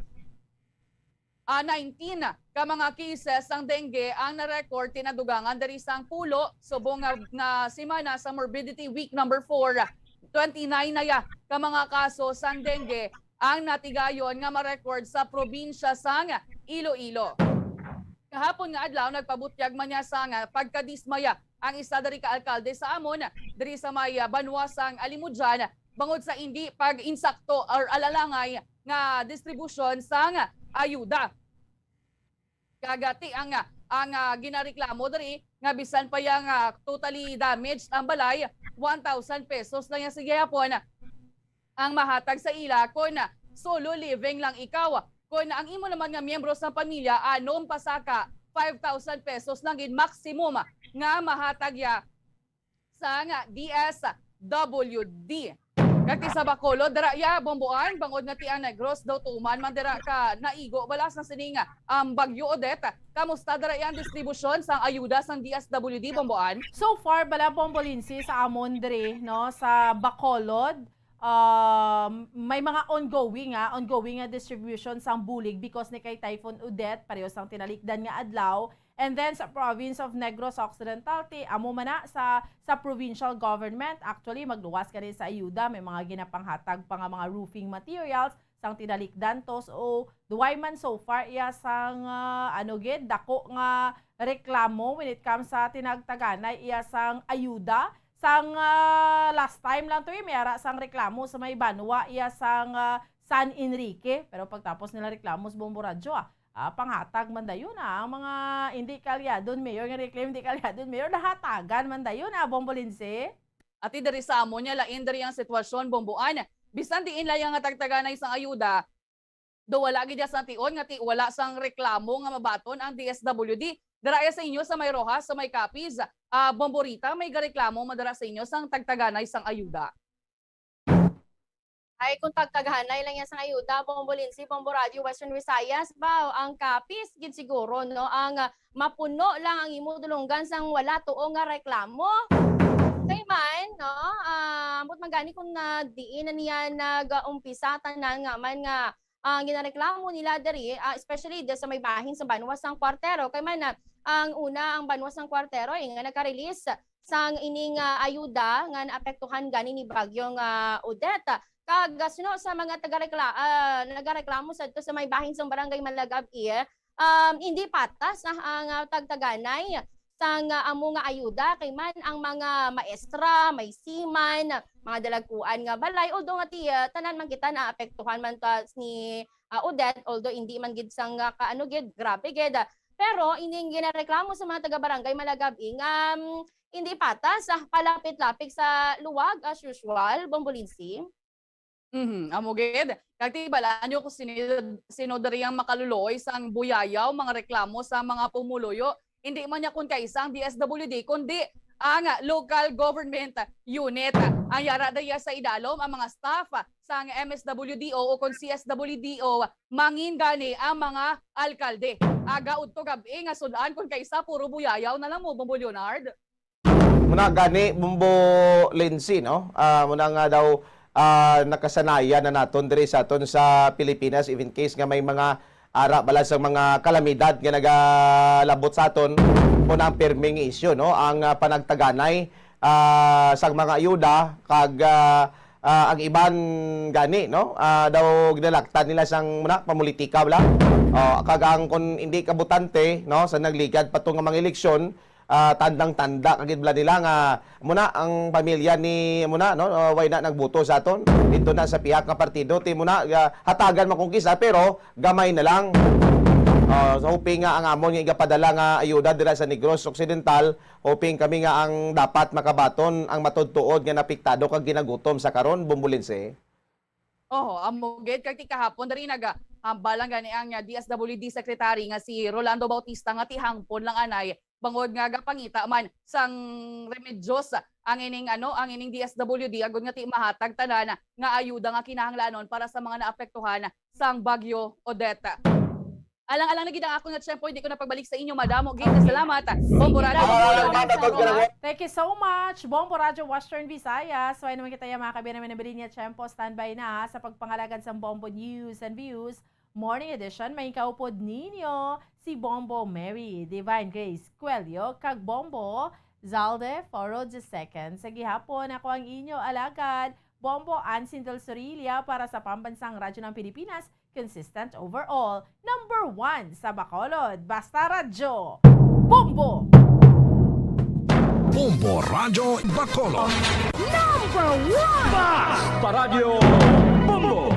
ah, nineteen ka mga cases sang dengue ang na-record tinadugangan diri sang Pulo, subong nga, nga semana sa Morbidity Week number four, twenty-nine na ya ka mga kaso sang dengue ang natigayon nga ma-record sa probinsya sang Iloilo. Kahapon nga adlaw, nagpabutyag man niya sang pagkadismaya ang isa diri ka alkalde sa amon, diri sa may, ah, banwa sang Alimudyan, bangod sa indi pag-insakto or alalangay nga distribusyon sang ayuda. Kag ti ang, ang, ah, ginareklamo diri nga bisan pa ya nga totally damaged ang balay, one thousand pesos lang ya sa gihapon ang mahatag sa ila kon solo living lang ikaw. Kon ang imo naman nga miyembro sa pamilya, anom pa saka, five thousand pesos lang gid maximum nga mahatag ya sang D S W D. Kag ti sa Bacolod, dira ya, Bomboan, bangod nga ti ang Negros daw tuman man dira ka naigo bala sa sining, um, Bagyo Odette. Kamusta dira ya ang distribusyon sang ayuda sang D S W D, Bomboan? So far, bala, Bombo Lindsay, sa amon diri, no, sa Bacolod, um, may mga ongoing, ah, ongoing nga distribution sang bulig because ni kay Typhoon Odette, pareho sang tinalikdan nga adlaw. And then sa province of Negros Occidental, ti amo man na sa, sa provincial government, actually, magluwas gani sa ayuda, may mga ginapanghatag pa nga mga roofing materials, sang tinalikdan to. So, duway man so far iya sang, ah, ano gid, dako nga reklamo when it comes sa tinagtaganay iya sang ayuda. Sang, ah, last time lang to, eh, may ara sang reklamo sa may banwa iya sang, ah, San Enrique. Pero pagtapos nila reklamo sa Bombo Radyo, ah, Ah, panghatag man dayon, ah, ang mga hindi kaalyadon mayor nga nag-claim hindi kaalyadon mayor, nahatagan man dayon, ah, Bombo Lindsay. Ati diri sa amo niya, lain diri ang sitwasyon, Bomboan. Bisan diin lang nga tagtaganay sang ayuda, do wala gid sang tion nga ti wala sang reklamo nga mabaton ang D S W D. Dira ya sa inyo sa may Roxas, sa may Capiz, ah, Bombo Rita, may gareklamo man dira sa inyo sang tagtaganay sang ayuda. Ay, kung tagtaghanay lang yan sang ayuda, Bombo Lindsay, Bombo Radyo Western Visayas, baw, ang Capiz gid siguro, no, ang, ah, mapuno lang ang imo dulonggan sang wala tuo nga reklamo. Kay man, no, ah, ambot man gani kung na diin na niya nag-umpisa tanan nga man nga ang ginareklamo nila diri, ah, especially diri sa may bahin sa banwa sang Cuartero. Kay man, ah, ang una, ang banwa sang Cuartero, eh, nga nagka-release sang ining, ah, ayuda nga naapektuhan gani ni Bagyong, ah, Odette. Kag, ah, suno sa mga tagarekla-, ah, nagareklamo sadto sa may bahin sang Barangay Malagab-i, um, hindi patas, ah, ang, ah, tagtaganay sang, ah, amo nga ayuda, kay man ang mga maestra, may seaman, mga dalagkuan nga balay, although nga ti-, ah, tanan man kita naapektuhan man ta ni, ah, Odette, although hindi man gid sang, ah, kaano gid, grabe gid, ah, pero ining ginareklamo sa mga taga-Barangay Malagab-i nga, um, hindi patas, ah, palapit-lapit sa luwag as usual, Bombo Lindsay. Mhm, amo gid. Kag ti balaan nyo kung sino, sino diri ang makaluloy sang buyayaw, mga reklamo sa mga pumuluyo. Hindi man niya kun kaisa ang D S W D, kundi ang local government unit. Ang yara diri sa idalom, ang mga staff sang M S W D O o kon C S W D O, mangin gani ang mga alkalde. Aga udto gab-i nga sud-an kun kaisa puro buyayaw na lang mo, Bombo Leonard. Muna gani, Bombo Lindsay, no? Ah, muna nga daw, ah, nakasanayan na naton diri sa aton sa Pilipinas, even case nga may mga ara bala sa mga kalamidad nga nagalabot sa aton, muna ang pirming issue, no? Ang, ah, panagtaganay, ah, sa mga ayuda, kag, ah, ah, ang iban gani, no? Ah, daw ginalaktan nila sang muna pamulitika bala. Oh, kag ang kun hindi kabutante, no, sa nagligad pa to nga mga eleksyon, ah, tandang-tanda ka gid bala nila nga muna ang pamilya ni muna, no, ah, way na nagboto sa aton dito na sa pihak nga partido, ti muna, ah, hatagan man kung kisa, pero gamay na lang. Ah, so hoping nga ang amon nga igapadala nga ayuda dira sa Negros Occidental, hoping kami nga ang dapat makabaton ang matudtuod nga napiktado kag ginagutom sa karon, Bombo Lindsay. Oho, amo gid, kag ti kahapon diri nagahambal lang gani ang, ah, D S W D Secretary nga si Rolando Bautista nga ti hangpon lang anay bangod nga gapangita man sang remedyos ang ining, ano, ang ining D S W D agud nga ti mahatag tanan nga ayuda nga kinahanglanon para sa mga naapektuhan sang Bagyo Odette. Alang-alang na gid ang akon nga tiyempo, hindi ko na pagbalik sa inyo. Madamo gid nga salamat, Bombo Radyo. Salamat, Bombo Radyo. Salamat. Thank you so much, Bombo Radyo Western Visayas. Way naman kita ya, mga kabiyan naman, nabilin niya tiyempo. Standby na, ha, sa pagpangalagad sang Bombo News and Views Morning Edition. May kaupod ninyo si Bombo Mary Divine Grace Cuello kag Bombo Zalde Foro the second. Sa gihapon, ako ang inyo alagad, Bombo Ansin del Sorilla para sa Pambansang Radyo ng Pilipinas, consistent overall, number one sa Bacolod. Basta Radyo, Bombo! Bombo Radyo Bacolod. Number one! Basta Radyo, Bombo!